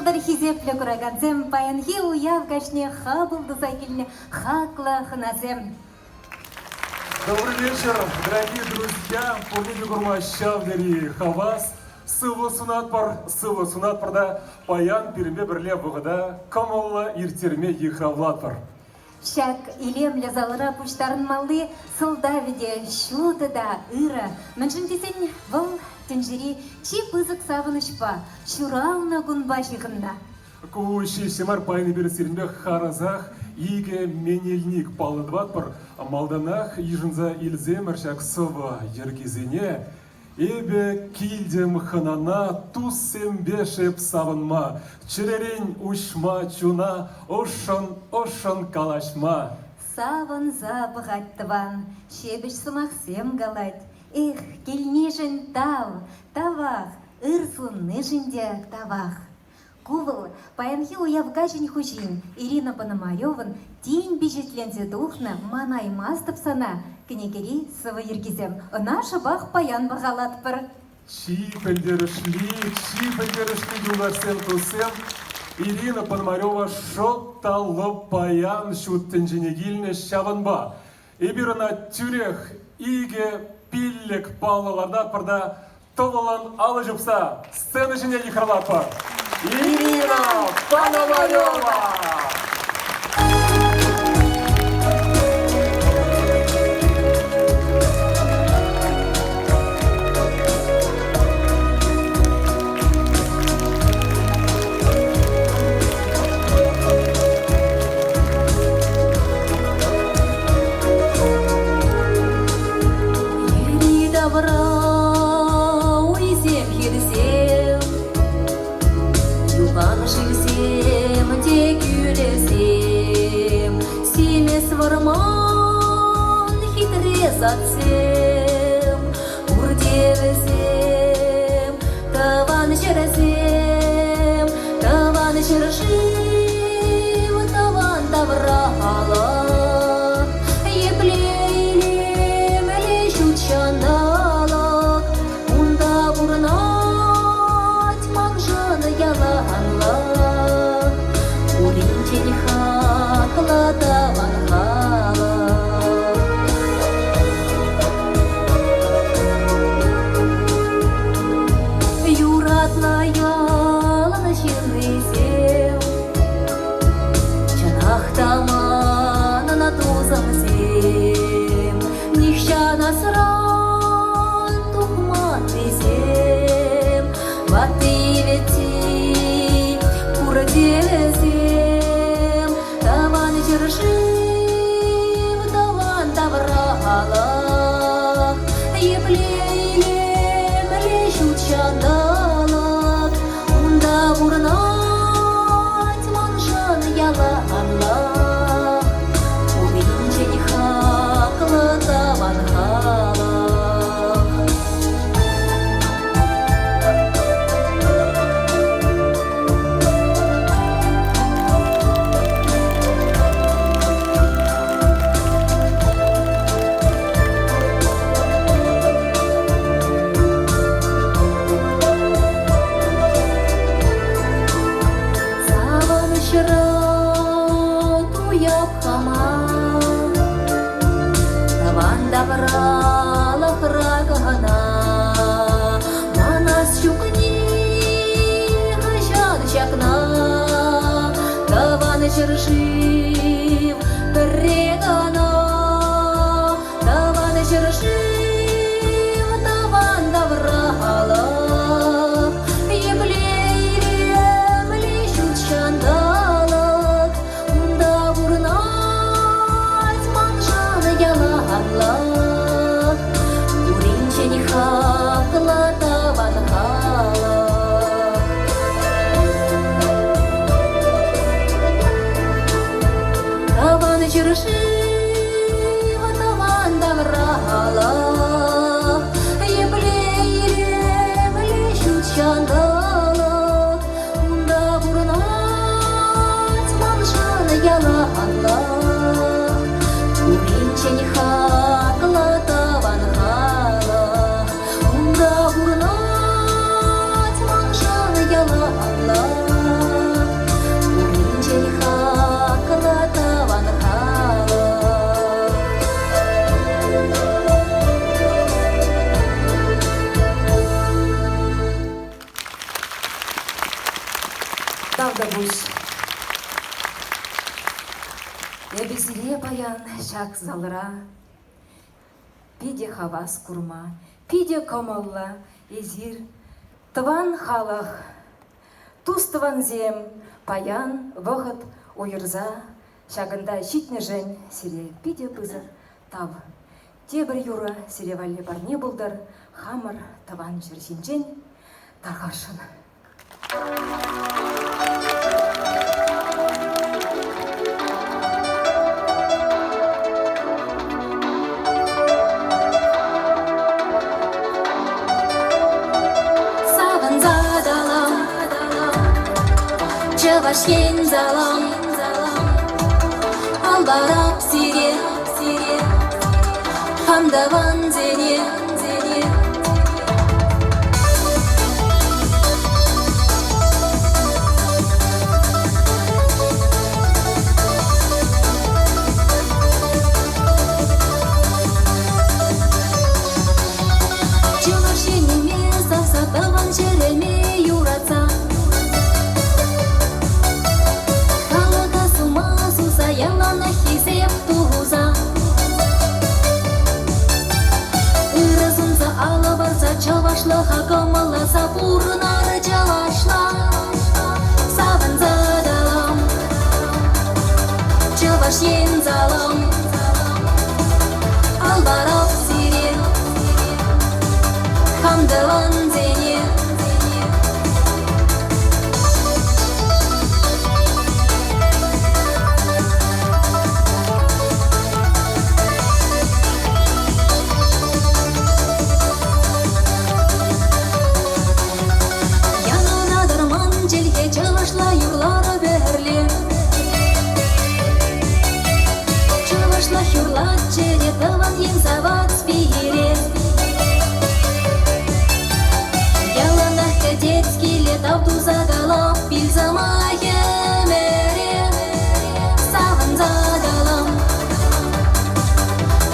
пултӑр, хисеплӗ куракансем, паянхи уяв каҫне хапӑл туса килнӗ хаклӑ хӑнасем. Добрый вечер, дорогие друзья! Пурне те курма ҫав тери хавас. Сывлӑх сунатпӑр, сывлӑх сунатпӑр та паян пирӗнпе пӗрле вӑхӑта кӑмӑллӑ ирттерме йыхравлатпӑр. Ҫак илемлӗ залра пуҫтарӑнмалли сӑлтавӗ те ҫутӑ та ырӑ. Мӗншӗн тесен вӑл тӗнчери чи пысӑк савӑнӑҫпа, ҫуралнӑ кунпа ҫыхӑннӑ. Ку ҫеҫ мар паян эпир сирӗнпе харӑсах икӗ менелник паллӑ тӑватпӑр. Малтанах йышӑнса илсемӗр ҫак сӑвӑ йӗркисене. Эпӗ килтӗм хӑнана туссемпе шеп савӑнма, чӗререн уҫма чуна, ӑшшӑн-ӑшшӑн калаҫма. Савӑнса пӑхать тӑван, ҫепӗҫ сӑмахсем калать. Эх, килнишӗн тав, тавах, ыр суннишӗн те тавах. Ку вӑл паянхи уяв каҫӗн хуҫин Ирина Пономаревӑн тин пичетленсе тухнӑ «Манаймастӑп сана» кӗнекери сӑвӑ йӗркисем. Ӑна шӑпах паян пахалатпӑр. Чи пӗлтерӗшли, чи пӗлтерӗшли юлташсем, туссем, Ирина Пономарева шӑп та лӑп паян ҫут тӗнчене килнӗ ҫавӑнпа эпир ӑна тӳрех 2-5 паллӑ лартатпӑр та тӑвӑлӑн алӑ ҫупса сцена ҫине йыхравлатпӑр. Ирина Пономарева! Йӗри-тавра уйсем, хирсем, юхан шывсем те кӳлӗсем, симӗс вӑрман, хитре садсем, пурте вӗсем тӑван ҫӗрсем, тӑван ҫӗршыв, тӑван тавралӑх. Епле илемлӗ ҫут ҫанталӑк, унта пурӑнать маншӑн яланлӑх. Пуринчен хаклӑ тӑван халӑх. Юратнӑ ялӑн ҫыннисем, чӑнах та манӑн тусӑмсем, нихҫан асран тухманнисем, ватти-вӗтти пурте вӗсем, тӑван ҫӗршыв, тӑван тавралӑх, епле илемлӗ ҫут ҫанталӑк, унта пурӑнать маншӑн яланлӑх. Пуринчен хаклӑ тӑван халӑх. Савӑнӑҫра туяп хама, тӑван тавралӑхра кӑна манас ҫук нихӑҫан ҫакна. Тӑван ҫӗршыв пӗрре кӑна, Тӑван ҫӗршыв, тӑван тавралӑх, епле илемлӗ ҫут ҫанталӑк, унта пурӑнать маншӑн яланлӑх. Пуринчен хаклӑ тӑван халӑх. Тӑван ҫӗршыв, тӑван тавралӑх, епле илемлӗ ҫут ҫанталӑк, унта пурӑнать маншӑн яланлӑх. Пуринчен хаклӑ тӑван халӑх, унта пурӑнать маншӑн яланлӑх. Эпӗ сире паян ҫак залра питӗ хавас курма, питӗ кӑмӑллӑ эсир тӑван халӑх, тус-тӑвансем паян вӑхӑт уйӑрса ҫакӑнта ҫитнӗшӗн сире питӗ пысӑк тав. Тепӗр юрӑ сире валли парне пултӑр хамӑр тӑван ҫӗр ҫинчен тархасшӑн. Савӑнса калам, Чӑваш Ен салам, Алпарап сире, хам тӑвансене. Чӑваш Енӗме савса тӑван ҫӗрӗме юратса Халӑха сума суса яланах хисеп туса Ырӑ сунса алӑ парса чӑвашлӑха кӑмӑлласа пурӑнар чӑвашла савӑнса калам Чӑваш Ен салам Алпаров сире хам тӑвансене. Янӑратӑр ман чӗлхе чӑвашла юрларӑ пӗрле. Чӑвашлах юрлатчӗ те тӑван ен савать пире. Яланах кӗтет киле тав туса калап пил сӑмахӗ ӗмӗре. Савӑнса калам,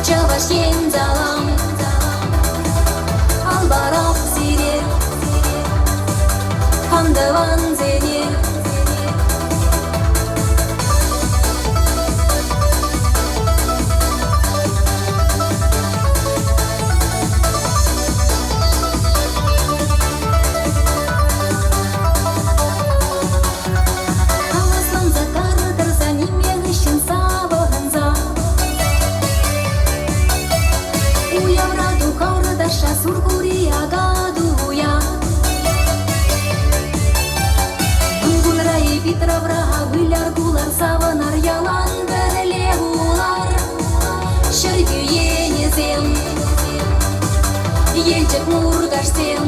Чӑваш Ен салам. Алпарах сире, хам тӑвансене. Хавасланса кар тӑрса ниме хыҫҫӑн савӑнса Уявра тухар ташша Сурхури Акатуя. Кунра и Питравра выляр кулар савӑнар ялан пӗрле вулар. Ҫӗрпӳ енӗсем, Елчӗк Муркашсем,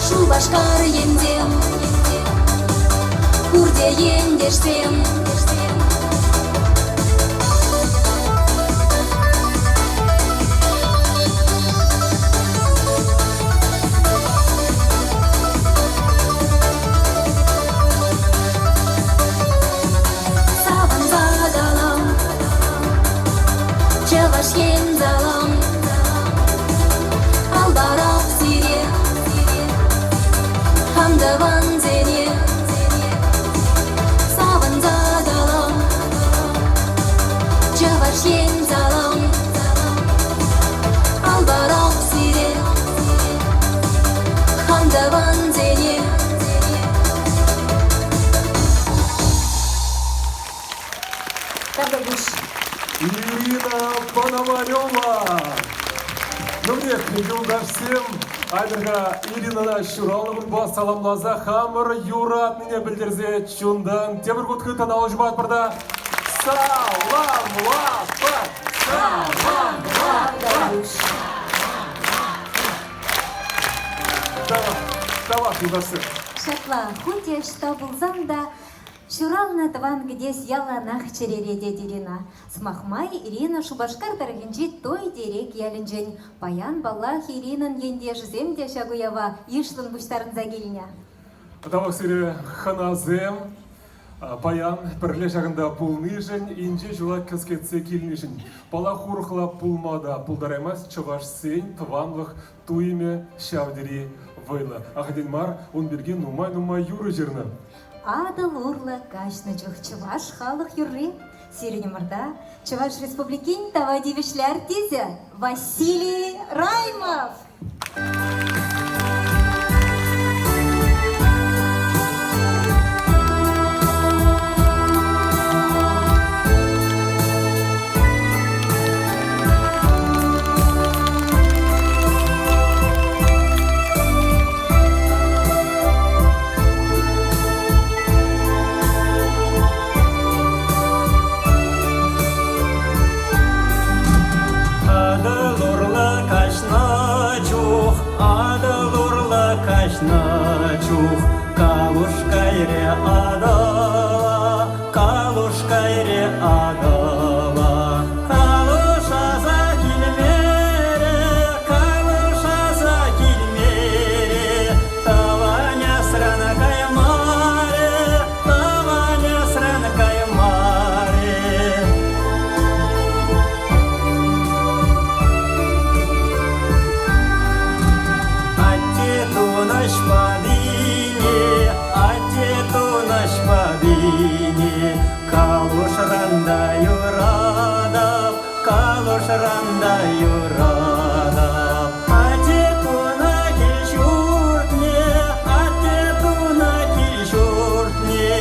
Шупашкар енсем, пурте ентешсем. Савӑнса калам, Чӑваш Ен салам, Алпарах сире, хам тӑвансене. Савӑнса калам, Чӑваш Ен салам, Алпарах сире, хам тӑвансене. Тавтапуҫ. Ирина Пономарева! Нумех юлташсем, айтӑр-ха Иринӑна ҫуралнӑ кунпа саламласа хамӑр юратнине пӗлтерсе чунтан тепӗр хут хыттӑн алӑ ҫупатпӑр та саламлатпӑр! Саламлатпӑр! Тавах, тавах, юлташсем! Ҫапла, хуть ӑҫта пулсан та Ҫуралнӑ тӑван кӗтес яланах чӗрере, тет Ирина. Сӑмах май, Ирина Шупашкар тӑрӑхӗнчи Тойтерек ялӗнчен. Паян, паллах, Иринӑн ентешӗсем те ҫак уява йышлӑн пуҫтарӑнса килнӗ. Тавах сире, хӑнасем. Паян пӗрле ҫакӑнта пулнишӗн, инҫе ҫула кӗскетсе килнишӗн. Паллах, урӑхла пулма та пултараймасть чӑвашсен тӑванлӑх туйӑмӗ ҫав тери вӑйлӑ. Ахальтен мар ун пирки нумай-нумай юрӑ ҫырнӑ. Атӑл урлӑ каҫнӑ чух чӑваш халӑх юрри сирӗн умӑрта Чӑваш Республикин тава тивӗҫлӗ артисчӗ Василий Раймов. Атӑл урлӑ каҫнӑ чух, Атӑл урлӑ каҫнӑ чух, Калуш кайрӗ Атӑла, Калуш кайрӗ Атӑла. Калуш аса килмерӗ, Калуш аса килмерӗ, Тӑван асран каймарӗ, Тӑван асран каймарӗ. Атте тунӑҫ панине, атте тунӑҫ панине, Калушран та юратап, калушран та юратап. Атте тунӑ кил-ҫуртне, атте тунӑ кил-ҫуртне,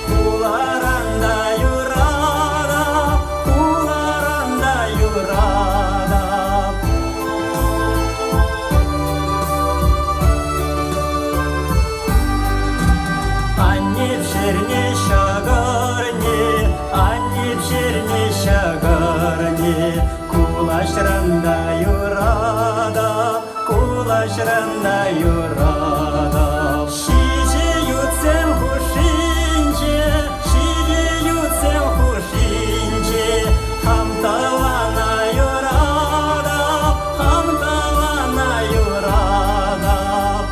Хуларан та юратап, хуларан та юратап. Анне пӗҫернӗ ҫӑкӑрне, анне пӗҫернӗ ҫӑкӑрне, кулаҫран та юратап, кулаҫран та юратап. Ҫичӗ ютсем хушшинче, ҫичӗ ютсем хушшинче, хам тӑвана юратап, хам тӑвана юратап.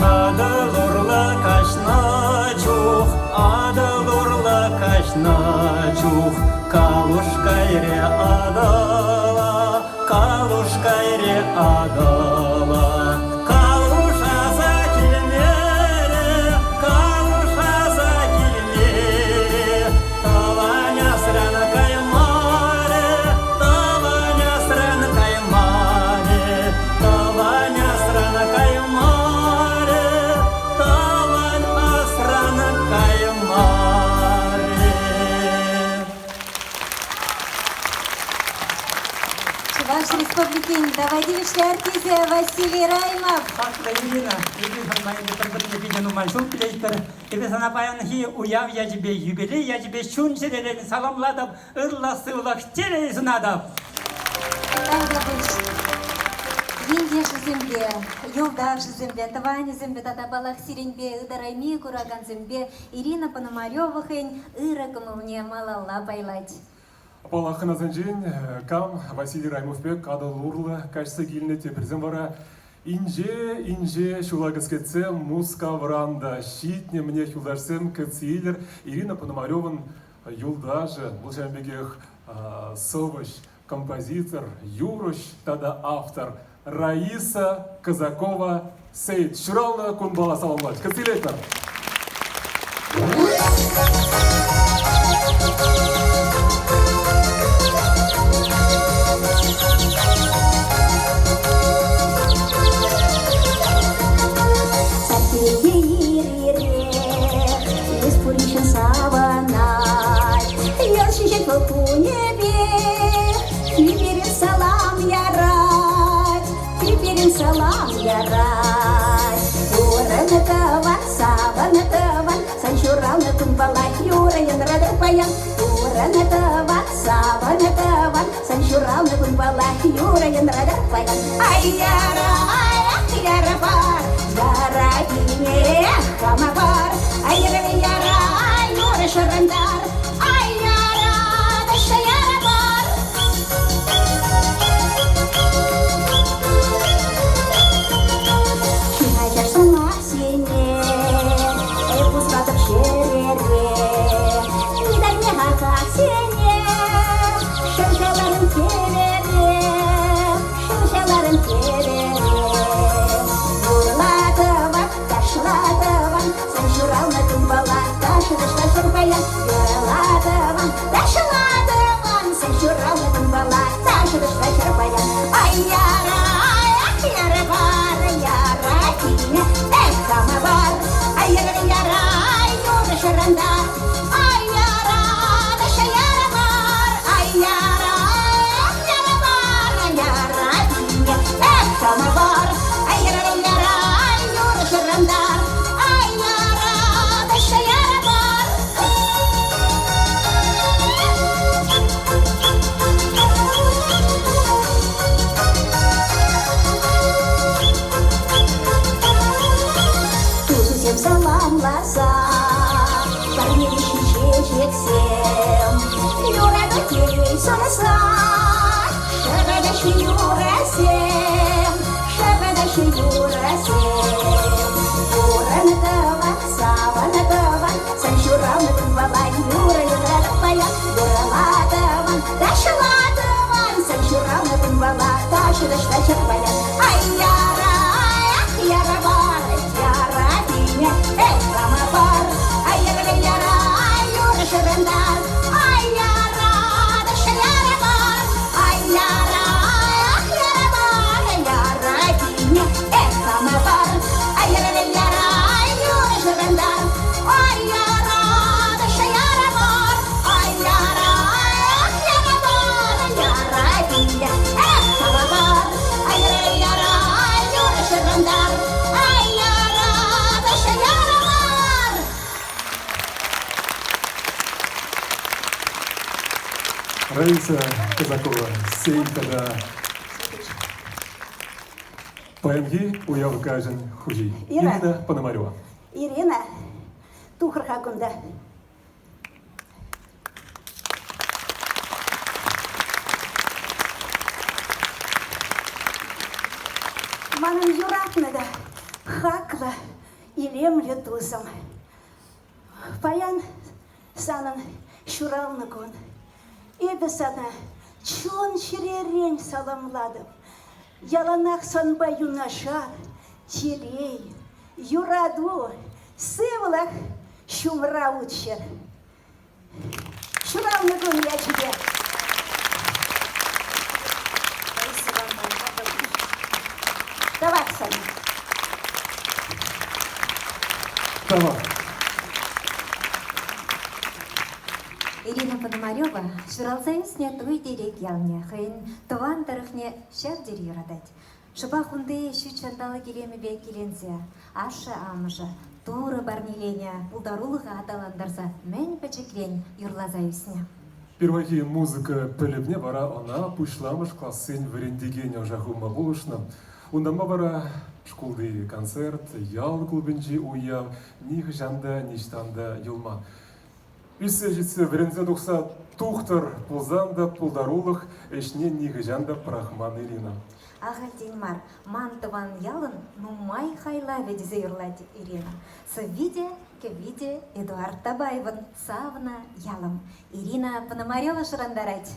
Атӑл урлӑ каҫнӑ чух, Атӑл урлӑ каҫнӑ чух, Калуш кайрӗ Атӑла, Калуш кайрӗ Атӑла. Калуш аса килмерӗ, Калуш аса килмерӗ, Тӑван асран каймарӗ, тӑван асран каймарӗ, тӑван асран каймарӗ, тӑван асран каймарӗ. Чӑваш Республикин тава тивӗҫлӗ артисчӗ Василий Раймов. Хаклӑ Ирина, эпир санпа пӗр-пӗрне питӗ нумай ҫул пӗлетпӗр. Эпӗ сана паянхи уяв ячӗпе, юбилей ячӗпе чун-чӗререн саламлатӑп, ырлӑх-сывлӑх, телей сунатӑп. Тавтапуҫ. Ентешӗсемпе, юлташӗсемпе, тӑванӗсемпе тата паллах сирӗнпе ытарайми куракансемпе Ирина Пономарева хӑйӗн ырӑ кӑмӑлне малалла пайлать. Паллах, хӑнасенчен кам Василий Раймов пек Атӑл урлӑ каҫса килнӗ, теприсем вара инҫе-инҫе ҫула кӗскетсе Мускавран та ҫитнӗ мӗнех юлташсем кӗтсе илӗр. Ирина Пономаревӑн юлташӗ, вӑл ҫавӑн пекех сӑвӑҫ, композитор, юрӑҫ тата автор Раиса Казакова Сейт ҫуралнӑ кунпала саламлать. Кӗтсе илетпӗр! Ир-ирех эс пуриншӗн савӑнать. Ял ҫиҫет вӑл кунӗпе, тӳперен салам ярать, тӳперен салам ярать. Пурӑнӑ тӑван, савӑнӑ тӑван, сан ҫуралнӑ кунпала юрӑ янратӑр паян. Пурӑнӑ тӑван, савӑнӑ тӑван, сан ҫуралнӑ кунпала юрӑ янратӑр паян. Ай-яра, ай! эх, яра бар, яра кине, эх, хама бар. Ай, яра, яра, юрӑ шӑрантар. Ай, яра, ташша яра бар. Ачаш сӑмахсене эп пусратӑп чӗрере. Ытарми хаксене шӑрҫаларӑм тӗвере, шӑрҫаларӑм тӗвере. Юрлатӑван, ташлатӑван, сан ҫуралнӑ кунпала ташӑ ташлаҫӑр паян. Юрлатӑван, ташлатӑван, сан ҫуралнӑ кунпала ташӑ ташлаҫӑр паян. Ай, яра, ах, яра бар, яра кине, эх, хама бар. Ай, яра, яра, юрӑ шӑрантар. Ай, яра, таша яра бар. Ай, яра, эх, яра бар, яра кине, эх, хама бар. Ай, яра, яра, юрӑ шӑрантар. Ай, яра, таша яра бар. Тусусем саламласа парнелеҫҫӗ чечексем. Юрату телей сунса шӑратаҫҫӗ юрӑсем, шӑратаҫҫӗ юрӑсем. Пурӑн тӑван, савӑн тӑван, сан ҫуралнӑ кунпала юрӑ юрлатӑп паян. Юрла тӑван, ташла тӑван, сан ҫуралнӑ кунпала ташӑ ташлаҫӑр паян. Ай, яра, ах, яра бар, яра кине, эх, хама бар. Ай, яра, яра, юрӑ шӑрантар. Ай, яра, таша яра бар. Ай, яра, ах, яра бар, яра кине, эх, хама бар. Ай, яра, яра, юрӑ шӑрантар. Ай, яра, таша яра бар. Ай, яра, ах, яра бар, яра кине, эх, хама бар. Ай, яра, яра, юрӑ шӑрантар. Ай, яра, таша яра бар. Раиса Казакова, сен тата паянхи уяв каҫӗн хуҫи. Ира. Ирина Пономарева. Ирина, тухӑр-ха кунта. Манӑн юратнӑ та хаклӑ, илемлӗ тусӑм. Паян санӑн ҫуралнӑ кун. Эпӗ сана чун-чӗререн саламлатӑп. Яланах санпа юнашар телей, юрату, сывлӑх ҫумра утчӑр. Ҫуралнӑ кун ячӗпе! Тавах сана. Тавах. Ирина Пономарева ҫуралса ӳснӗ Туй-Тирек ялне хӑйӗн тӑван тӑрӑхне ҫав тери юратать. Шӑпах унти ҫут ҫанталӑк илемӗпе киленсе ашшӗ-амӑшӗ Турӑ парнеленӗ пултарулӑха аталантарса мӗн пӗчӗкрен юрласа ӳснӗ. Пирвайхи музыка пӗлӗвне вара ӑна пуҫламӑш классен вӗрентекенӗ ӑша хывма пулӑшнӑ. Унтанпа вара шкулти концерт, ял клубӗнчи уяв нихӑҫан та ниҫтан та юлман. Ӳссе ҫитсе вӗренсе тухса тухтӑр пулсан та пултарулӑх ӗҫне нихӑҫан та пӑрахман Ирина. Ахальтен мар ман тӑван ялӑн нумай хайлавӗ тесе юрлать Ирина. Сӑвви те, кӗвви те Эдуард Табаевӑн «Савнӑ ялӑм». Ирина Пономарева шӑрантарать.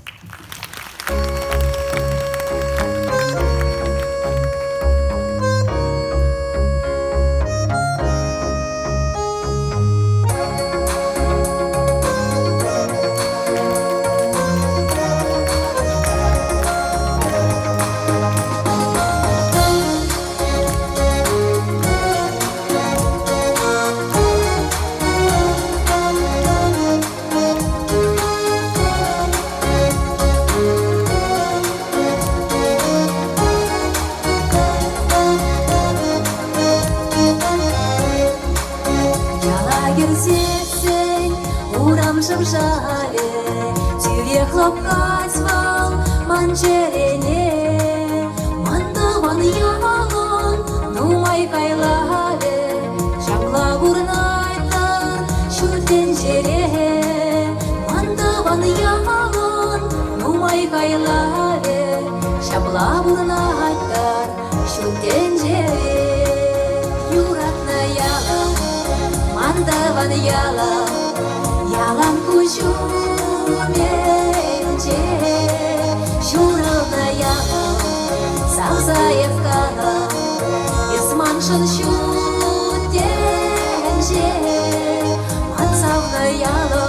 Яла кӗрсессӗн урам шӑв-шавӗ, тӳрех лӑпкать вӑл ман чӗрене. Ман тӑван ялӑн хайлавӗ ҫапла пурӑнать-тӑр ҫут тӗнчере. Юратнӑ ялӑм, ман тӑван ялӑм, ялан куҫ умӗнче. Ҫуралнӑ ялӑм, савса эп калам, эс маншӑн ҫут тӗнче, ман савнӑ ялӑм.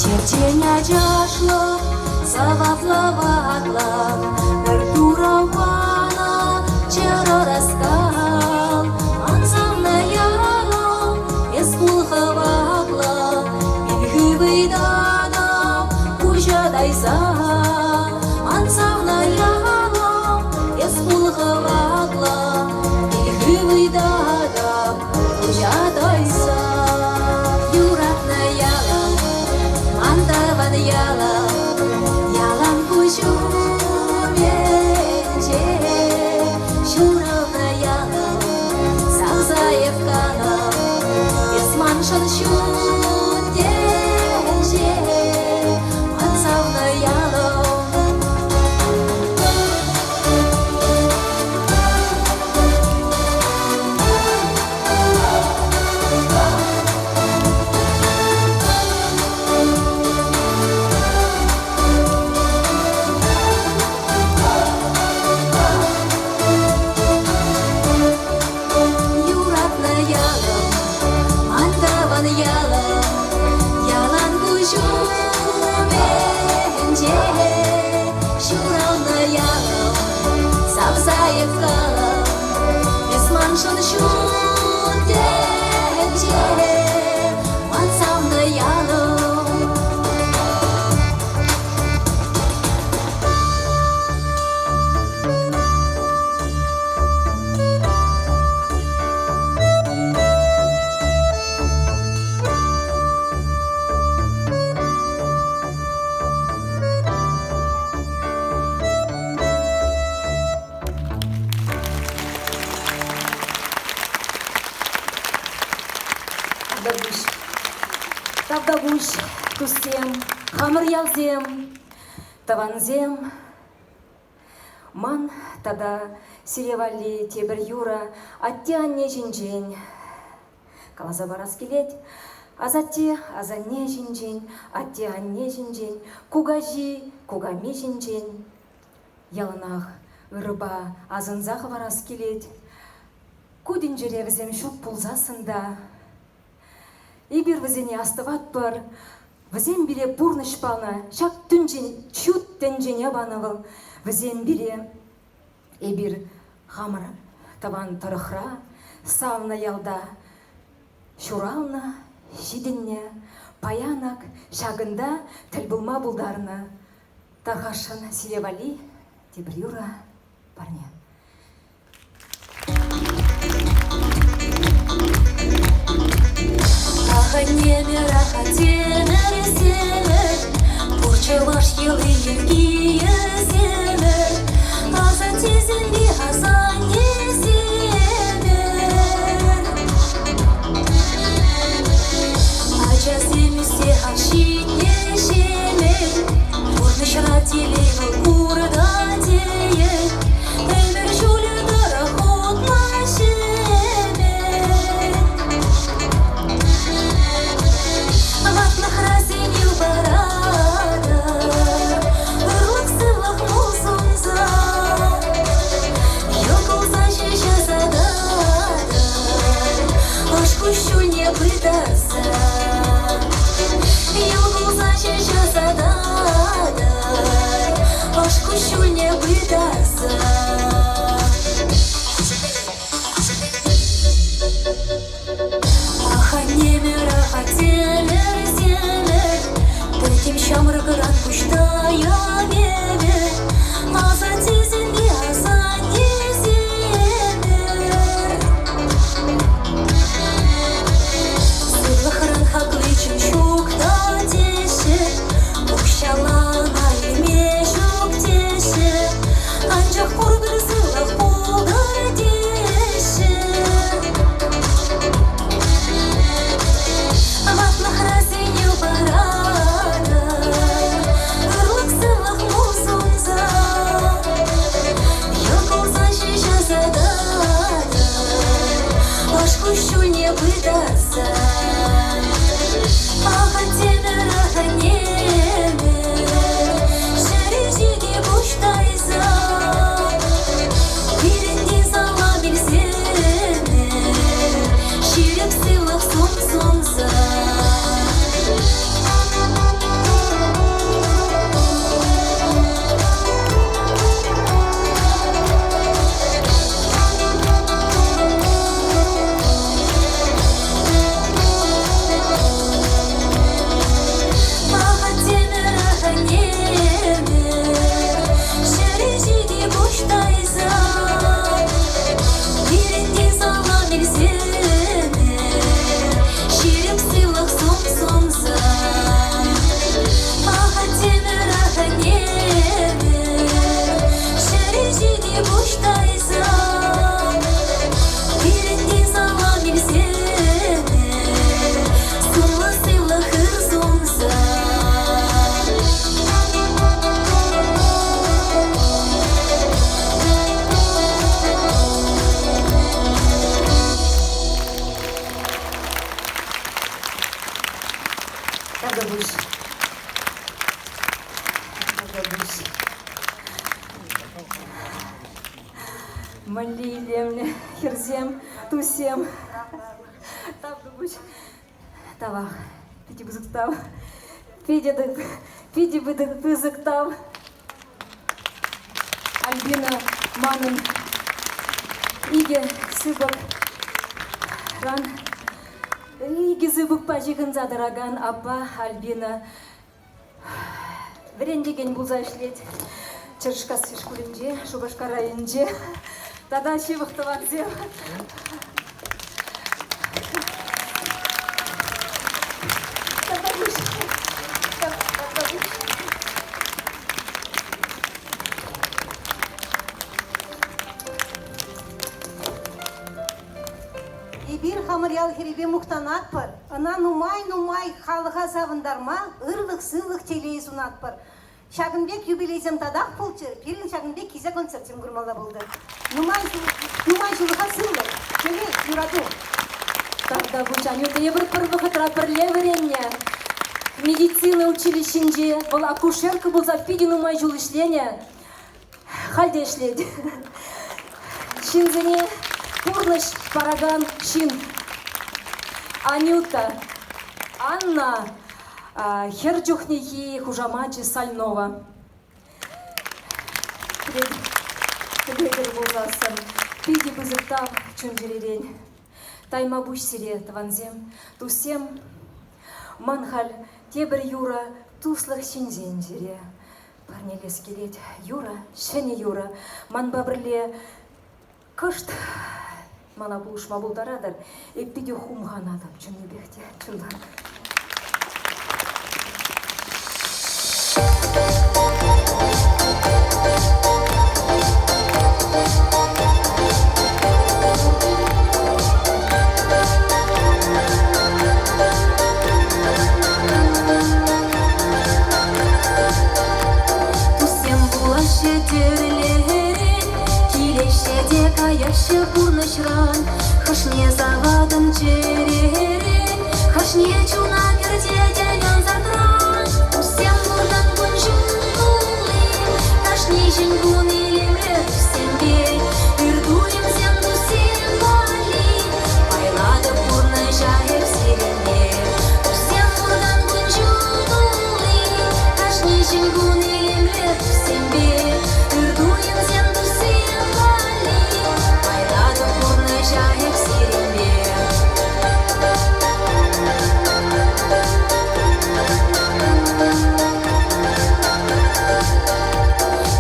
Черчен ачашлӑх, сӑваплӑ ватлӑх, пӗр туравана чӗрӗ ӑраскал. Ман савнӑ ялӑм, эс пул хӑватлӑ, пин хывӑйтатӑп пуҫа тайса. Ман савнӑ ялӑм, эс пул хӑватлӑ, пин хывӑйтатӑп пуҫа тайса. Юратнӑ ялӑм, ман тӑван ялӑм, ялан куҫ умӗнче. Ҫуралнӑ ялӑм, савса эп калам, эс маншӑн ҫут тӗнче, ман савнӑ ялӑм. Юратнӑ ялӑм, ман тӑван ялӑм, ялан куҫ умӗнче. Ҫуралнӑ ялӑм, савса эп калам, эс маншӑн ҫут тӗнче, ман савнӑ ялӑм. Тавтапуҫ. Тавтапуҫ, туссем, хамӑр ялсем, тӑвансем. Ман тата сире валли тепӗр юрӑ атте-анне ҫинчен каласа парас килет. Асатте, асанне ҫинчен, атте-анне ҫинчен, кукаҫи, куками ҫинчен яланах ырӑпа асӑнса хӑварас килет. Ку тӗнчере вӗсем ҫук пулсассӑн та эпир вӗсене астӑватпӑр. Вӗсем пире пурнӑҫ панӑ, ҫак тӗнчен, ҫут тӗнчене панӑ вӑл. Вӗсем пире эпир хамӑр тӑван тӑрӑхра, савнӑ ялта ҫуралнӑ, ҫитӗннӗ. Паян ак ҫакӑнта тӗл пулма пултарнӑ. Тархасшӑн сире валли тепӗр юрӑ парне. Аханемӗр, ахатемӗр, семӗр, пур чӑваш йӑли-йӗркийӗсемӗр, асаттесемпе асаннесемӗр. Ачасем ӳссе ах ҫитнӗ ҫемӗн, пурнӑҫра телей вӑл курта тейӗн. Ӗмӗр ҫулӗ тӑрӑх утнӑ ҫемӗн. Ватлӑхра сӗнӳ паратӑр, ырлӑх-сывлӑх мул сунса. Йӑл кулса ҫеҫ ӑсататӑр, ӑш куҫҫульне пытарса. Йӑл кулса ҫеҫ ӑсататӑр. пуҫтарса. Ахӑртемӗр, ахӑрнемӗр, ҫӗре ҫити пуҫ тайса. Пирӗнтен салам илсемӗр, ҫирӗп сывлӑх сунса. Ҫӗре ҫити пуҫ тайса, пирӗнтен салам илсемӗр, ҫирӗп сывлӑх сунса. Ахӑртемӗр, ахӑрнемӗр, ҫӗре ҫити пуҫ тайса, пирӗнтен салам илсемӗр, сумлӑ сывлӑх ыр сунса. Тавтапуҫ. Тавтапуҫ. Мӗнле илемлӗ хӗрсем, туссем. Тавтапуҫ. Тавах. Питӗ пысӑк тав. Питӗ, питӗ пысӑк тав. Альбина манӑн икӗ сыпӑкран икӗ сыпӑкпа ҫыхӑнса тӑракан аппа Альбина вӗрентекен пулса ӗҫлет Чӑрӑшкасси шкулӗнче, Шупашкар районӗнче. Тата ҫывӑх тӑвансем. Эпир хамӑр ял хӗрӗпе мухтанатпӑр, ӑна нумай-нумай халӑха савӑнтарма ырлӑх-сывлӑх телейӗ сунатпӑр. Ҫакӑн пек юбилейсем татах пулччӑр, пирӗн ҫакӑн пек килсе концертсем курмалла пултӑр. Нумай, нумай ҫуллӑха сывлӑх, телей, юрату. Тавтапуҫ, Анюта, эпир пӗр вӑхӑтра пӗрле вӗреннӗ. Медицина училищинче вӑл акушерка пулса питӗ нумай ҫул ӗҫленӗ. Халь те ӗҫлет. Ҫынсене пурнӑҫ паракан ҫын. Анюта, Анна хӗр чухнехи хушамачӗ Сальнова. Пӗлетӗр пулсассӑн питӗ пысӑк тав чун-чӗререн. Тайма пуҫ сире, тӑвансем, туссем. Ман халь тепӗр юрӑ туслӑх ҫинчен сире парнелес килет. Юрӑ, ҫӗнӗ юрӑ. Манпа пӗрле кӑшт мана пулӑшма пултаратӑр. Эп питӗ хумханатӑп чӑннипех те, чунтан. Туссем пулаҫҫӗ тӗрлӗрен, килеҫҫӗ те каяҫҫӗ пурнӑҫран. Хӑшне саватӑн чӗререн, хӑшне чуна кӗртетӗн ӑнсӑртран. Туссем пуртан кун-ҫул тулли, кашни ҫын кун илемлӗ туссемпе. Ыр туйӑмсем туссем валли, пайлатӑп пурнӑҫа эп сирӗнпе. Туссем пуртан кун-ҫул тулли, кашни ҫын кун илемлӗ туссемпе. Ыр туйӑмсем туссем валли, пайлатӑп пурнӑҫа эп сирӗнпе.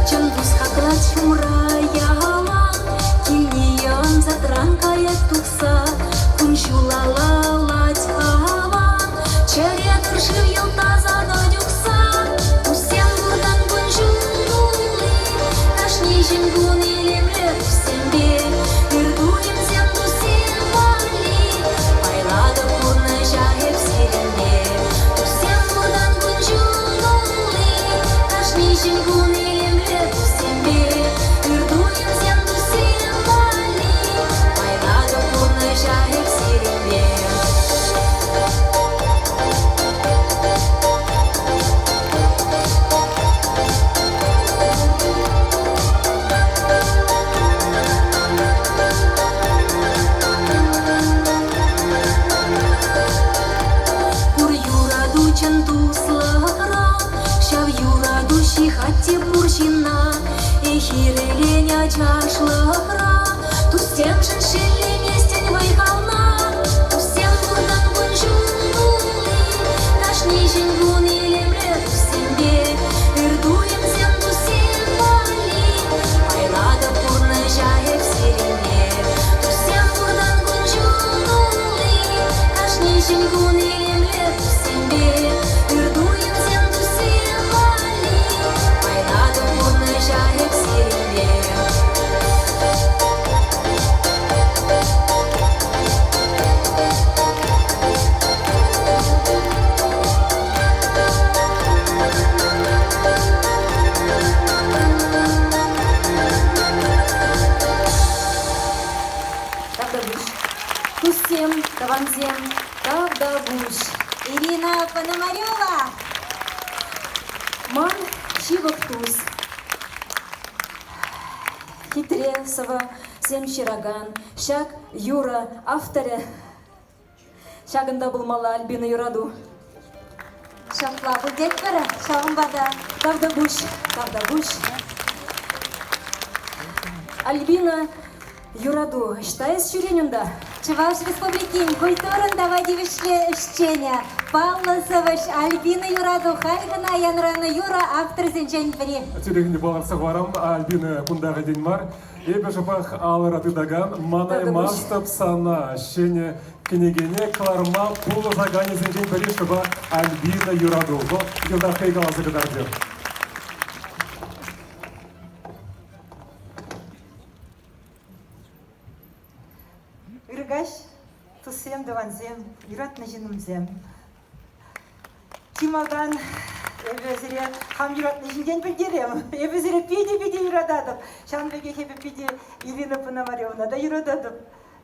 Чӑн тус хаклать Юрать те пур ҫынна, эх, ирӗлен ачашлӑхра. Туссемшӗн шеллеместӗн вӑй-хална. Туссем пуртан кун-ҫул тулли, кашни ҫын кун илемлӗ туссемпе. Ыр туйӑмсем туссем валли, пайлатӑп пурнӑҫа эп сирӗнпе. Туссем пуртан кун-ҫул тулли, кашни ҫын кун илемлӗ туссемпе. Ыр туйӑмсем туссем валли, пайлатӑп пурнӑҫа эп сирӗнпе. Тавтапуҫ. Туссем, тӑвансем, тавтапуҫ. Ирина Пономарева! Ман ҫывӑх тус. Хитре сӑвӑсем ҫыракан ҫак юрӑ авторӗ ҫакӑнта пулмалла Альбина Юрату. Ҫапла пӗлтетпӗр, ҫавӑнпа та. Тавтапуҫ, тавтапуҫ. Альбина Юрату, ӑҫта эс ҫӳрен унта? Чӑваш Республикин культурӑн тава тивӗҫлӗ ӗҫченӗ, паллӑ сӑвӑҫ Альбина Юрату халь кӑна янранӑ юрӑ авторсенчен пӗри. Тӳрех палӑртса хӑварам, Альбина кунта хӑйсен мар. Эпӗ шӑпах алӑра тытакан «Манаймастӑп сана» ҫӗнӗ кӗнекене кӑларма пулӑшаканӗсенчен пӗри шӑпах Альбина Юрату. Вӑл йӑлтах хӑй каласа кӑтартӗ. Ырӑ каҫ, туссем, тӑвансем, юратнӑ ҫыннӑмсем. Чи малтан эпӗ сире хам юратни ҫинчен пӗлтерем. Эпӗ сире питӗ-питӗ юрататӑп. Ҫавӑн пекех эпӗ питӗ Ирина Пономаревна та юрататӑп.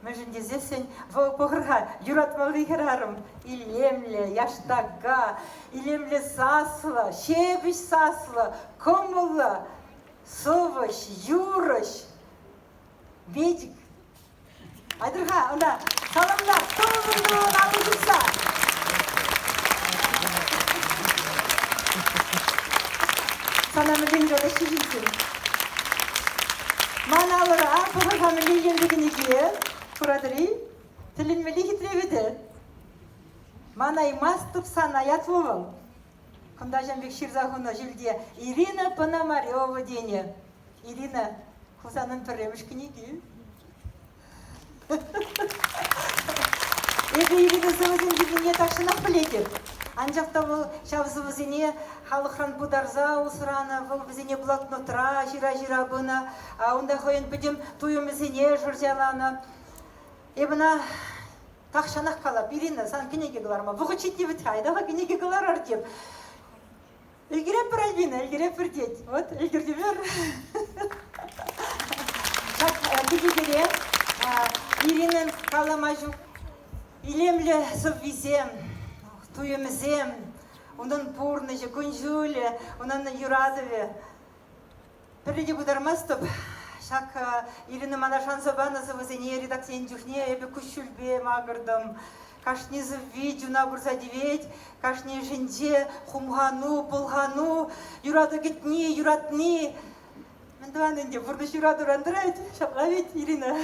Мӗншӗн тесессӗн вӑл пӑхӑр-ха, юратмалли хӗрарӑм илемлӗ, яштака, илемлӗ саслӑ, ҫепӗҫ саслӑ, кӑмӑллӑ, сӑвӑҫ, юрӑҫ, медик. Айтӑр-ха ӑна саламлар, тӑвӑн-тӑвӑн алӑ ҫупса. Сана мӗнле юратаҫҫӗ ҫынсем? Ман алӑра пӑхӑр-ха мӗнле илемлӗ кӗнеке. Куратӑр-и? Тӗлӗнмелле хитре вӗтӗ. Манаймастӑп сана ятлӑ вӑл. Кунта ҫавӑн пек ҫырса хунӑ ҫӳлте Ирина Пономарева тенӗ. Ирина, Хусанӑн пӗрремӗш кӗнеки. Эпӗ Ирина сӑвӑсем ҫырнине тахҫанах пӗлетӗп. Анчах та вӑл ҫав сӑвӑсене халӑхран пытарса усранӑ, вӑл вӗсене блокнотра ҫыра-ҫыра пынӑ, унта хӑйӗн пӗтӗм туйӑмӗсене шӑрҫаланӑ. Эп ӑна тахҫанах калап, Ирина, сан кӗнеке кӑларма вӑхӑт ҫитнӗ вӗт-ха, айта-ха кӗнеке кӑларар теп. Ӗлкӗреппӗр, Альбина, ӗлкӗреппӗр тет. Вот, ӗлкӗртӗмӗр. Ҫак кӗнекере Иринӑн калама ҫук илемлӗ сӑввисем, туйӑмӗсем, унӑн пурнӑҫӗ, кун-ҫулӗ, унӑн юратӑвӗ. Пӗрре те пытармастӑп, ҫак Ирина мана шанса панӑ сӑвӑсене редакцин чухне эпӗ куҫҫульпе макӑртӑм. Кашни сӑвви чуна пырса тивет, кашнийӗшӗнче хумхану, пӑлхану, юрату кӗтни, юратни. Мӗн тӑван ӗнтӗ, пурнӑҫ юратуран тӑрать, ҫапла ведь, Ирина?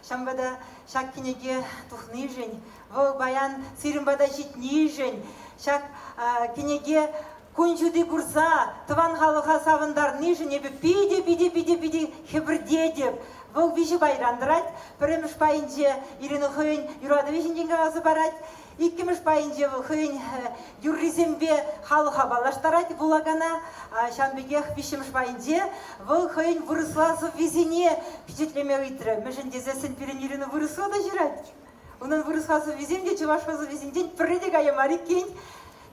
Ҫавӑнпа та ҫак кӗнеке тухнишӗн, вӑл паян сирӗн пата ҫитнишӗн, ҫак кӗнеке Кун ҫути курса тӑван халӑха савӑнтарнишӗн эпӗ питӗ-питӗ-питӗ-питӗ хӗпӗртетӗп. Вӑл виҫӗ пайран тӑрать. Пӗрремӗш пайӗнче Ирина хӑйӗн юратӑвӗ ҫинчен каласа парать. Иккӗмӗш пайӗнче вӑл хӑйӗн юррисемпе халӑха паллаштарать вулакана. Ҫавӑн пекех виҫҫӗмӗш пайӗнче вӑл хӑйӗн вырӑсла сӑввисене пичетлеме ыйтрӗ. Мӗншӗн тесессӗн пирӗн Ирина вырӑсла та ҫырать. Унӑн вырӑсла сӑввисем те чӑвашла сӑввисенчен пӗрре те кая мар иккен.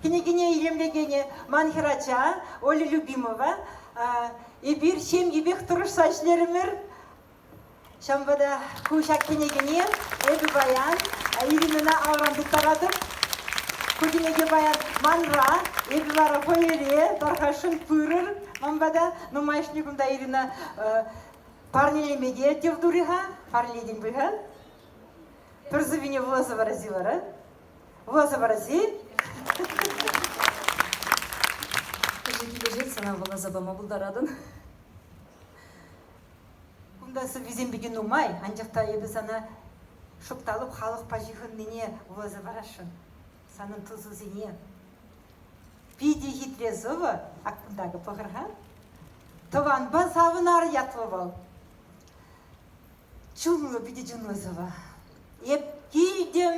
Кӗнекене илемлекенӗ ман хӗрача Оля Любимова. Эпир ҫемйипех тӑрӑшса ӗҫлерӗмӗр. Ҫавӑнпа та ку ҫак кӗнекене эпӗ паян Иринӑна алран тыттаратӑп. Ку кӗнеке паян манра, эпӗ вара фойере тархасшӑн пырӑр ман пата. Нумайӑшне кунта Ирина парнелеме те тӗв турӗ-ха, парнелетӗн пуль-ха. Пӗр сӑввине вуласа парас-и вара? Вуласа парас-и? Питӗ килӗшет сана вуласа пама пултаратӑн. Кунта сӑввисем питӗ нумай, анчах та эпӗ сана шӑпталӑп халӑхпа ҫыхӑннине вуласа парасшӑн. Санӑн тусусене. Питӗ хитре сӑвӑ, ак кунта пӑхӑр-ха. Тӑванпа савӑнар ятлӑ вӑл. Чунлӑ, питӗ чунлӑ сӑвӑ. Эп килтӗм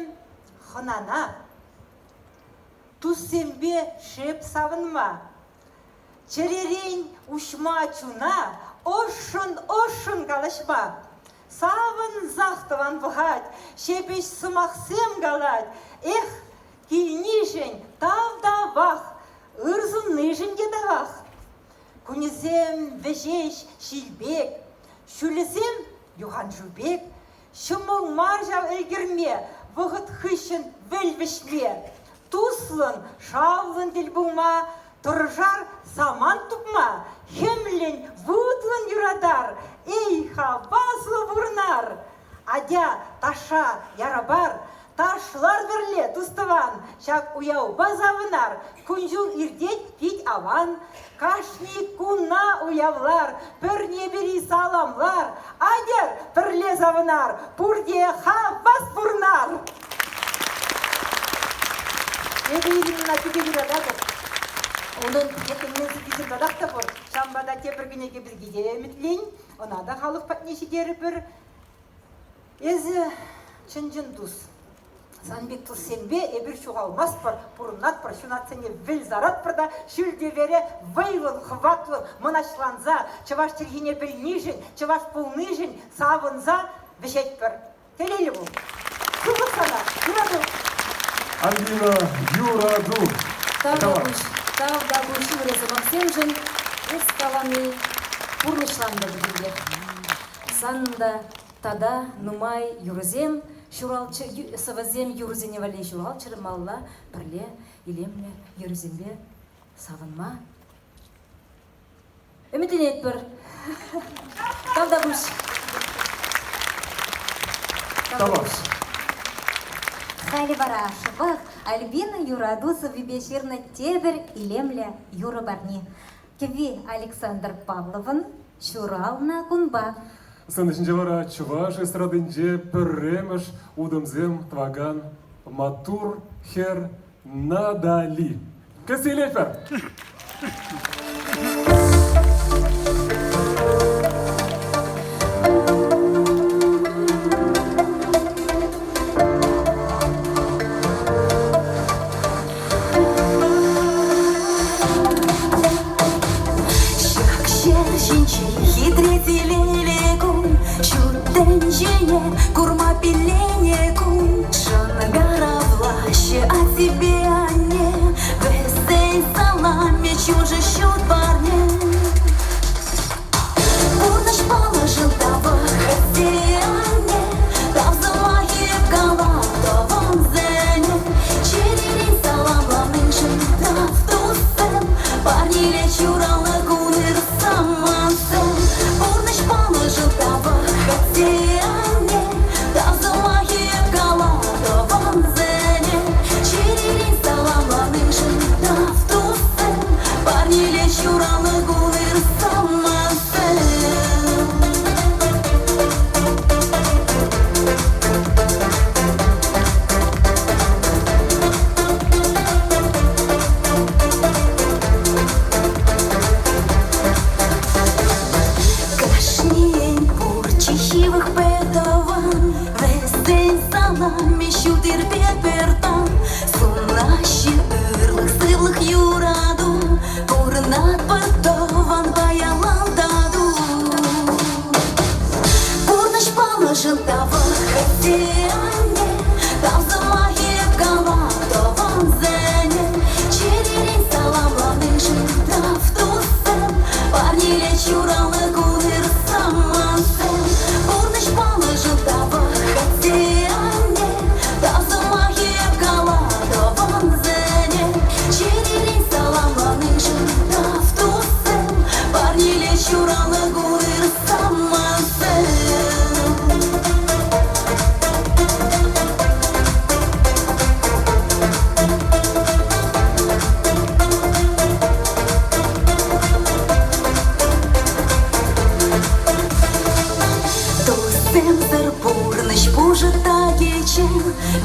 хӑнана. Туссемпе шеп савӑнма. Чӗререн уҫма чуна, ӑшшӑн-ӑшшӑн калаҫма. Савӑнсах тӑван пӑхать, ҫепӗҫ сӑмахсем калать. Эх, килнишӗн тав-тавах, ыр суннишӗн те тавах. Кунӗсем вӗҫеҫ ҫил пек, ҫулӗсем юханшыв пек. Ҫӑмӑл мар ҫав ӗлкӗрме, вӑхӑт хыҫҫӑн вӗл вӗҫме. Туслӑн, шавлӑн тӗл пулма, тӑрӑшар самант тупма, хӗмлӗн, вутлӑн юратар, эй, хаваслӑ пурӑнар. Атя, таша, ярапар, ташлар пӗрле, тус-тӑван, ҫак уявпа савӑнар, кун-ҫул иртет пит аван. Кашни куна уявлар, пӗрне-пӗри саламлар, атьӑр, пӗрле савӑнар, пурте хавас пурӑнар! Эпӗ Иринӑна питӗ юрататӑп. Унӑн этемле сӑввисем татах та пур. Ҫавӑнпа та тепӗр кӗнеке пирки те ӗмӗтлен. Ӑна та халӑх патне ҫитерӗпӗр. Эсӗ чӑн-чӑн тус. Сан пек туссемпе эпир ҫухалмастпӑр, пурӑнатпӑр, ҫунатсене вӗл саратпӑр та ҫӳлтевере вӑйлӑн, хӑватлӑн мӑнаҫланса чӑваш чӗлхине пӗлнишӗн, чӑваш пулнишӗн савӑнса вӗҫетпӗр. Телейлӗ пул. Сывлӑх сана, юрату. Альбина, юрату. Тавтапуҫ, тавтапуҫ ырӑ сӑмахсемшӗн эс калани пурнӑҫлантӑр пӗтӗмпех. Санӑн та тата нумай юрӑсем ҫуралччӑр, сӑвӑсем юрӑсене валли ҫуралччӑр малалла пӗрле илемлӗ юрӑсемпе савӑнма ӗмӗтленетпӗр. Тавтапуҫ. Тавах. Халӗ вара шӑпах Альбина юрату сӑввипе ҫырнӑ тепӗр илемлӗ юрӑ парни. Кӗвви Александр Павловӑн ҫуралнӑ кунпа. Сцена ҫинче вара чӑваш эстрадинче пӗрремӗш утӑмсем тӑвакан маттур хӗр Натали. Кӗтсе илетпӗр! Ҫак ҫӗр ҫинче хитре телейлӗ кун, ҫут тӗнчене курма пилленӗ кун. Шӑнкӑравлаҫҫӗ аттепе анне, вӗсен саламӗ чуншӑн ҫут парне. Пурнӑҫ палӑшӑн тавах атте-анне, тав сӑмахӗ кала тӑвансене. Чӗререн саламланишӗн тав туссем, парнеле ҫуралнӑ кун ыр самантсем. Пурнӑҫ палӑшӑн тавах атте-анне, тав сӑмахӗ кала тӑвансене. Чӗререн саламланишӗн тав туссем, парнеле ҫуралнӑ кун ыр самантсем. Кашнийӗн пур чи ҫывӑх пӗр-тӑван, вӗсен саламӗ ҫут ирпе пӗр тан. Сунаҫҫӗ ырлӑх, сывлӑх, юрату, пурӑнатпӑр тӑванпа ялан тату. Пурнӑҫ панӑшӑн тавах атте-анне, тав сӑмахӗ кала тӑвансене. Чӗререн саламланишӗн тав туссем, парнелет ҫуралнӑ кун ыр самантсем. Пурнӑҫ панӑшӑн тавах атте-анне, тав сӑмахӗ кала тӑвансене. Чӗререн саламланишӗн тав туссем, парнелет ҫуралнӑ кун ыр самантсем.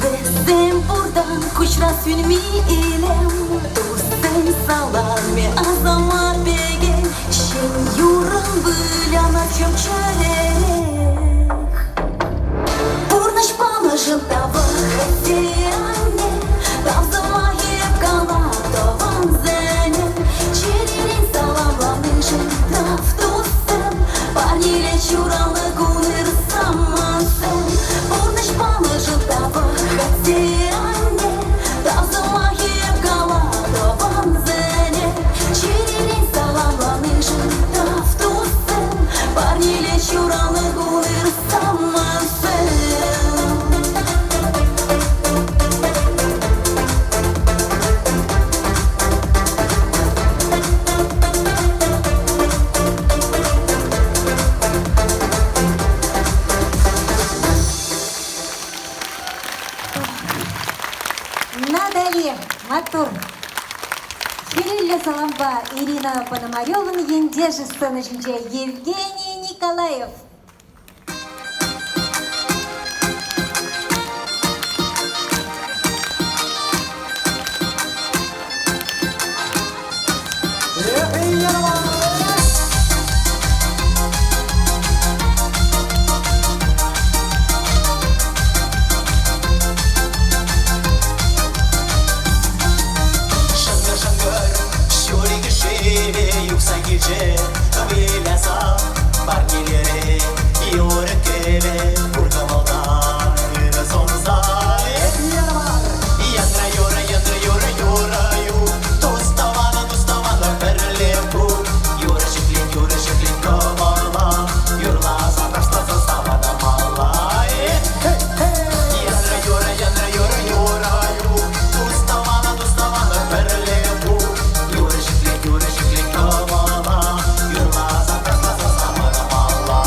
Вӗсем пуртан куҫра сӳнми илем. Туссен саламӗ асама пекен ҫӗн юрӑн вылянать чӗререх. Пурнӑҫ панӑшӑн тавах атте-анне, тав сӑмахӗ кала тӑвансене. Чӗререн саламланишӗн тав туссем, парнеле ҫуралнӑ кун ыр самантсем. Пурнӑҫ панӑшӑн тавах атте-анне, тав сӑмахӗ кала тӑвансене. Чӗререн саламланишӗн тав туссем, парнеле ҫуралнӑ кун ыр самантсем. Натали, маттур! Хӗрӳллӗ салампа Ирина Пономаревӑн ентешӗ сцена ҫинче Евгений Николаев. Шӑнкӑр-шӑнкӑр ҫурик шывӗ юхса килчӗ, выляса парнелерӗ юрӑ-кӗвӗ пур кӑмӑлтан ырӑ сунса. Янра юрӑ, янра юрӑ, юрӑ ю, тус-тӑванӑ, тус-тӑванӑ пӗрле пул. Юрӑ ҫӗклет, юрӑ ҫӗклет кӑмӑла, юрласа ташласа савӑнмалла. Янра юрӑ, янра юрӑ, юрӑ ю, тус-тӑванӑ, тус-тӑванӑ пӗрле пул. Юрӑ ҫӗклет, юрӑ ҫӗклет кӑмӑла, юрласа ташласа савӑнмалла.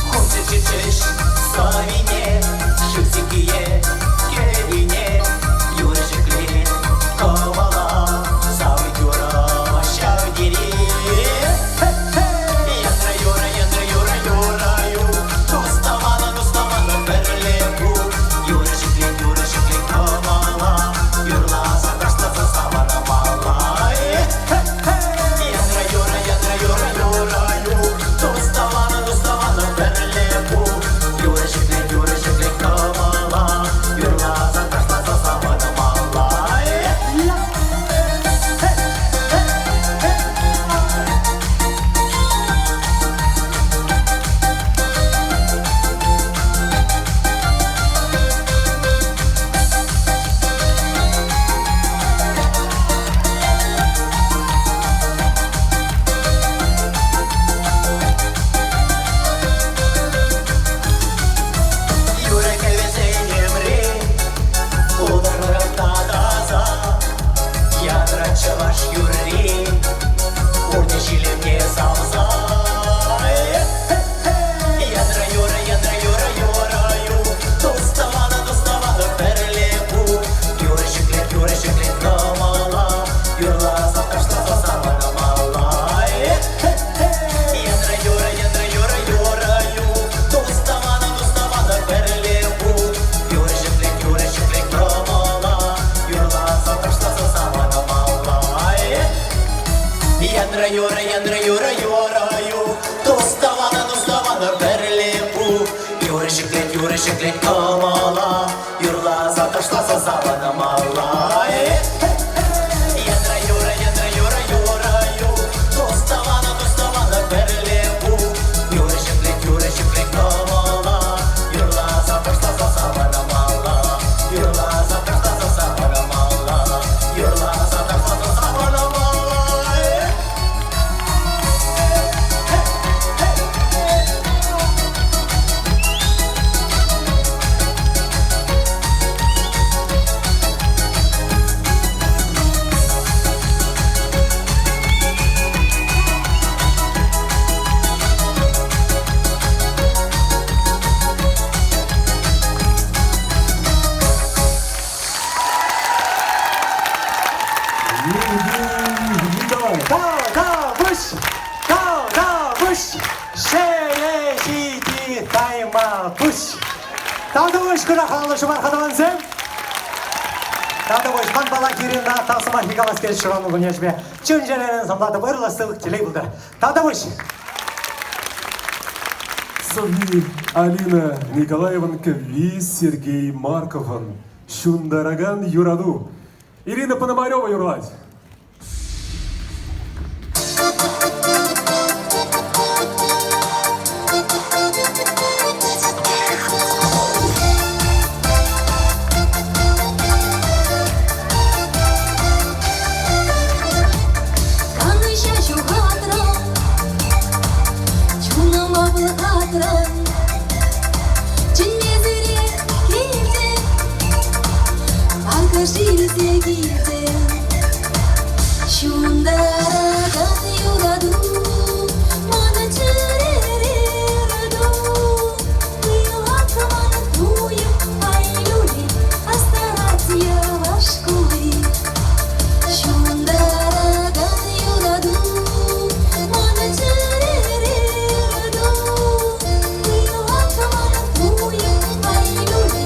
Хурчӗ сӑвине, шыв сиккие, кӗвине, юрӑ ҫӗклет кӑмӑла, савӑк юрӑ ҫав тери. Янра юрӑ, янра юрӑ, юрӑ ю, тус-тӑванӑ, тус-тӑванӑ пӗрле пул. Юрӑ ҫӗклет, юрӑ ҫӗклет кӑмӑла, юрласа ташласа савӑнмалла. Янра юрӑ, янра юрӑ, юрӑ ю, тус-тӑванӑ, тус-тӑванӑ пӗрле пул. Юрӑ ҫӗклет, юрӑ ҫӗклет кӑмӑла, юрласа ташласа савӑнмалла. Юрӑ кӗвӗсен ӗмри пултӑр та таса, янрать чӑваш юрри, пурнӑҫ илемне савса. Янра юрӑ, янра юрӑ, юрӑ ю, тус-тӑванӑ, тус-тӑванӑ пӗрле пул. Юрӑ ҫӗклет, юрӑ ҫӗклет кӑмӑла, юрласа ташласа савӑнмалла. Янра юрӑ, янра юрӑ, юрӑ ю, тус-тӑванӑ, тус-тӑванӑ пӗрле пул. Юрӑ ҫӗклет, юрӑ ҫӗклет кӑмӑла, юрласа ташласа савӑнмалла. Янра юрӑ, янра юрӑ, юрӑ ю, тус-тӑванӑ, тус-тӑванӑ пӗрле пул. Юрӑ ҫӗклет, юрӑ ҫӗклет кӑмӑла, юрласа ташласа савӑнмалла. Янра юрӑ, янра юрӑ, юрӑ ю, тус-тӑванӑ, тус-тӑванӑ пӗрле пул. Юрӑ ҫӗклет, юрӑ ҫӗклет кӑмӑла, юрласа ташласа савӑнмалла. Юрласа ташласа савӑнмалла. Юрласа ташласа савӑнмалла. пуҫ. Татӑвӑҫ кӑна халлӑ шӑвар тӑвансем. Татӑвӑҫ манпала Кирина тав сӑмахӗ калас килет ҫуралнӑ кун ячӗпе. Чун-чӗререн саламлатӑп, ырлӑх сывлӑх телей пултӑр. Татӑвӑҫ! Сӑвви Алина Николаеван кӗвви Сергей Марковӑн Ҫунтаракан юрату. Ирина Пономарева юрлать. Канӑҫа ҫухатрӑм, чунӑма пӑлхатрӑм. Чӗнмесӗрех килтӗн, акӑш илсе килтӗн. Ҫунтаракан юрату манӑн чӗрере ырату. Пылак манӑн туйӑм, ай-люли, астарать йӑваш кулли. Ҫунтаракан юрату манӑн чӗрере ырату. Пылак манӑн туйӑм, ай-люли,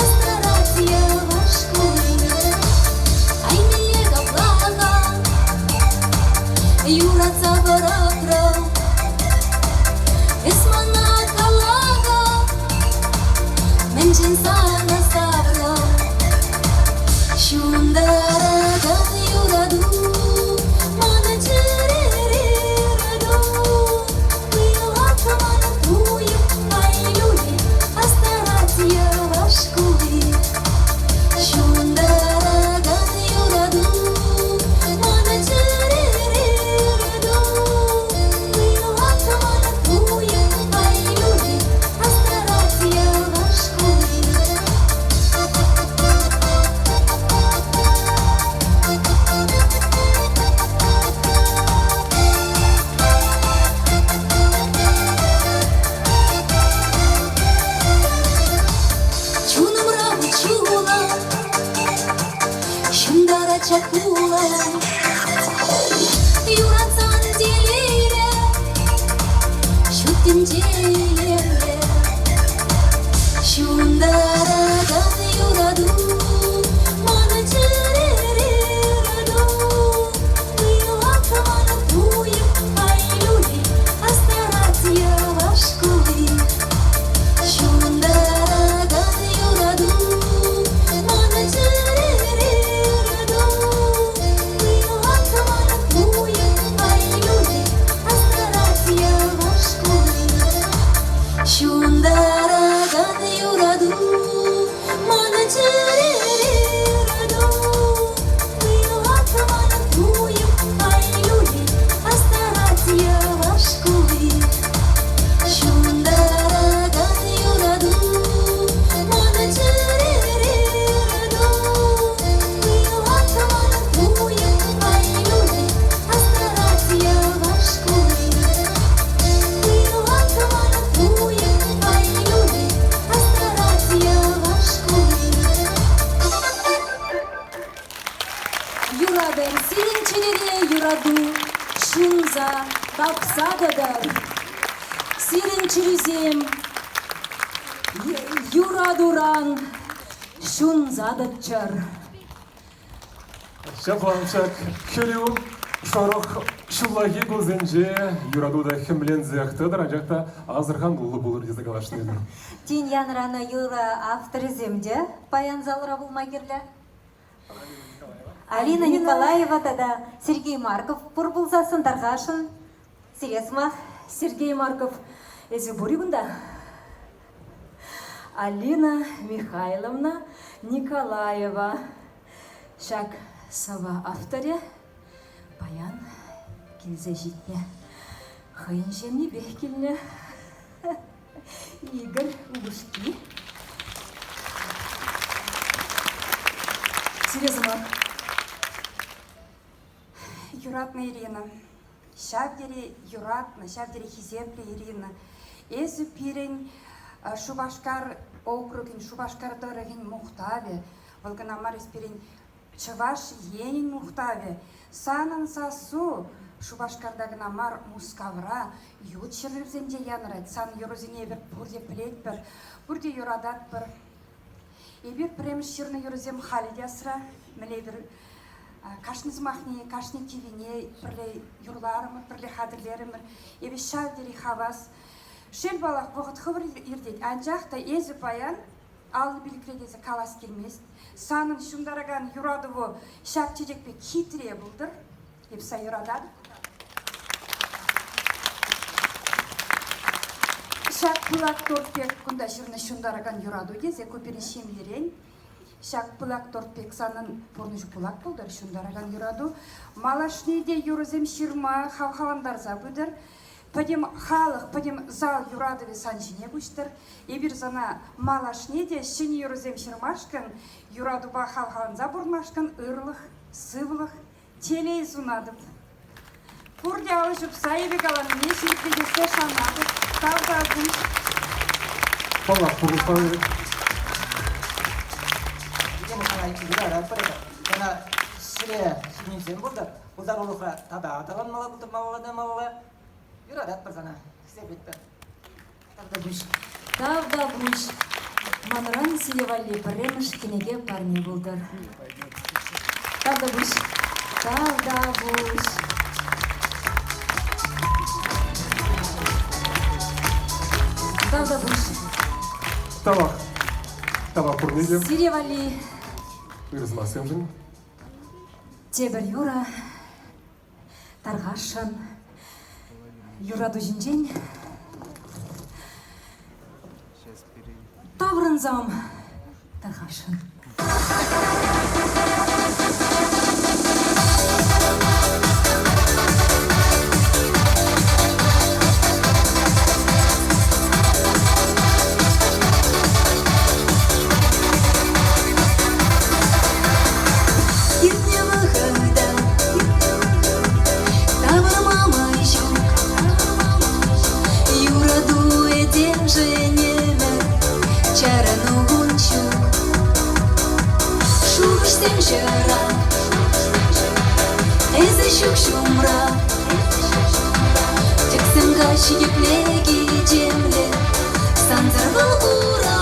астарать йӑваш кулли. Ай, мӗнле капла-ха юратса пӑрахрӑм. Эс мана кала-ха, мӗншӗн сана саврӑм? Ҫунтаракан юрату манӑн чӗрере ырату. Пылак манӑн туйӑм, ай-люли, астарать йӑваш кулли. Ҫунтаракан юрату манӑн чӗрере ырату. Пылак манӑн туйӑм, ай-люли, астарать йӑваш кулли. Чунӑмра чула, ҫунтарать ҫак хула. Юратсан телейлӗ, ҫут тӗнче илемлӗ. Ҫунтаракан юрату манӑн чӗрере ырату. Пылак манӑн туйӑм, ай-люли, астарать йӑваш кулли. Ҫунтаракан юрату манӑн чӗрере ырату. Пылак манӑн туйӑм, ай-люли, астарать йӑваш кулли. Ҫунтаракан юрату манӑн чӗрере ырату. Пылак манӑн туйӑм, ай-люли, астарать йӑваш кулли. Ҫунтаракан юрату манӑн чӗрере ырату. Пылак манӑн туйӑм, ай-люли, астарать йӑваш кулли. Пылак манӑн туйӑм, ай-люли, астарать йӑваш кулли. Юратӑр, сирӗн чӗрере юрату ҫунса, тапса тӑтӑр. Сирӗн чӗрӳсем юратуран ҫунса тӑччӑр. Ҫапла ҫак хӗрӳ шӑрӑх ҫуллахи кунсенче юрату та хӗмленсех тӑтӑр, анчах та асӑрхануллӑ пулӑр тесе каласшӑн эпир. Тин янранӑ юрӑ авторӗсем те паян залра пулма кирлӗ. Алина Николаева тата Сергей Марков пур пулсассӑн тархасшӑн. Сире сӑмах. Сергей Марков, эсӗ пур-и кунта? Алина Михайловна Николаева. Ҫак сӑвӑ авторӗ паян килсе ҫитнӗ. Хӑйӗн ҫемйипех килнӗ. Игорь упӑшки. Сире сӑмах. Юратнӑ Ирина, ҫав тери юратнӑ, ҫав тери хисеплӗ Ирина. Эсӗ пирӗн Шупашкар округӗн, Шупашкар тӑрӑхӗн мухтавӗ. Вӑл кӑна мар, эс пирӗн Чӑваш Енӗн мухтавӗ. Санӑн сассу. Шупашкарта кӑна мар, Мускавра, ют ҫӗршывсенче янӑрать. Сан юрӑсене эпир пурте пӗлетпӗр, пурте юрататпӑр. Эпир пӗрремӗш ҫырнӑ юрӑсем халӗ те асра. Мӗнле эпир кашни сӑмахне, кашни кӗввине пӗрле юрларӑмӑр, пӗрле хатӗрлерӗмӗр. Эпӗ ҫав тери хавас. Шел паллах, вӑхӑт хӑвӑрт иртет, анчах та эсӗ паян аллӑ пилӗкре тесе калас килмест. Санӑн ҫунтаракан юратӑву ҫак чечек пек хитре пултӑр. Эп сан юрататӑп. Ҫак пылак торт пек кунта ҫырнӑ ҫунтаракан юрату тесе ку пирӗн ҫемьерен. Ҫак пылак торт пек санӑн пурнӑҫу пылак пултӑр, ҫунтаракан юрату. Малашне те юрӑсем ҫырма хавхалантарса пытӑр. Пӗтӗм халӑх, пӗтӗм зал юратӑвӗ сан ҫине куҫтӑр. Эпир сана малашне те ҫӗнӗ юрӑсем ҫырмашкӑн, юратупа хавхаланса пурӑнмашкӑн ырлӑх, сывлӑх, телей сунатӑп. Пурте алӑ ҫупса эпӗ каланине ҫирӗплетессе шанатӑп. Тавтапуҫ. Паллах, пурнӑҫпа Юрататпӑр. Сана сире ҫитӗнӳсем пултӑр. Пултарулӑхра тата аталанмалла пултӑр, малалла та малалла. Юрататпӑр сана, хисеплетпӗр. Тавтапуҫ. Тавтапуҫ. Манран сире валли пӗрремӗш кӗнеке парне пултӑр. Тавтапуҫ. Тавтапуҫ. Тавтапуҫ. Тавах. Тавах пурне те. Сире валли ырӑ сӑмахсемшӗн. Тепӗр юрӑ тархасшӑн юрату ҫинчен таврӑнсам тархасшӑн. Иртнӗ вӑхӑта тавӑрма май ҫук. Юрату этемшӗн ӗмӗр чарӑну кун ҫук. Шухӑшсем ҫӑра, эсӗ ҫук ҫумра. Тӗксӗм каҫ епле кичемле, сансӑр вӑл ура.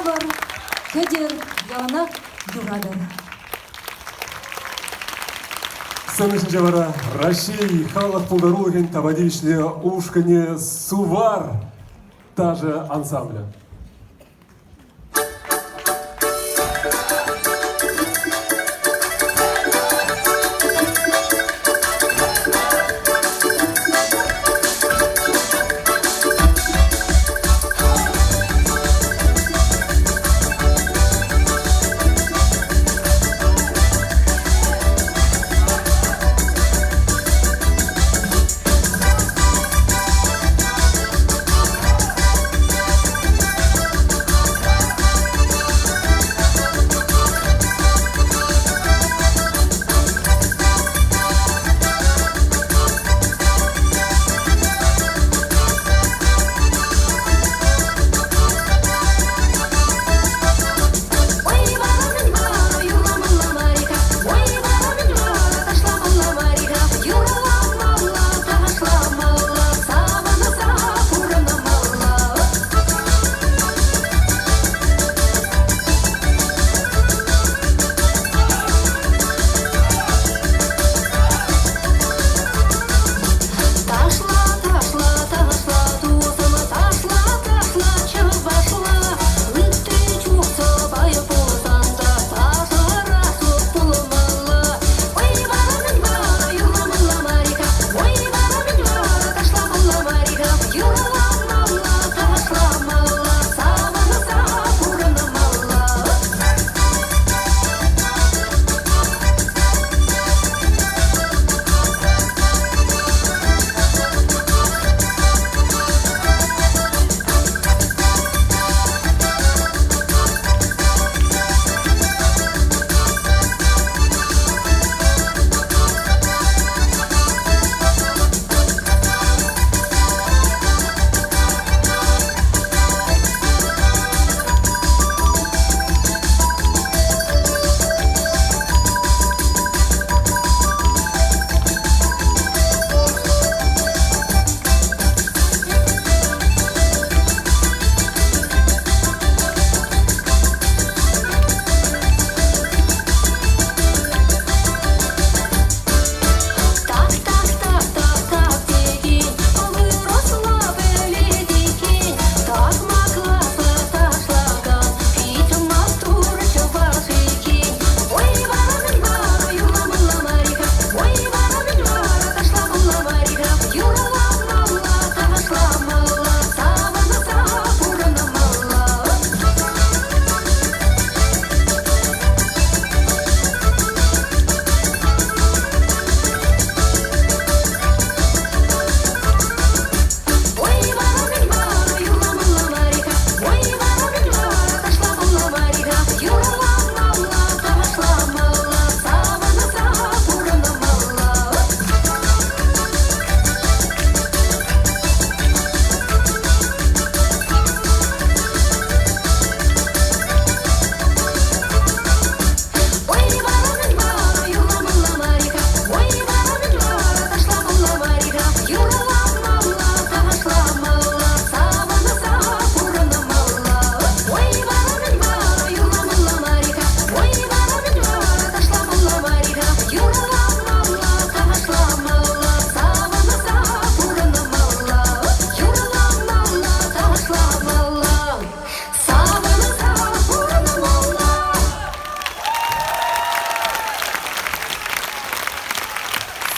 Савӑр, кӗтӗр, яланах юратӑр. Сцена ҫинче вара Раҫҫей халӑх пултарулӑхӗн тава тивӗҫлӗ ушкӑнӗ «Сувар» ташӑ ансамблӗ.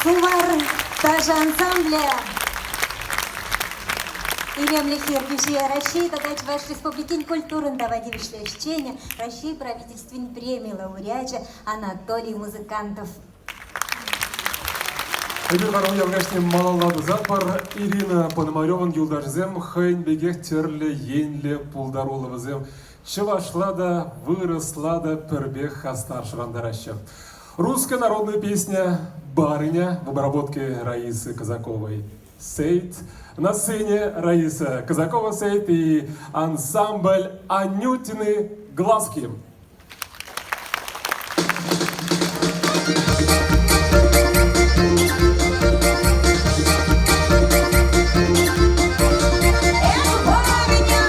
Сувар ташӑ ансамблӗ илемлӗх ертӳҫи Раҫҫей тата Чӑваш Республикин культурӑн тава тивӗҫлӗ ӗҫченӗ, Раҫҫей Правительствин преми лауреачӗ Анатолий Музыкантов. Эпир вара уяв каҫне малалла тӑсатпӑр. Ирина Пономаревӑн юлташӗсем хӑйӗн пекех тӗрлӗ енлӗ пултаруллӑ вӗсем. Чӑвашла та, вырӑсла та пӗр пек хастар шӑрантараҫҫӗ. Русская народная песня «Барыня» в обработке Раисы Казаковой. Сейт. На сцене Раиса Казакова Сейт и ансамбль «Анютины глазки». Эх, барыня,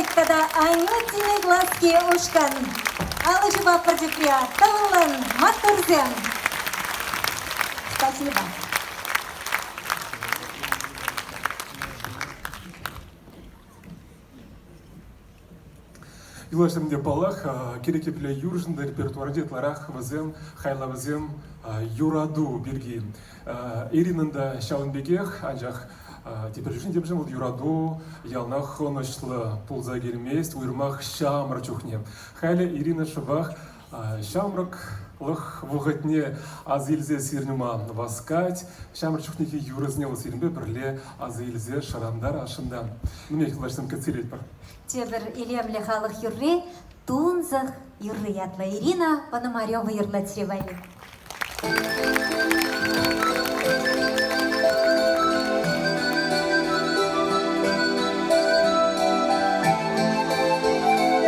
Pride тата Анютины глазки ушкӑн. Алӑ ҫупатпӑр тепре. Тӑвӑллӑн, маттурсем! Спасибо. Юлашсем те паллах, кирек епле юрӑҫӑн та репертуарӗнче ытларах вӗсем, хайлавӗсем юрату пирки. Иринӑн та ҫавӑн пекех, анчах тепӗр чухне темшӗн вӑл юрату яланах ӑнӑҫлӑ пулса килмест, уйрӑмах ҫамрӑк чухне. Халӗ Ирина шӑпах ҫамрӑклӑх вӑхӑтне аса илсе сирӗн ума васкать. Ҫамрӑк чухнехи юрӑсене вӑл сирӗнпе пӗрле аса илсе шӑрантарасшӑн та. Мӗнех, юлташсем, кӗтсе илетпӗр. Тепӗр илемлӗ халӑх юрри Тунсӑх юрри ятлӑ Ирина Пономарева юрлать валли.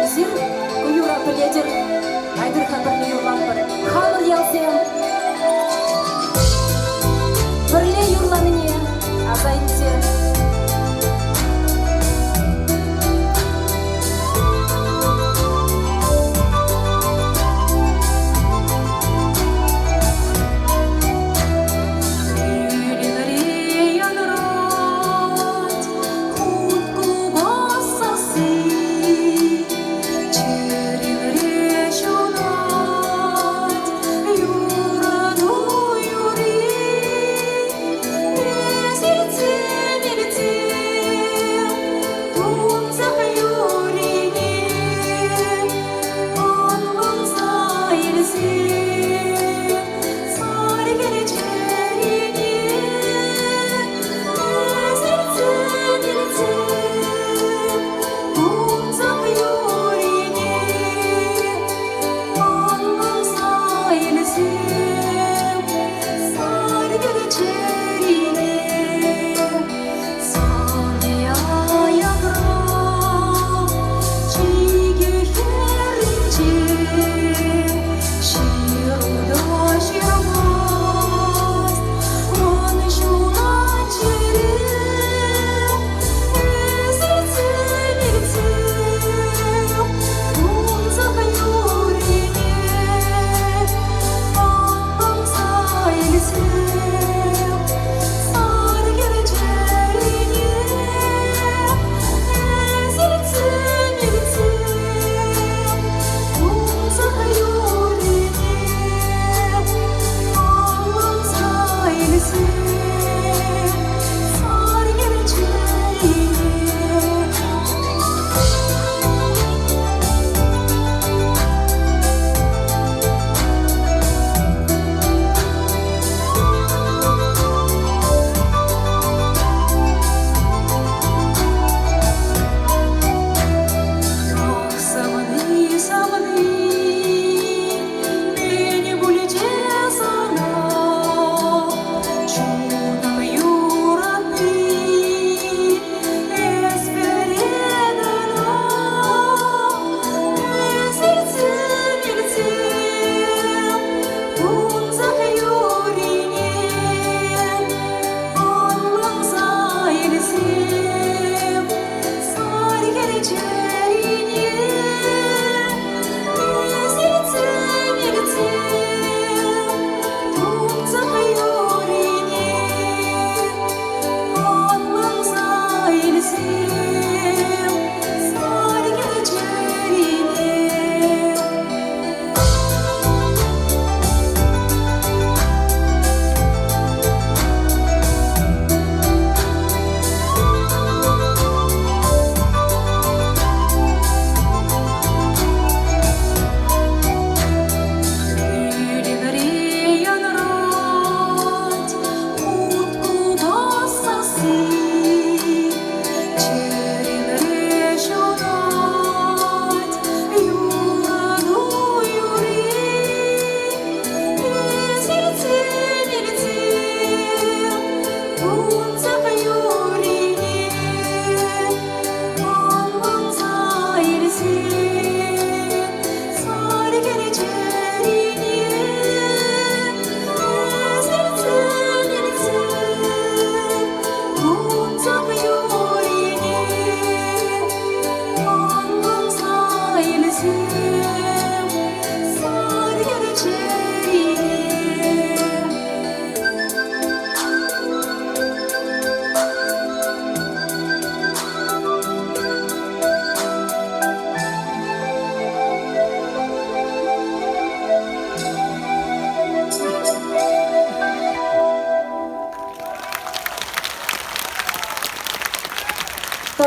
Эсир ку юрра пӗлетӗр, айтӑр-ха пӗрле юрлатпӑр. Хамӑр ялсем пӗрле юрланине аса илсе.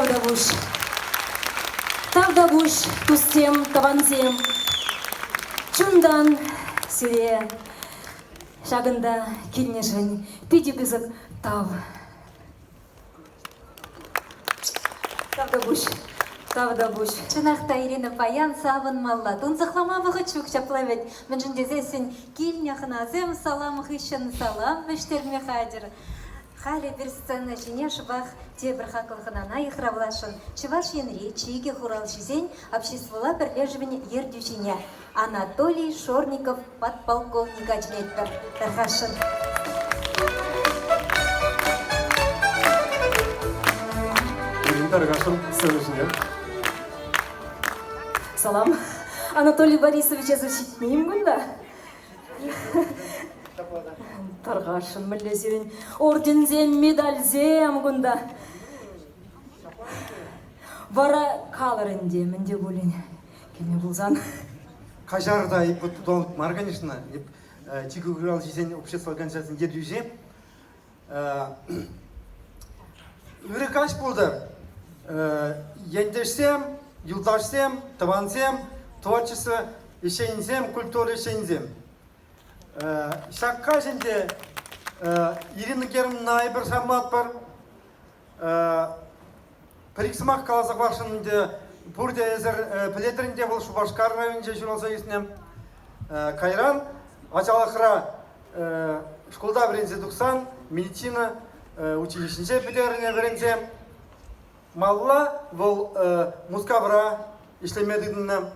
Тавтапуҫ. Тавтапуҫ, туссем, тӑвансем. Чунтан сире ҫакӑнта килнӗшӗн питӗ пысӑк тав. Тавтапуҫ. Тавтапуҫ. Чӑнах та, Ирина, паян савӑнмалла. Тунсӑхлама вӑхӑт ҫук ҫапла вӗт. Мӗншӗн тесессӗн килнӗ хӑнасем салам хыҫҫӑн салам вӗҫтерме хатӗр. Халӗ пир сцена ҫине шӑпах тепӗр хаклӑ хӑнана йыхравласшӑн Чӑваш Енри чикӗ хуралҫисен обществӑлла пӗрлешӗвӗн ертӳҫине Анатолий Шорников подполковника чӗнетпӗр. Тархасшӑн. Ирина Тархасшӑн сцена ҫине. Салам. Анатолий Борисович, эсӗ ҫитмен кунта? Тархасшӑн, мӗнле сирӗн орденсем, медальсем кунта. Вара калӑр ӗнтӗ, мӗн те пулин килнӗ пулсан. Каҫар та, эп вот мар, конечно, эп чикӗ хуралҫисен общество организацийӗн ертӳҫи. Ырӑ каҫ пултӑр. Ентешсем, юлташсем, тӑвансем, творчество ӗҫченӗсем, культура ӗҫченӗсем. Ҫак каҫ ӗнтӗ Ирина Германовна эпир саламлатпӑр. Пӗр-ик сӑмах каласа хӑварсшӑн ӗнтӗ. Пурте эсӗр пӗлетӗр ӗнтӗ, вӑл Шупашкар районӗнче ҫуралса ӳснӗ. Кайран ачалӑхра шкулта вӗренсе тухсан медицина училищинче пӗтернӗ вӗренсе. Малалла вӑл Мускавра ӗҫлеме тытӑннӑ.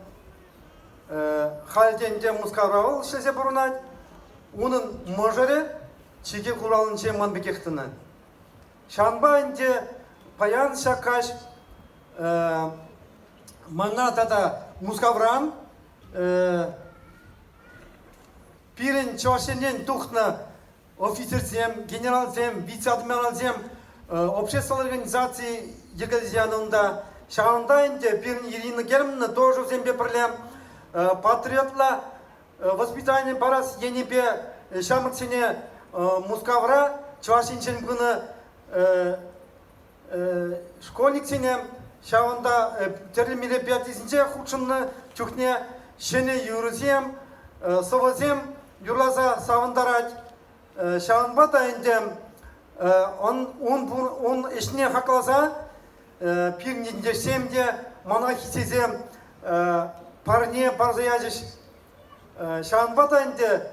Халь те ӗнтӗ Мускавра вӑл ӗҫлесе пурӑнать. Унӑн мӑшӑрӗ чикӗ хуралӗнче ман пекех тӑнӑ. Ҫавӑнпа ӗнтӗ паян ҫак каҫ мана тата Мускавран пирӗн Чӑваш Енрен тухнӑ офицерсем, генералсем, вице-адмиралсем обществӑлла организаци йӗркелесе янӑ унта. Ҫавӑнта ӗнтӗ пирӗн Ирина Германовна тоже вӗсемпе пӗрле патриотла воспитани парас енӗпе ҫамрӑксене Мускавра Чӑваш Енчен пынӑ школьниксене ҫавӑнта тӗрлӗ мероприятисенче хутшӑннӑ чухне ҫӗнӗ юрӑсем, сӑвӑсем юрласа савӑнтарать. Ҫавӑнпа та ӗнтӗ ун ӗҫне хакласа пирӗн ентешсем те мана хистесе парне парса ячӗҫ. Ҫавӑнпа та ӗнтӗ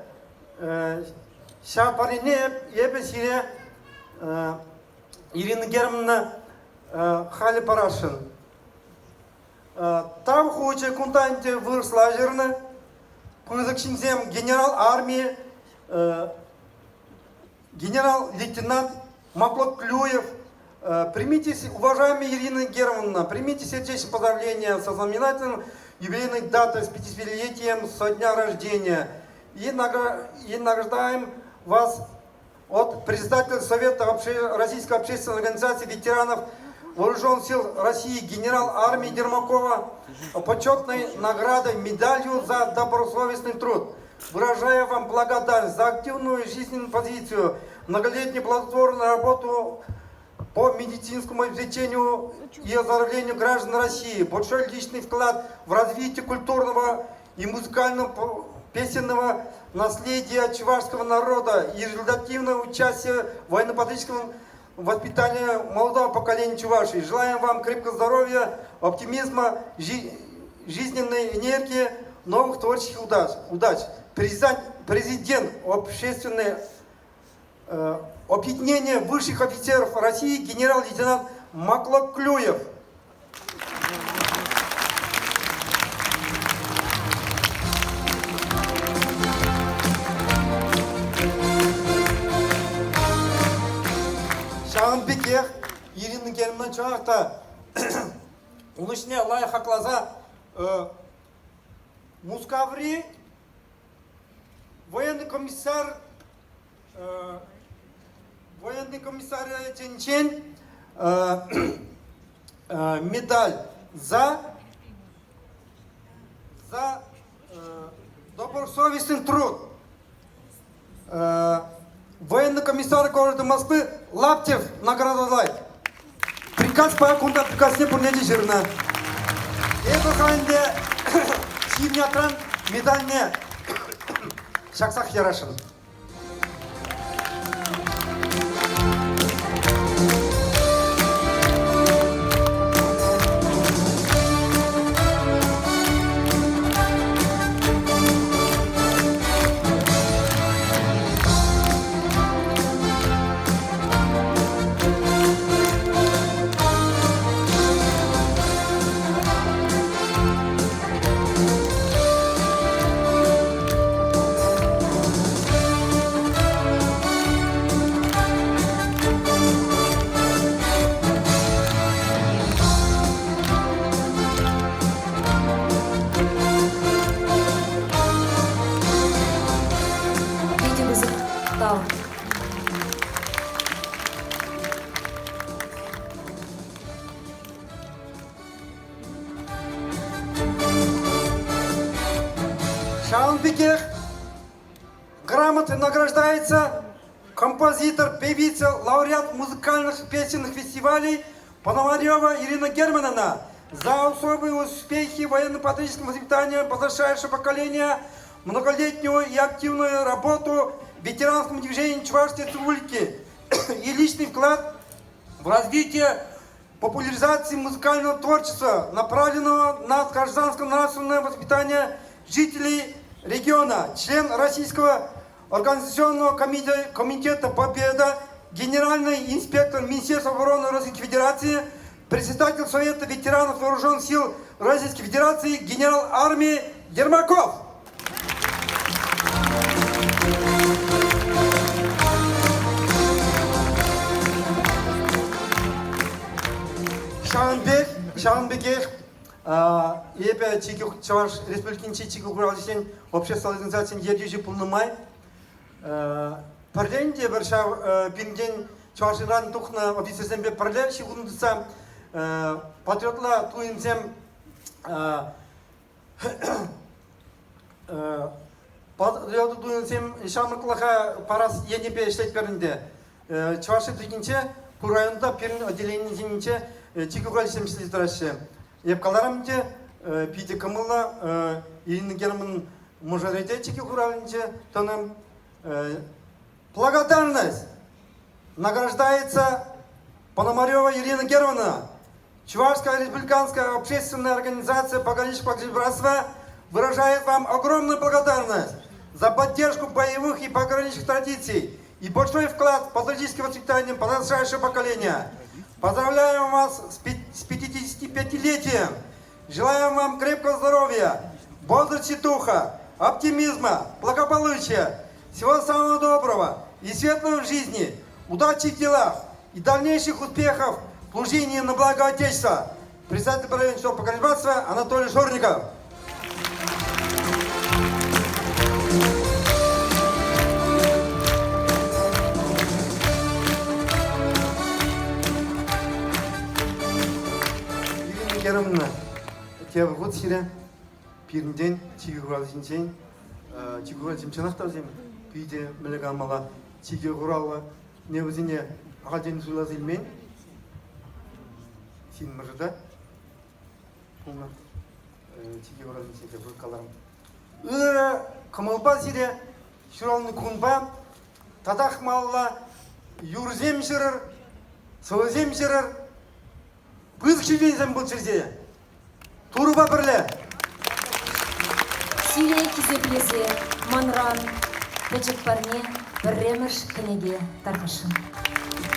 ҫав парнене эпӗ сире Ирина Германовна халӗ парасшӑн. Тав хучӗ кунта ӗнтӗ вырӑсла ҫырнӑ. Пысӑк ҫынсем генерал армии, генерал-лейтенант Маклок-Клюев, примите, уважаемая Ирина Германовна, примите сердечное поздравление со знаменательным юбилейной датой с 50-летием со дня рождения и награждаем вас от председателя Совета Российской общественной организации ветеранов Вооруженных сил России генерал армии Дермакова почетной наградой медалью за добросовестный труд. Выражаю вам благодарность за активную жизненную позицию, многолетнюю плодотворную работу по медицинскому обеспечению и оздоровлению граждан России, большой личный вклад в развитие культурного и музыкального песенного наследия чувашского народа и результативное участие в военно-патриотическом воспитании молодого поколения Чувашии. Желаем вам крепкого здоровья, оптимизма, жизненной энергии, новых творческих удач. удач. Президент, президент общественной объединения высших офицеров России генерал-лейтенант Маклак Клюев. Ҫавӑн пекех Ирина Германовна чӑнах та ун ӗҫне лайӑх хакласа Мускаври военный комиссар военный комиссариатӗнчен медаль за за добросовестный труд. Военный комиссар города Москвы Лаптев награждает. Приказпа кунта приказне пурне те ҫырнӑ. Эпӗ халь ӗнтӗ сирӗн ятран медальне ҫаксах ярасшӑн. Питӗ пысӑк тав. Ҫавӑн пекех грамотой награждается композитор, певица, лауреат музыкальных песенных фестивалей Пономарева Ирина Германовна за особые успехи в военно-патриотическом воспитании подрастающего поколения, многолетнюю и активную работу в ветеранском движении Чувашской Республики и личный вклад в развитие популяризации музыкального творчества, направленного на гражданско-нравственное воспитание жителей региона, член Российского организационного комитета «Победа», генеральный инспектор Министерства обороны Российской Федерации, председатель Совета ветеранов Вооруженных сил Российской Федерации, генерал армии Ермаков. Ҫавӑн пек, ҫавӑн пекех эпӗ Чикӗ Чӑваш Республикинчи чикӗ хуралҫисен общество организацийӗн ертӳҫи пулнӑ май пӗртен те пӗр ҫав пиртен Чӑваш Енран тухнӑ офицерсемпе пӗрле ҫыхӑну тытса патриотла туйӑмсем патриотла туйӑмсем ҫамрӑклӑха парас енӗпе ӗҫлетпӗр ӗнтӗ. Чӑваш Республикинче пур районта пирӗн отделенисенче чикӗ хуралҫисем ӗҫлесе тӑраҫҫӗ. Эп каларӑм те, питӗ кӑмӑллӑ Ирина Герман мӑшӑрӗ те чикӗ хуралӗнче тӑнӑ. Благодарность награждается Пономарева Ирина Германовна, Чувашская республиканская общественная организация пограничного братства выражает вам огромную благодарность за поддержку боевых и пограничных традиций и большой вклад в патриотическое воспитание подрастающего поколения. Поздравляем вас с 55-летием! Желаем вам крепкого здоровья, бодрости духа, оптимизма, благополучия, всего самого доброго и светлого в жизни, удачи в делах и дальнейших успехов в служении на благо Отечества. Председатель правительства пограничного Анатолий Шорников. Ирина Германовна, тепӗр хут сире пирӗнтен чикӗ хуралҫинчен чикӗ хуралҫисем чӑнах та вӗсем питӗ мӗнле каламалла чикӗ хураллӑ не вӗсене ахальтен суйласа илмен ҫын мӑшӑрта пулнӑ чикӗ хуралҫинче те каларӑм ырӑ кӑмӑлпа сире ҫуралнӑ кунпа татах малалла юрӑсем ҫырӑр сӑвӑсем ҫырӑр Пысӑк ҫитӗнӳсем пулччӑр сире. Турӑпа пӗрле. Сире хисеплесе манран пӗчӗк парне пӗрремӗш кӗнеке тархасшӑн.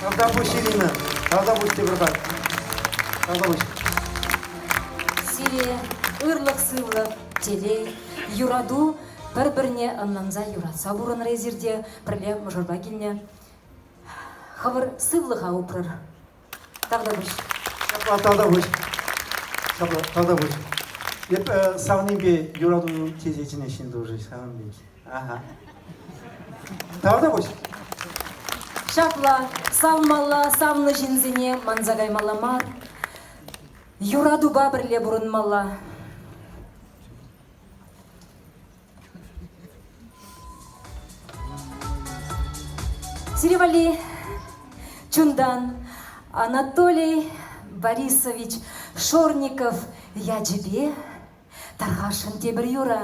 Тавтапуҫ, Ирина. Тавтапуҫ тепӗр хат. Тавтапуҫ. Сире ырлӑх-сывлӑх, телей, юрату пӗр-пӗрне ӑнланса юратса пурӑнӑр эсир те пӗрле мӑшӑрпа килнӗ. Хӑвӑр сывлӑха упрӑр. Тавтапуҫ. Ҫапла тавтапуҫ. Ҫапла тавтапуҫ. Эп савнипе юрату тесе чӗнеҫҫӗ тоже ҫавӑн пек. Ага. Тавтапуҫ. Ҫапла савмалла савнӑ ҫынсене манса каймалла мар. Юратупа пӗрле пурӑнмалла. Сире валли чунтан Анатолий Борисович Шорников ячӗпе тархасшӑн тепӗр юрӑ.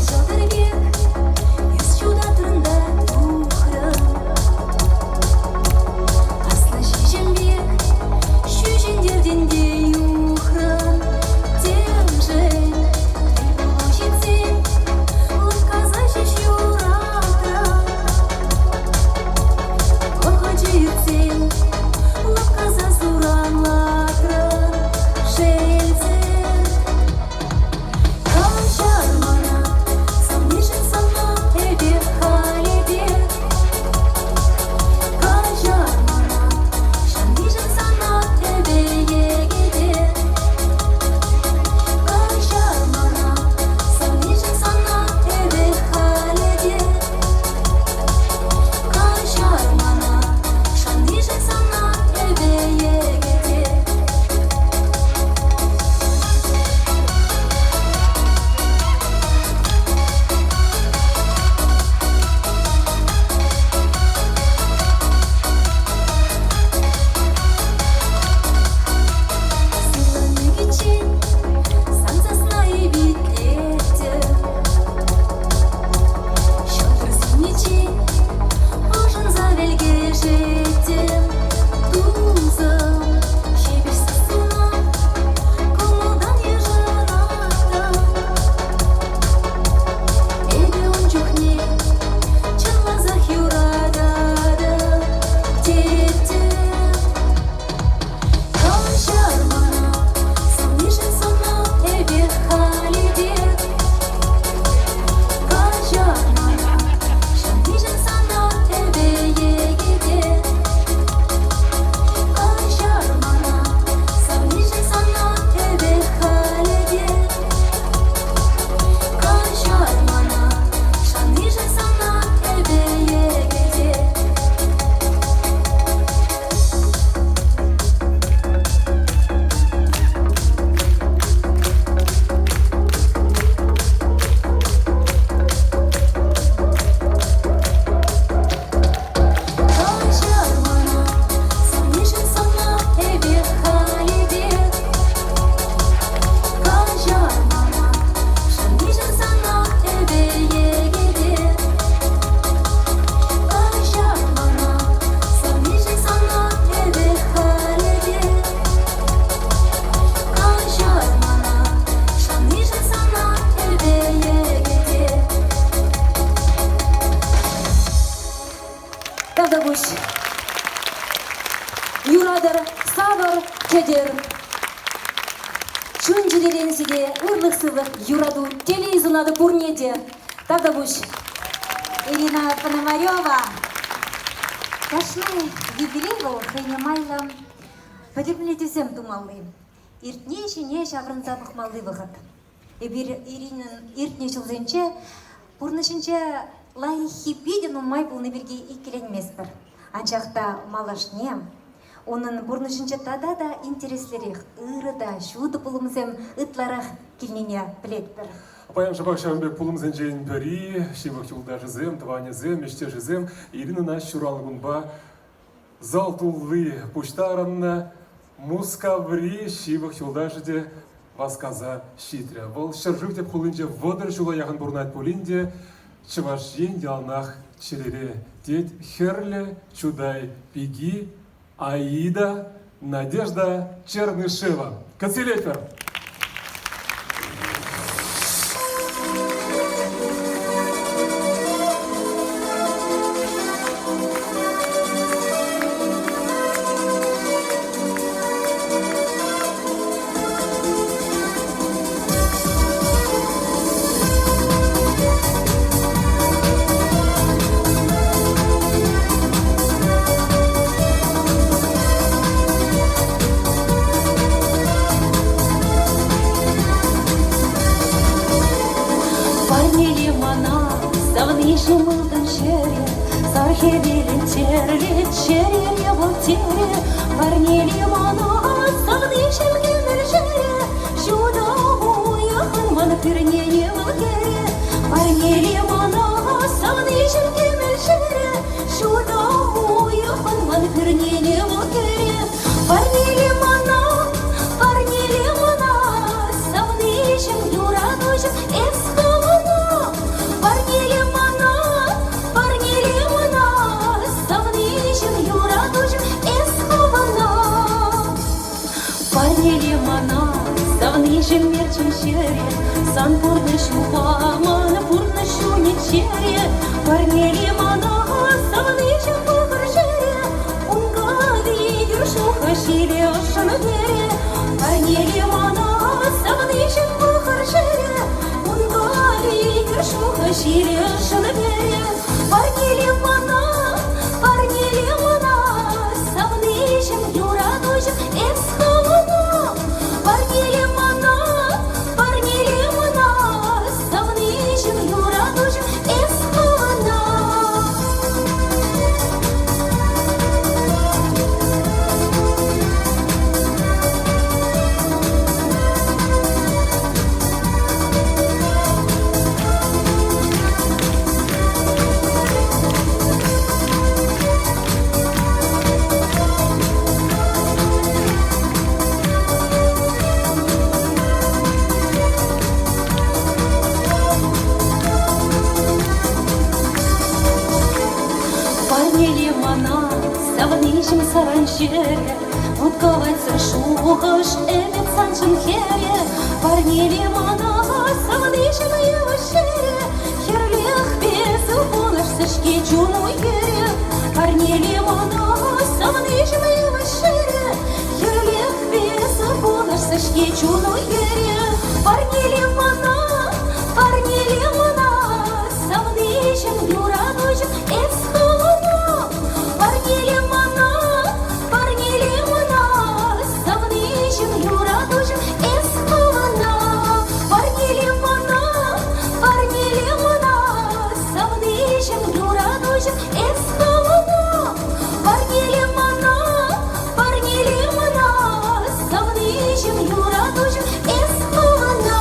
Ҫӑлтӑр пек эс ҫутатрӑн та тухрӑн. Аслӑ ҫиҫӗм пек ҫӳҫентертӗн те юхрӑн. Темшӗн тӗлпулу ҫитсен лӑпкаса ҫеҫ юратрӑн. Вӑхӑчӗ иртсен лӑпкаса суранлатрӑн. Шелсӗр Каҫар мана, савнишӗн сана эпир халӗ те. Каҫар мана, шаннишӗн сана эпӗ йӗкӗте. Каҫар мана, савнишӗн сана эпӗ халӗ те. Каҫар мана, шаннишӗн сана эпӗ йӗкӗте. Сывланиччен сан сасна витлеттӗм. Ҫӑлтӑр сӳниччен ӑшӑнса вӗлкӗшеттӗм. Тусӑм, ҫепӗҫ сассуна кӑмӑлтан йышӑнаттӑм. Эпӗ ун чухне чӑнласах юрататӑп теттӗм. Каҫар мана, савнишӗн сана эпир халӗ те. Каҫар мана, шаннишӗн сана эпӗ йӗкӗте. Каҫар мана, савнишӗн сана эпӗ халӗ те. Каҫар мана, шаннишӗн сана эпӗ йӗкӗте. Каҫар мана, савнишӗн сана эпир халӗ те. Каҫар мана, шаннишӗн сана эпӗ йӗкӗте. Каҫар мана, савнишӗн сана эпӗ халӗ те. Каҫар мана, шаннишӗн сана эпӗ йӗкӗте. Тавтапуҫ. Юратӑр, савӑр, кӗтӗр. Чун-чӗререн сире ырлӑх-сывлӑх, юрату, телей сунатӑп пурне те. Тавтапуҫ. Ирина Пономарева. Кашни юбилей вӑл хӑйне майлӑ пӗтӗмлетӳсем тумалли, иртни ҫине ҫаврӑнса пӑхмалли вӑхӑт. Эпир Иринӑн иртнӗ ҫулсенче пурнӑҫӗнче лайӑххи питӗ нумай пулни пирки иккӗленместпӗр. Анчах та малашне унӑн пурнӑҫӗнче тата та интереслӗрех, ырӑ та ҫутӑ пулӑмсем ытларах килнине пӗлетпӗр. Паян шӑпах ҫавӑн пек пулӑмсенчен пӗри ҫывӑх юлташӗсем, тӑванӗсем, ӗҫтешӗсем Иринӑна ҫуралнӑ кунпа зал тулли пуҫтарӑннӑ Мускаври ҫывӑх юлташӗ те васкаса ҫитрӗ. Вӑл ҫӗршыв тӗп хулинче 30 ҫула яхӑн пурӑнать пулин те Чӑваш Ен яланах чӗрере, тет Хӗрлӗ Чутай пики Аида Надежда Чернышева. Кӗтсе илетпӗр! Парнеле мана савниҫӗм ылтӑн ҫӗрӗ, Сар хӗвелӗн тӗрлӗ чӗрере вӑл терӗ. Парнеле мана савниҫӗм кӗмӗл ҫӗрӗ, Ҫутӑ уйӑхӑн ман пӳрнене вӑл кӗрӗ. Парнеле мана савниҫӗм кӗмӗл ҫӗрӗ, Ҫутӑ уйӑхӑн ман пӳрнене вӑл кӗрӗ. Парнеле мана, парнеле мана, Савниҫӗм, юратуҫӑм, эс хӑвна. Парнеле мана, парнеле мана, Савниҫӗм, юратуҫӑм, эс хӑвна. Парнеле мана, савниҫӗм мерчен ҫӗре, Сан пурнӑҫупа ман пурнӑҫу нечере. Парнеле мана, савниҫӗм пӑхӑр ҫӗре, Унка витӗр шухӑ ҫиле ӑшшӑн пере. Парнеле мана, савниҫӗм пӑхӑр ҫӗре, Унка витӗр шухӑ ҫиле ӑшшӑн пере. Парнеле мана, парнеле мана, Савниҫӗм, юратуҫӑм, эс хӑвна. Парнеле мана, парнеле мана, Савниҫӗм, юратуҫӑм, эс хӑвна. Парнеле мана савниҫӗм саран ҫӗрӗ, Вут-кӑвайсӑр шухӑш ӗмӗт саншӑн хӗрӗ. Парнеле мана савниҫӗм йывӑҫ ҫӗрӗ, Хӗрлӗхпе сывпуллашса-ҫке чун уй-хирӗ. Парнеле мана савниҫӗм йывӑҫ ҫӗрӗ, Хӗрлӗхпе сывпуллашса-ҫке чун уй-хирӗ. Парнеле мана, парнеле мана, Савниҫӗм, юратуҫӑм, эс хӑвна. Парнеле мана, парнеле мана, Савниҫӗм, юратуҫӑм, эс хӑвна. Парнеле мана, парнеле мана, Савниҫӗм, юратуҫӑм, эс хӑвна. Парнеле мана, парнеле мана, Савниҫӗм, юратуҫӑм, эс хӑвна.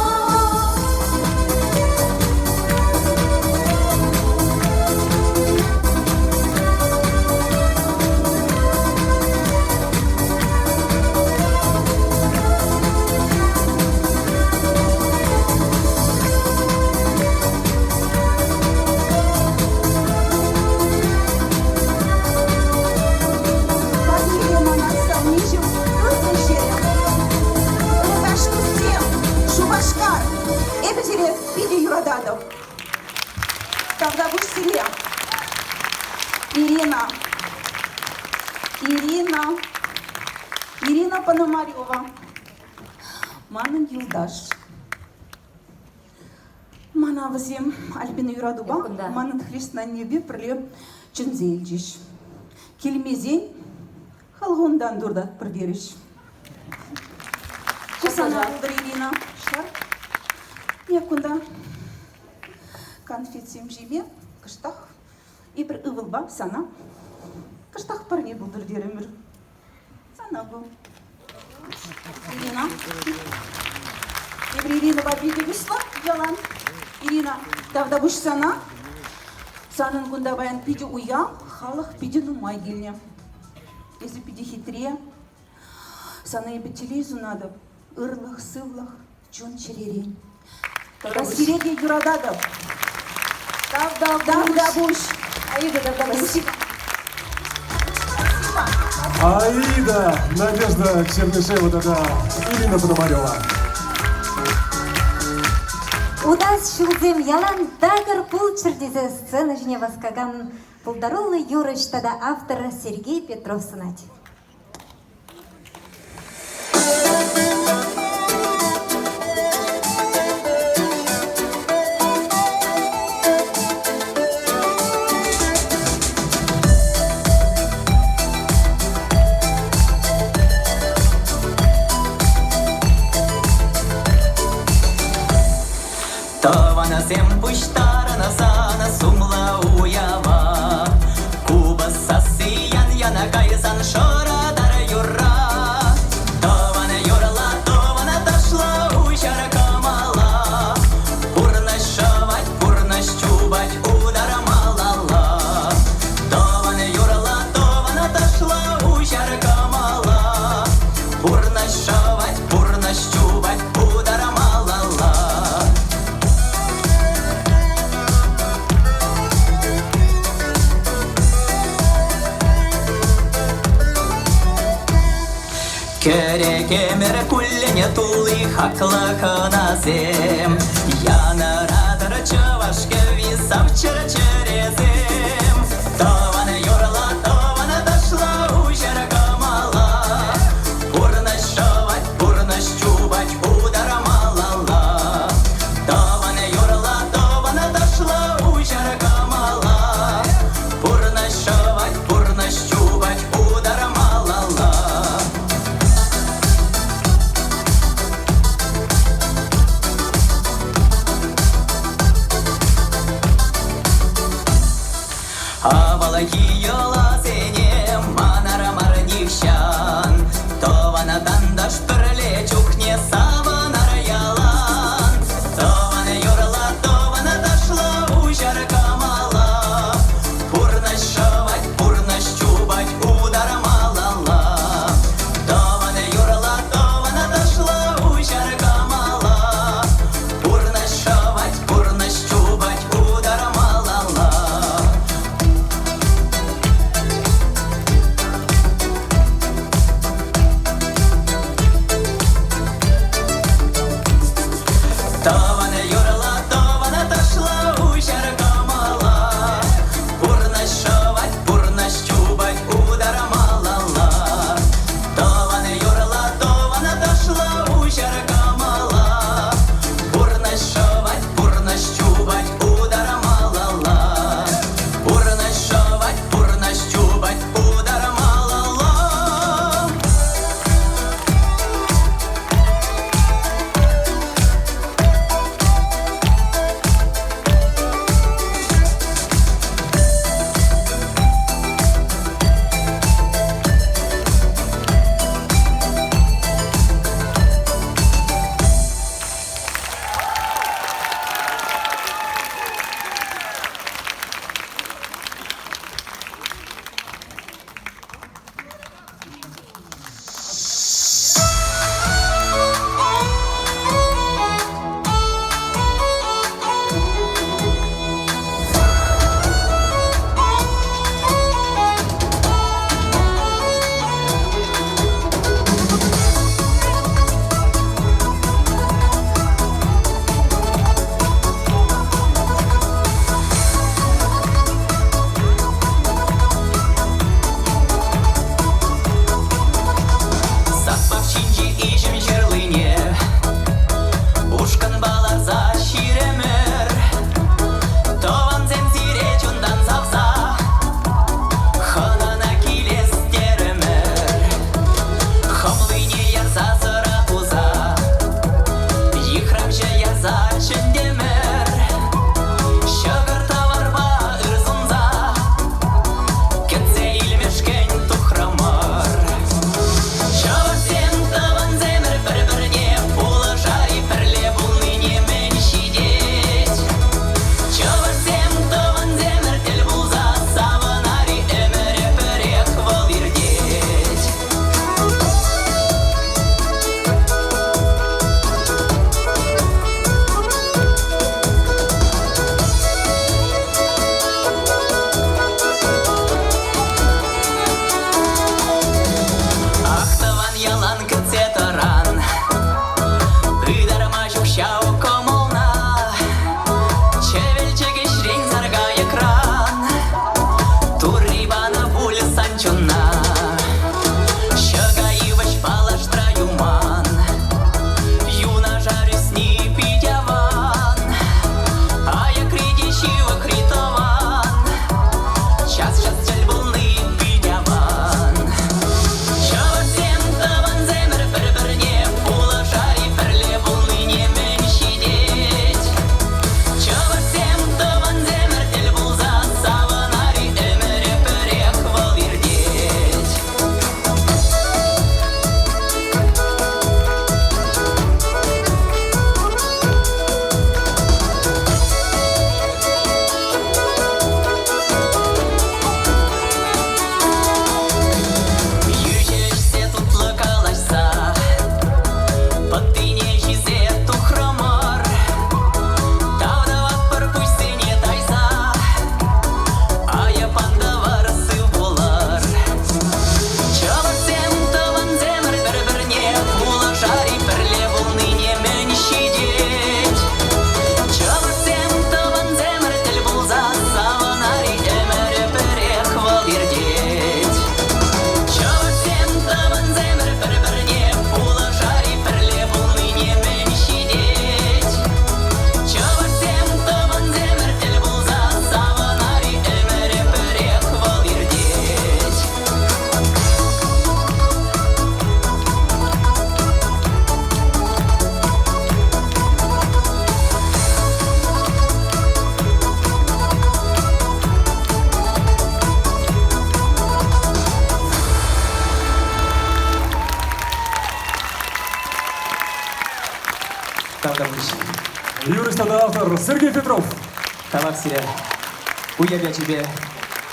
Парнеле мана савниҫӗм ылтӑн ҫерем. Ырташ туссем, Шупашкар, эпӗ сире питӗ юрататӑп. Тавтапуҫ сире. Ирина. Ирина. Ирина Пономарева. Манӑн юлташ. Мана вӗсем Альбина юратупа манӑн хреснаннепе пӗрле чӗнсе илчӗҫ. Килмесен халхунтан туртатпӑр терӗҫ. Сана пултӑр, Ирина. Ҫар. Эп кунта конфетсем ҫиме кӑштах эпир ывӑлпа сана кӑштах парне пултӑр терӗмӗр. Сана пул. Ирина. Эпир Иринӑпа питӗ туслӑ ялан. Ирина, тавтапуҫ сана. Санӑн кунта паян питӗ уяв, халӑх питӗ нумай килнӗ. Эсӗ питӗ хитре. Сана эпӗ телей сунатӑп. Ырлӑх, сывлӑх, чун-чӗререн. Тата сире те юрататӑп. Тавтапуҫ. Аида, тавтапуҫ. Аида, Надежда Чернышева тата Ирина Пономарева. Утас ҫулсем ялан такӑр пулччӑр тесе сцена ҫине васкакан пултаруллӑ юрӑҫ тата автор Сергей Петров сӑнать. Тӑванасем пуҫтарӑнсан сумлӑ уява. Купӑс сасси ян-яна кайсан шӑратар юрра. Тӑван юрла, тӑван ташла, уҫар кӑмӑла. Пурнӑҫ шӑвать, пурнӑҫ чупать, утар малалла. Тӑван юрла, тӑван ташла, уҫар кӑмӑла. Пурнӑҫ шӑвать, пурнӑҫ чупать, утар малалла. Кӗрекемӗр куллен тулли хаклӑ хӑнасем. Янӑратӑр чӑваш кӗвви савччӑр чӗресем. Тӑван юрла, тӑван ташла, уҫӑр кӑмӑла. Пурнӑҫ шӑвать, пурнӑҫ чупать, утар малалла. Тӑван юрла, тӑван ташла, уҫӑр кӑмӑла. Пурнӑҫ шӑвать, пурнӑҫ чупать, утар малалла. Юрӑҫ тата автор Сергей Петров. Тавах сире. Уяв ячӗпе,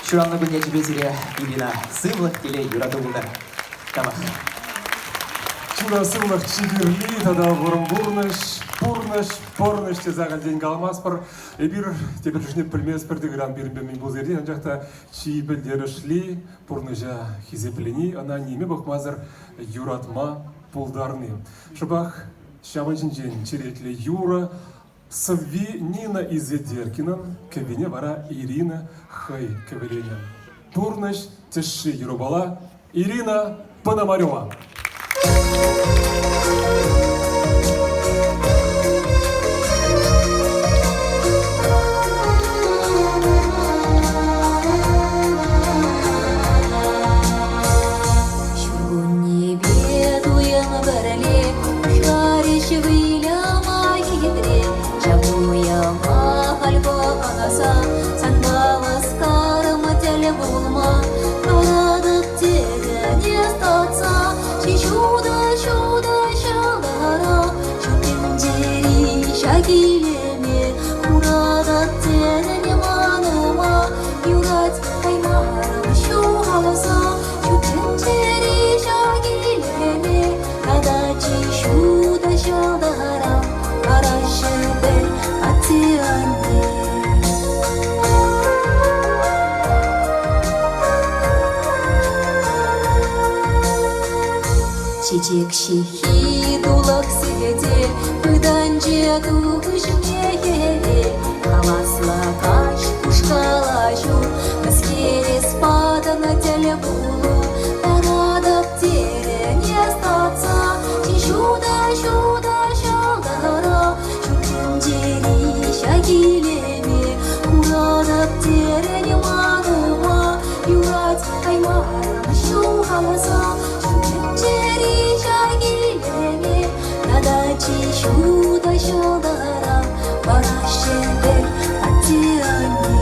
ҫуралнӑ кун ячӗпе сире, Ирина, сывлӑх, телей, юрату пултӑр. Тавах. Чуна сывлӑх чи кирли тата вӑрӑм пурнӑҫ, пурнӑҫ, пурнӑҫ тесе ахальтен каламастпӑр. Эпир тепӗр чухне пӗлместпӗр те ыран пирӗнпе мӗн пулса иртет, анчах та чи пӗлтерӗшли пурнӑҫа хисеплени, ӑна ниме пӑхмасӑр юратма пултарни. Шӑпах ҫавӑн ҫинчен черетлӗ юрӑ сӑвви Нина Изедеркинӑн, кӗввине вара Ирина хӑй кӗвӗленӗ. Пурнӑҫ тӗшши юрӑпала Ирина Пономарева. Ҫуркуннепе туйӑм пӗрле пуҫларӗҫ выляма хитре. Ҫав туйӑма халь пӑхӑнса санпа васкарӑм тӗл пулма. Калатӑп текӗне татса, чи ҫутӑ, ҫутӑ ҫӑлтӑра, ҫут тӗнчери ҫак илеме хуратӑп терӗн ман ума. Юрать каймарӑм ҫухалса, ҫут тӗнчери ҫак илеме тата чи ҫутӑ ҫӑлтӑра параҫҫӗ пӗр атте-анне. Чечек ҫыххи тулӑх сехете пытанчӗ тухӑҫне хӗвел. Хаваслӑ каҫ калаҫу, мӗскер эс патӑн тӗл пулу. Таратӑп терӗн эс татса, чи ҫутӑ, ҫутӑ ҫӑлтӑра. Ҫут тӗнчери ҫак илеме куратӑп терӗн ман ума. Юрать каймарӑм ҫухалса, ҫут тӗнчери ҫак илеме тата чи ҫутӑ ҫӑлтӑра параҫҫӗ пӗр атте-анне.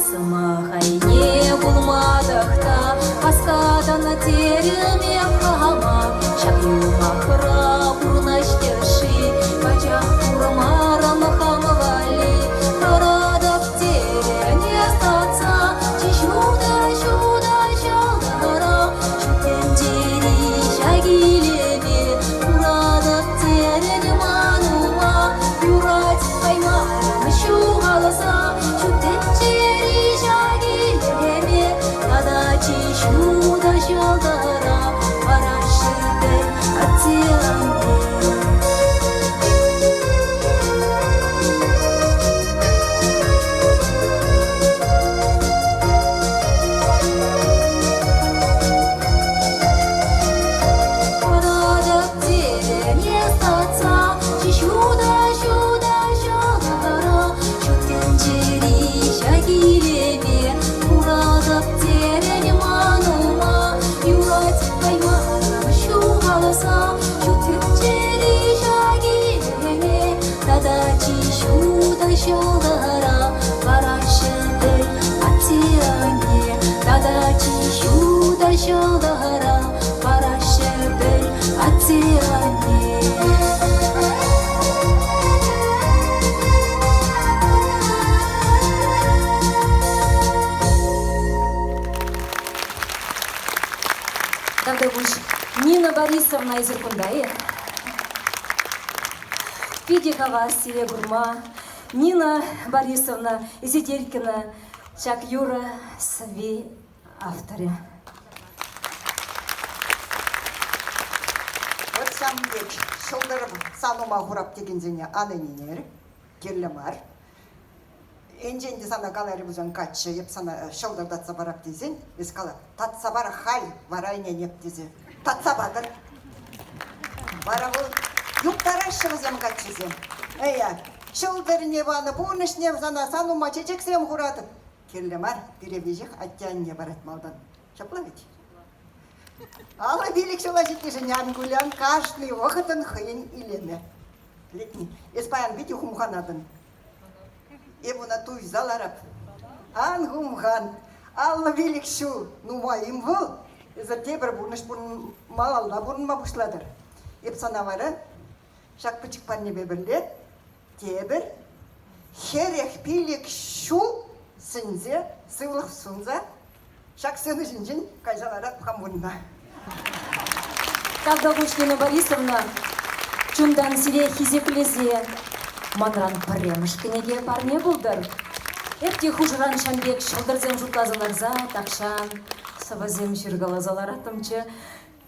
Сӑмах айне пулматӑх та васкатӑн терӗм эп хама. Ҫак юмахра пурнӑҫ тӗшши пачах курмарӑм хам валли. Тӑратӑп терӗн эс татса, чи ҫутӑ, ҫутӑ ҫӑлтӑра. Ҫут тӗнчери ҫак илеме куратӑп терӗн ман ума. Юрать каймарӑм ҫухалса, ҫут тӗнчери ҫак илеме тата чи ҫутӑ ҫӑлтӑра параҫҫӗ пӗр атте-анне. Паратӑп терӗн эс татса, чи ҫутӑ, ҫутӑ ҫӑлтӑра, ҫут тӗнчери ҫак илеме куратӑп терӗн ман ума. Юрать каймарӑм ҫухалса, ҫут тӗнчери ҫак илеме тата чи ҫутӑ ҫӑлтӑра параҫҫӗ пӗр атте-анне. Тата чи ҫутӑ ҫӑлтӑра параҫҫӗ пӗр атте-анне. Тавтапуҫ. Нина Борисовна эсир кунта-и? Питӗ хавас сире курма. Нина Борисовна Изиделькина ҫак юрӑ сӑвви авторӗ. Вот ҫавӑн пек ҫӑлтӑр сан ума хурап текенсене ан ӗненер, кирлӗ мар. Енчен те сана каларӗ пулсан каччӑ, эп сана ҫӑлтӑр татса парап тесен, эс кала, татса пар халь, вара ӗненеп тесе. Татса патӑр. Вара вӑл юптараҫҫӗ вӗсем каччӑсем. Эя, ҫӑлтӑрне панӑ пурнӑҫне сана сан ума чечексем хуратӑп. Кирлӗ мар, пире веҫех атте-анне парать малтан. Ҫапла ведь? 55 ҫула ҫитнӗшӗн ан кулян, кашни вӑхӑтӑн хӑйӗн илемӗ. Летни, эс паян питӗ хумханатӑн. Эп ӑна туйса ларап. Ан хумхан, 55 ҫул нумай-им вӑл? Эсӗ тепӗр пурнӑҫ малалла пурӑнма пуҫлатӑр. Эп сана вара ҫак пӗчӗк парнепе пӗрле тепӗр 45 ҫул сӗнсе, сывлӑх сунса ҫак сцена ҫинчен кайса ларап хам вырӑна. Тавтапуҫ, Нина Борисовна, чунтан сире хисеплесе манран пӗрремӗш кӗнеке парне пултӑр. Эп те хушӑран ҫам пек ҫӑлтӑрсем шутласа ларса тахҫан сӑвӑсем ҫыркаласа лараттӑмччӗ.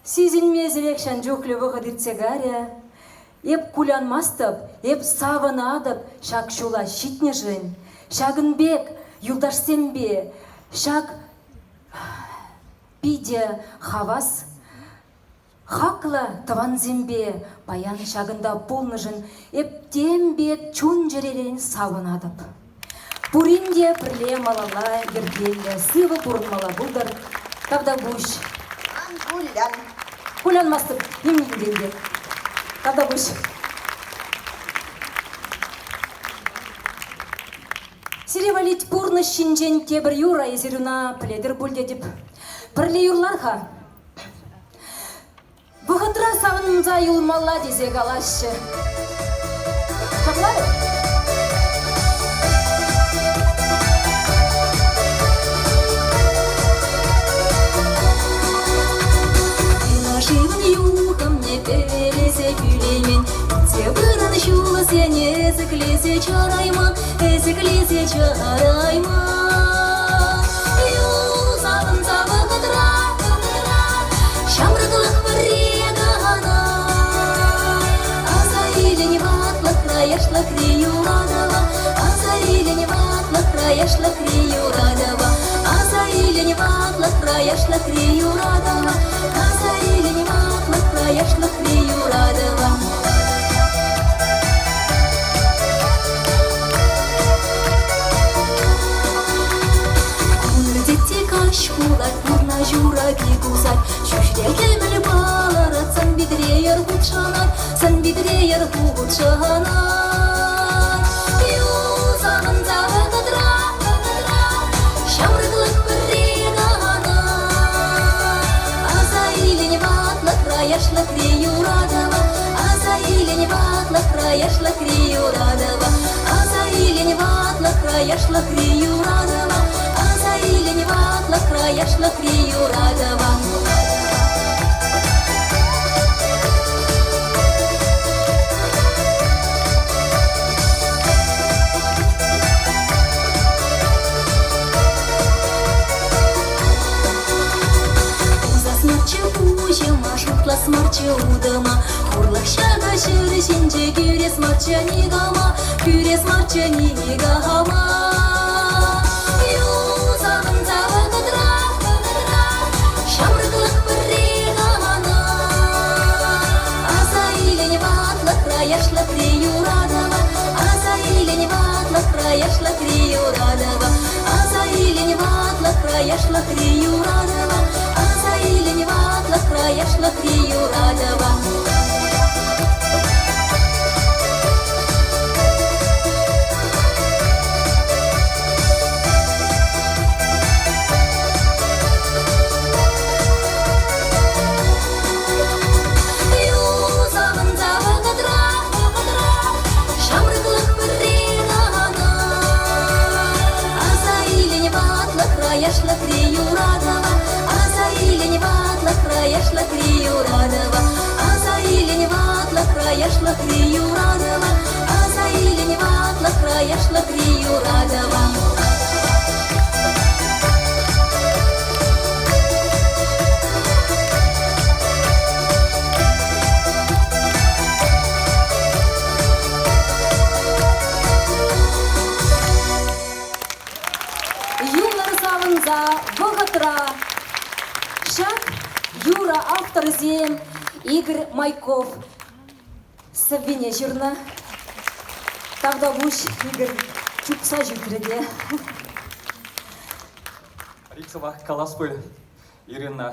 Сисӗнмесӗрех ҫан чухлӗ вӑхӑт иртсе карӗ. Эп кулянмастӑп, эп савӑнатӑп ҫак ҫула ҫитнӗшӗн. Ҫакӑн пек юлташсемпе ҫак питӗ хавас, хаклӑ тӑвансемпе паян ҫакӑнта пулнӑшӑн эп тем пек чун-чӗререн савӑнатӑп. Пурин те пӗрле малалла йӗркеллӗ, сывӑ пурӑнмалла пултӑр. Тавтапуҫ. Ан кулян. Кулянмастӑп нимӗнтен те. Тавтапуҫ. Сире валли пурнӑҫ ҫинчен тепӗр юрӑ эсир ӑна пӗлетӗр пуль тетӗп. Пӗрле юрлар-ха. Вӑхӑтра савӑнса юлмалла тесе калаҫҫӗ. Ҫапла-и? Шывӑн юхӑмне пӗвелесе кӳлеймен, Те вырӑн ҫулсене ӗсӗклесе чарайман, ӗсӗклесе чарайман. Юсавӑнса вӑхӑтра, ҫамрӑклӑх пӗрре кӑна. Аса илӗн ватлӑхра яшлӑхри юратӑва, аса илӗн ватлӑхра яшлӑхри юратӑва, аса илӗн ватлӑхра яшлӑхри юратӑва, аса илӗн ватлӑхра яшлӑхри юратӑва. Кун каҫ пулать, урна ҫураки кусать, ҫӳҫре кӗмӗл палӑрать, сан витре йӗр хутшӑнать, сан витре йӗр хутшӑнать. Юсанса вӑхӑтра, ҫамрӑклӑх пӗрре кӑна. Аса илӗн ватлӑхра яшлӑхри юратӑва, аса илӗн ватлӑхра яшлӑхри юратӑва, аса илӗн ватлӑхра яшлӑхри юратӑва, аса илӗн ватлӑхра яшлӑхри юратӑва. Пусас марччӗ пуҫӑма, шутлас марччӗ утӑма, Хурлӑх ҫакӑ ҫӗр ҫинче кӳрес марччӗ никама, кӳрес марччӗ никама. Юсанса вӑхӑтра, ҫамрӑклӑх пӗрре кӑна. Аса илӗн ватлӑхра яшлӑхри юратӑва, аса илӗн ватлӑхра яшлӑхри юратӑва, аса илӗн ватлӑхра яшлӑхри юратӑва, аса илӗн ватлӑхра яшлӑхри юратӑва. Юсанса вӑхӑтра, ҫамрӑклӑх пӗрре кӑна. Аса илӗн ватлӑхра яшлӑхри юратӑва, аса илӗн ватлӑхра яшлӑхри юратӑва, аса илӗн ватлӑхра яшлӑхри юратӑва, аса илӗн ватлӑхра яшлӑхри юратӑва. Юлӑр савӑнса вӑхӑтра ҫак юрӑ авторӗсем Игорь Майков сӑввине ҫырнӑ. Тавтапуҫ, Игорь, чупса ҫитрӗ те. Рик сӑмах калас пуль, Ирина.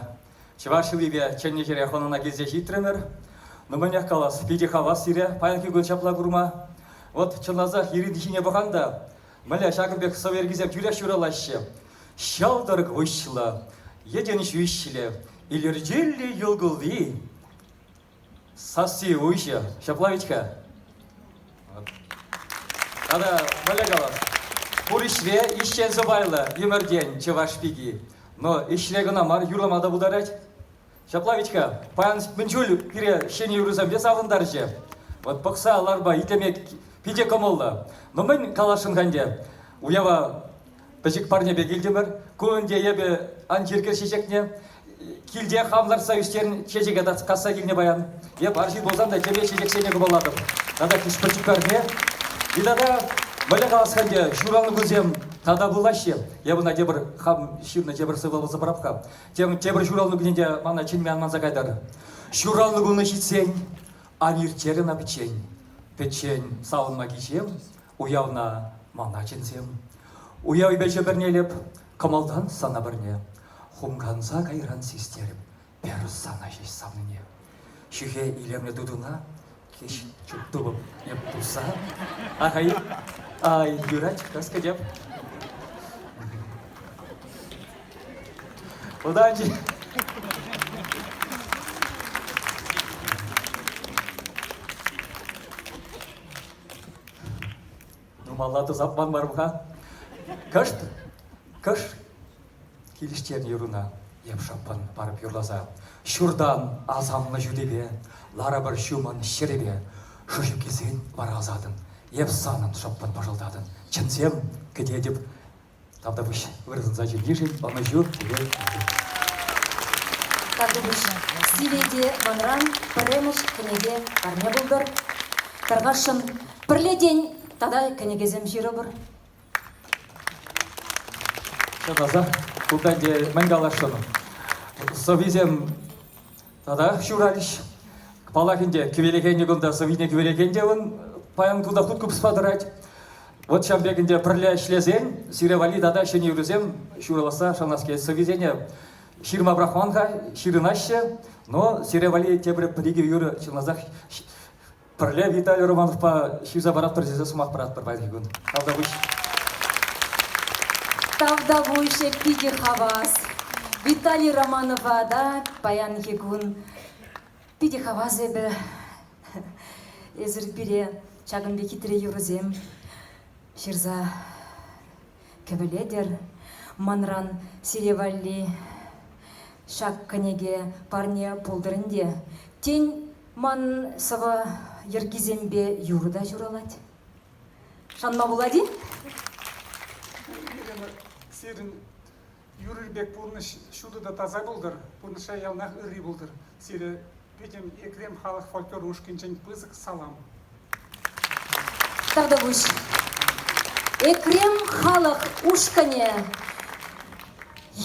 Чӑваш йӑлипе чӗннӗ ҫӗре хӑнана килсе ҫитрӗмӗр. Ну, мӗнех калас, питӗ хавас сире паянхи кун ҫапла курма. Вот чӑнласах Ирина ҫине пӑхан та. Мӗнле ҫакӑн пек сӑвӑ йӗркисем тӳрех ҫуралаҫҫӗ. Ҫӑлтӑр куҫлӑ, йӗтӗн ҫӳҫлӗ, илӗртӳллӗ йӑл-кулли. Сасси уҫӑ. Ҫапла вӗт-ха? Тата мӗнле калас? Пур ӗҫре ӗҫчен сӑпайлӑ ӗмӗртен чӑваш пики. Но ӗҫре кӑна мар, юрлама та пултарать. Ҫапла вӗт-ха, паян мӗн чуль пире ҫӗнӗ юрӑсемпе савӑнтарчӗ. Вот пӑхса ларма, итлеме питӗ кӑмӑллӑ. Но мӗн каласшӑн-ха ӗнтӗ? Уява пӗчӗк парнепе килтӗмӗр. Ку ӗнтӗ эпӗ ан чиркӗр чечекне. Килте хам лартса ӳстернӗ чечеке касса килнӗ паян. Эп арҫын пулсан та тӗпе чечексене кӑмӑллатӑп. Тата пӗчӗк парне. И тата мӗнле калас-ха ӗнтӗ, ҫуралнӑ кунсем тата пулаҫҫӗ. Эп ӑна тепӗр хам ҫырнӑ тепӗр сӑвӑ вуласа парап-ха. Тем тепӗр ҫуралнӑ кунӗ те мана чӗнме ан манса кайтӑр. Ҫуралнӑ кунӗ ҫитсен ан ирттер ӑна пӗччен. Пӗччен савӑнма кичем, уявна мана чӗнсем. Уявӗпе чӗпӗрнелеп, кӑмӑлтан сана пӗрне. Хумханса кайран систерӗп пӗр сана ҫеҫ савнине. Ҫӳхе илемлӗ тутуна кеҫ чуптӑвӑп эп туса. Ахай, ай, юрать, кас кӗтеп. Удачи! Нумалла тусапман мар-ха. Кӑшт, кӑш килӗштернӗ юрӑна эп шӑппӑн парӑп юрласа. Ҫуртан асамлӑ ҫутипе, ларӑпӑр ҫумӑн ҫӗрӗпе. Шуҫӑм килсен вара ӑсатӑн, эп санӑн шӑппӑн пӑшӑлтатӑн. Чӗнсем кӗтетӗп Тавтапуҫ вырӑсӑнса чӗннишӗн ӑнӑҫу сире. Тавтапуҫ. Сире те манран пӗрремӗш кӗнеке парне пултӑр. Тархасшӑн пӗрле тен тата кӗнекесем ҫырӑпӑр. Чӑнласах, кунта ӗнтӗ мӗн каласшӑн? Сӑввисем тата ҫуралӗҫ. Паллах ӗнтӗ, кӗвелекенӗ кунта сӑввине кӗвелекен те ун паян кунта хут купӑспа тӑрать. Вот ҫав пек ӗнтӗ пӗрле ӗҫлесен сире валли тата ҫӗнӗ юрӑсем ҫураласса шанас килет. Сӑввисене ҫырма пӑрахман-ха, ҫырӑнаҫҫӗ, но сире валли тепӗр пӗр-икӗ юрӑ чӑнласах пӗрле Виталий Романовпа ҫырса паратпӑр тесе сӑмах паратпӑр паянхи кун. Тавтапуҫ. Тавтапуҫ, питӗ хавас. Виталий Романова та паянхи кун питӗ хавас эпӗ. Эсир пире ҫакӑн пек хитре юрӑсем ҫырса кӗвӗлетӗр. Манран сире валли ҫак кӗнеке парне пултӑр ӗнтӗ. Тен, ман сӑвӑ йӗркисемпе юрӑ та ҫуралать. Шанма пулать-и? Елена, сирӗн юрӑр пек пурнӑҫ ҫутӑ та таса пултӑр, пурнӑҫра яланах ырри пултӑр. Сире пӗтӗм Екрем халӑх фольклор ушкӑнӗнчен пысӑк салам. Тавтапуҫ. Экрем халӑх ушкӑнӗ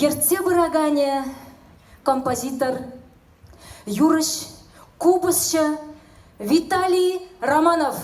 ертсе пыраканӗ композитор юрӑҫ, купӑсҫӑ Виталий Романов.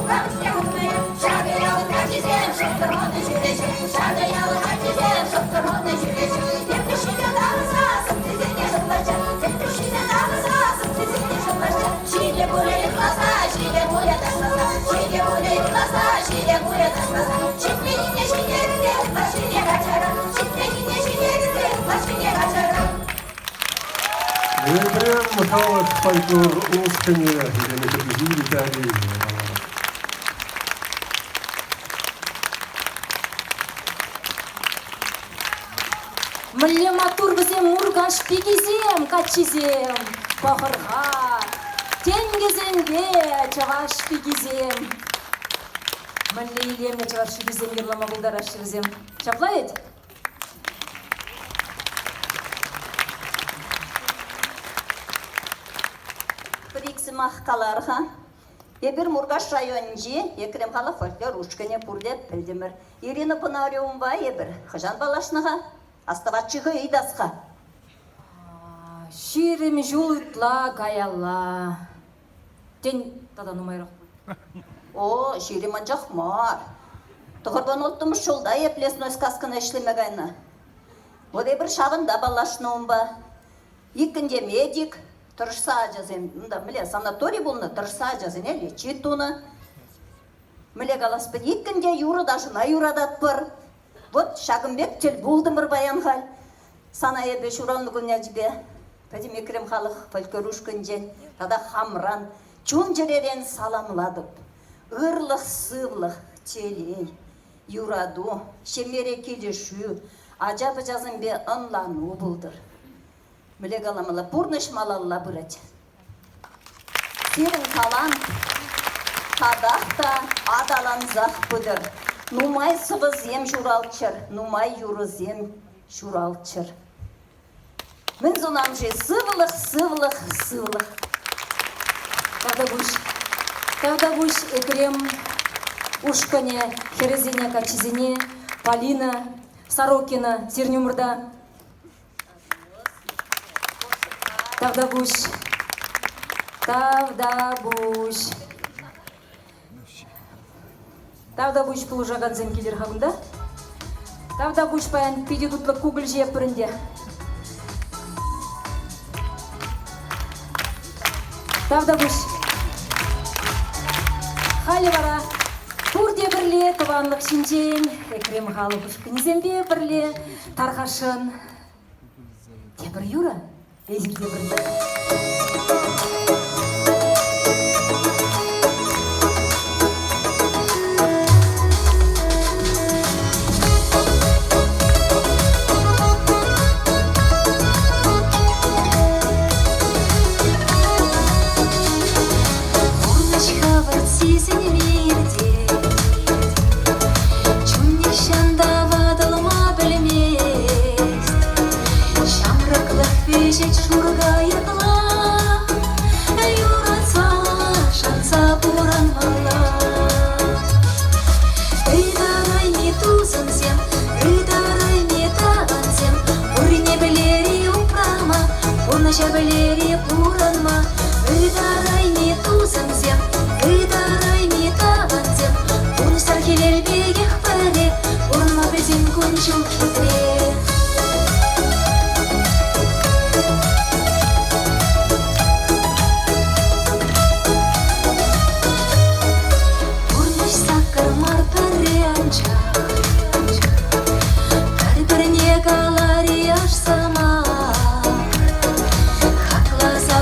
Пуҫне хунӑ. Ҫакӑ ялӑн каччисем шӑптӑрланнӑ ҫӳреҫҫӗ. Ҫакӑ ялӑн каччисем шӑптӑрланнӑ ҫӳреҫҫӗ. Теприсене тавӑрса сӑмсисене шӑплаҫҫӗ. Теприсене тавӑрса сӑмсисене шӑплаҫҫӗ. Ҫиле пулӗ юрласа, ҫиле пулӗ ташласа, ҫиле пулӗ юрласа, ҫиле пулӗ ташласа. Ҫитменнине ҫитерсе ытлашшине каҫарӑр. Ҫитменнине ҫитерсе ытлашшине каҫарӑр. Ефрем халӑх фольклор ушкӑнӗ Елена Киргизий Виталий Иванов. Мӗнле маттур вӗсем Муркаш пикисем, каччисем, пӑхӑр-ха, тенкӗсемпе чӑваш пикисем. Мӗнле илемлӗ чӑваш пикисем юрлама пултараҫҫӗ вӗсем. Ҫапла вӗт? Пӗр-ик сӑмах калар-ха. Эпир Муркаш районӗнчи Екрем халӑх фольклор ушкӑнӗ пурте пӗлтӗмӗр. Ирина Пономаревӑпа эпир хӑҫан паллашнӑ-ха? Астӑвать-ши хӑй ыйтас-ха. 20 ҫул ытла каялла. Тен, тата нумайрах пуль. О, 20 анчах мар. Тӑхӑртан улттӑмӗш ҫулта эп лесной сказкӑна ӗҫлеме кайнӑ. Вот эпир ҫавӑнта паллашнӑ унпа. Иккӗн те медик, тӑрӑшса ачасем, унта мӗнле санаторий пулнӑ, тӑрӑшса ачасене лечить тунӑ. Мӗнле калас пӗт, иккӗн те юрӑ-ташӑна юрататпӑр. Вот ҫакӑн пек тӗл пултӑмӑр паян халь. Сана эпӗ ҫуралнӑ кун ячӗпе пӗтӗм Екрем халӑх фольклор ушкӑнӗнчен тата хамран чун-чӗререн саламлатӑп. Ырлӑх-сывлӑх, телей, юрату, ҫемьере килӗшӳ, ача-пӑчасемпе ӑнлану пултӑр. Мӗнле каламалла, пурнӑҫ малалла пырать. Сирӗн талант татах та аталансах пытӑр. Нумай сӑвӑсем ҫуралччӑр, нумай юрӑсем ҫуралччӑр. Мӗн сунам-ши? Сывлӑх, сывлӑх, сывлӑх. Тавтапуҫ. Тавтапуҫ Экрем ушкӑнӗ хӗрӗсене, каччисене, Полина Сорокина сирӗн умӑрта. Тавтапуҫ. Тавтапуҫ. Тавтапуҫ пулӑшакансем килӗр-ха кунта. Тавтапуҫ паян питӗ тутлӑ кукӑль ҫиетпӗр ӗнтӗ. Тавтапуҫ. Халӗ вара пурте пӗрле тӑванлӑх ҫинчен Экрем халӑх ушкӑнӗсемпе пӗрле Тархасшӑн. Тепӗр юрӑ эсир те пӗрле. Пурнӑҫ хӑвӑрт сисӗнме иртет. Чун нихҫан та ватӑлма пӗлмест. Ҫамрӑклӑх вӗҫет шур кайӑкла, юратса, шанса пурӑнмалла. Ытарайми тусӑмсем, ытарайми тӑвансем, пурне пӗлер-и упрама, пурнӑҫа пӗлер-и пурӑнма. Ытарайми тусӑмсем, ытарайми тӑвансем, пурнӑҫсӑр хӗвел пекех пӗре, пурӑнма пӗлсен кун-ҫул хитре. Пурнӑҫ саккӑр мар пӗрре анчах, пӗр-пӗрне калари аш сӑмах. Хакласа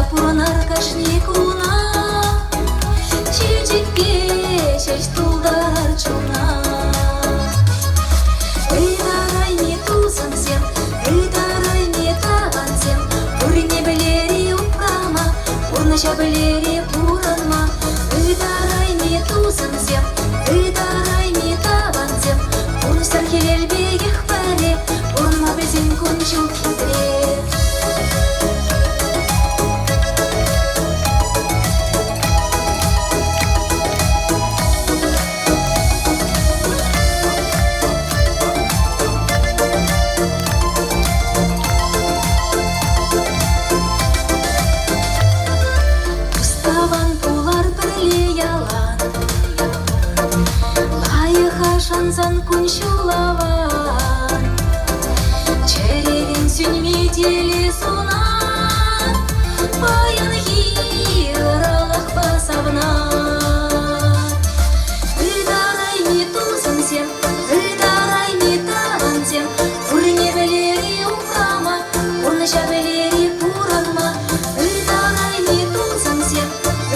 шансан кун-ҫулаван. Чӗререн сӳнми телей сунан, паянхи ырӑлӑхпа савнан. Ытарайми тусӑмсем, ытарайми тӑвансем, пурне пӗлери упрама, пурнӑҫа пӗлери пурӑнма. Ытарайми тусӑмсем,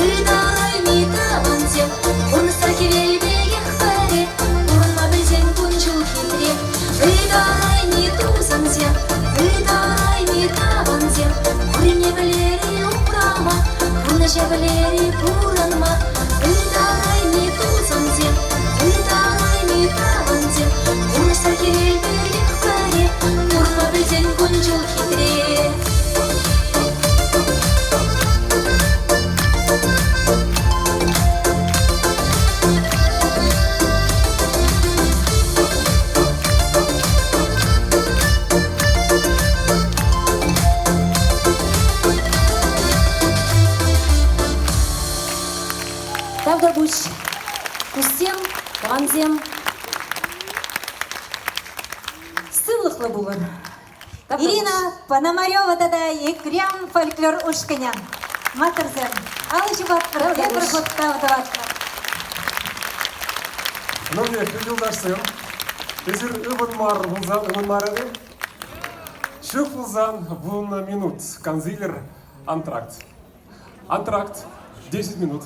ытарайми тӑвансем, пурнӑҫра хӗвел пекех пӗре, пурӑнма пӗлсен кун-ҫул хитре. Ытарайми тусӑмсем, ытарайми тӑвансем, пурне пӗлери упрама, пурнӑҫа пӗлери пурӑнма. Ытарайми тусӑмсем, ытарайми тӑвансем, пурнӑҫра хӗвел пекех пӗре, пурӑнма пӗлсен кун-ҫул хитре. Тавтапуҫ, туссем, тӑвансем. Сывлӑхлӑ пулӑр. Ирина Пономарева тата Екрем фольклор ушкӑнӗ. Маттурсем, алӑ ҫупатпӑр, тепӗр хут тав тӑватпӑр. Ну, юлташсем, эсир ывӑнмар пулсан, ывӑнмарӑр-и? Ҫук пулсан, вунӑ минут. Консилер антракт. Антракт. 10 минут.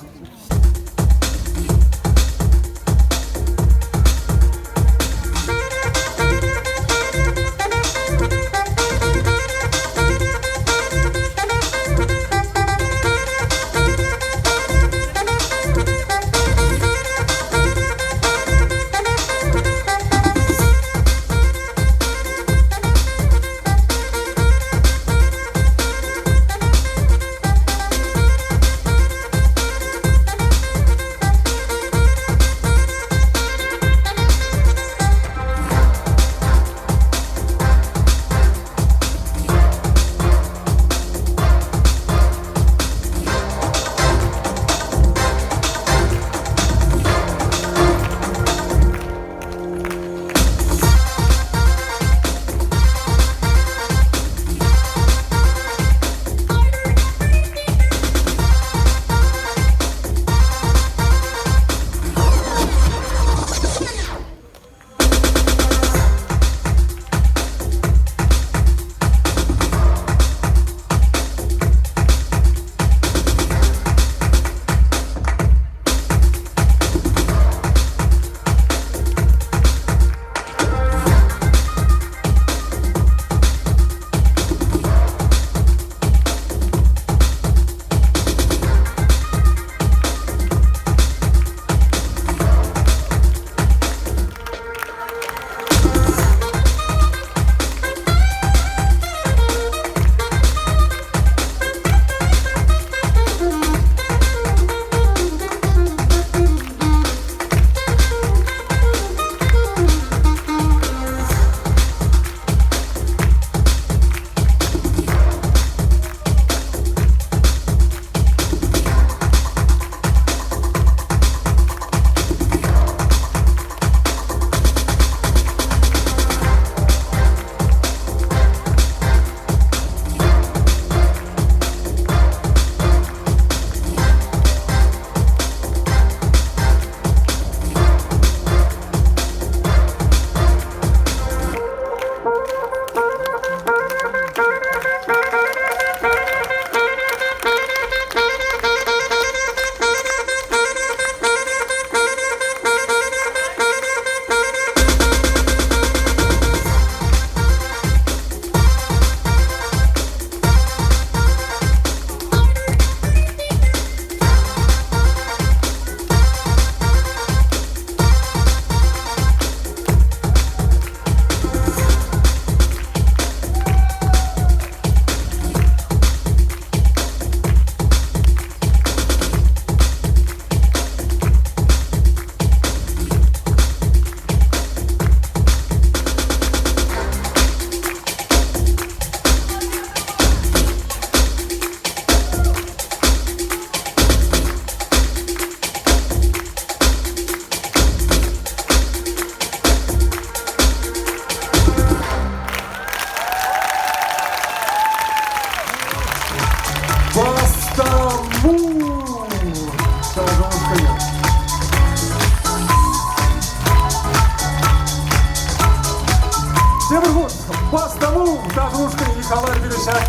Бастаму ташӑ ушкӑнӗ йыхалар пире ҫак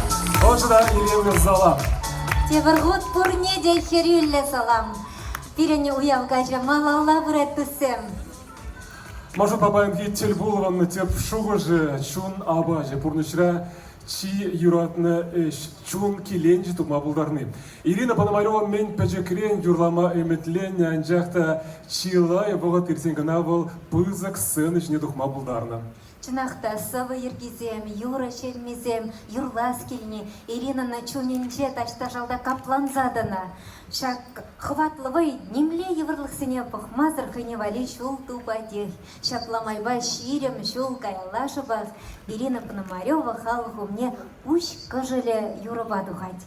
ӑшӑ та илемлӗ зала. Тепӗр хут пурне те хӗрӳллӗ салам. Пирӗн уяв каҫӗ малалла пырать, туссем. Машӑпа паянхи тӗлпулӑвӑн тӗп шухӑшӗ чун апачӗ пурнӑҫра чи юратнӑ ӗҫ, чун киленчӗ тупма пултарни. Ирина Пономарева мӗн пӗчӗкрен юрлама ӗмӗтленнӗ, анчах та чылай вӑхӑт иртсен кӑна вӑл пысӑк сцена ҫине тухма пултарнӑ. Чӑнах та, сӑвӑ йӗркисем, юрӑ ҫеммисем, юрлас килни Иринӑн чунӗнче таҫта шалта капланса тӑнӑ. Ҫак хӑватлӑ вӑй нимле йывӑрлӑхсене пӑхмасӑр хӑйне валли ҫул тупатех. Ҫапла майпа 20 ҫул каялла шӑпах Ирина Пономарева халӑх умне пуҫ кӑшӑлӗ юрӑпа тухать.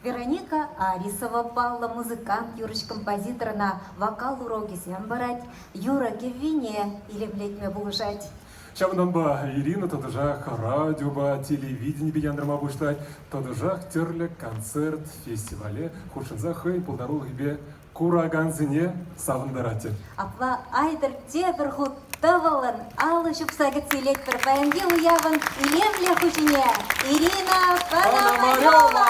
Вероника Арисова паллӑ музыкант, юрӑҫ-композитор ӑна вокал урокӗсем парать, юрӑ кӗввине илемлетме пулӑшать. Ҫавӑнтанпа Ирина тӑтӑшах радиопа, телевиденипе янрама пуҫлать, тӑтӑшах тӗрлӗ концерт, фестивале хутшӑнса хӑйӗн пултарулӑхӗпе куракансене савӑнтарать. Апла айтӑр тепӗр хут тӑвӑллӑн алӑ ҫупса кӗтсе илетпӗр паянхи уявӑн илемлӗ хуҫине Ирина Пономарева!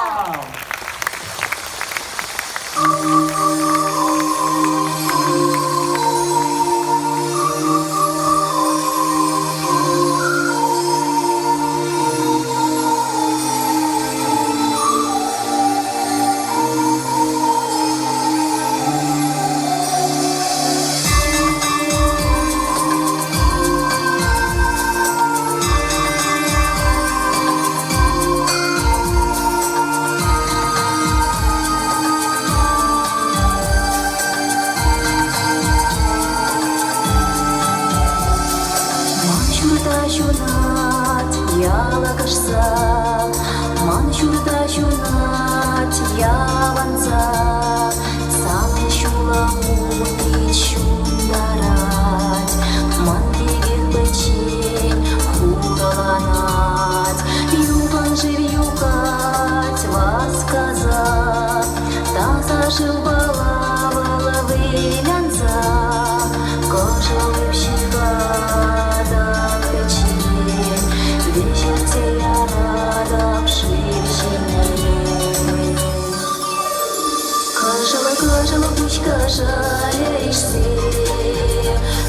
Ман ҫурта ҫунать ялкӑшса, Ман ҫурта ҫунать явӑнса, Сан ҫулӑму пит ҫунтарать, Ман пекех пӗччен хураланать. Юхан шыв юхать васкаса, Таса шывпала вӑл вылянса, Кӑшӑлӑп ҫыхатӑп пӗччен, Вӗҫертсе яратӑп шыв ҫине. Кӑшӑл, кӑшӑл пуҫ кӑшӑлӗ ишсе,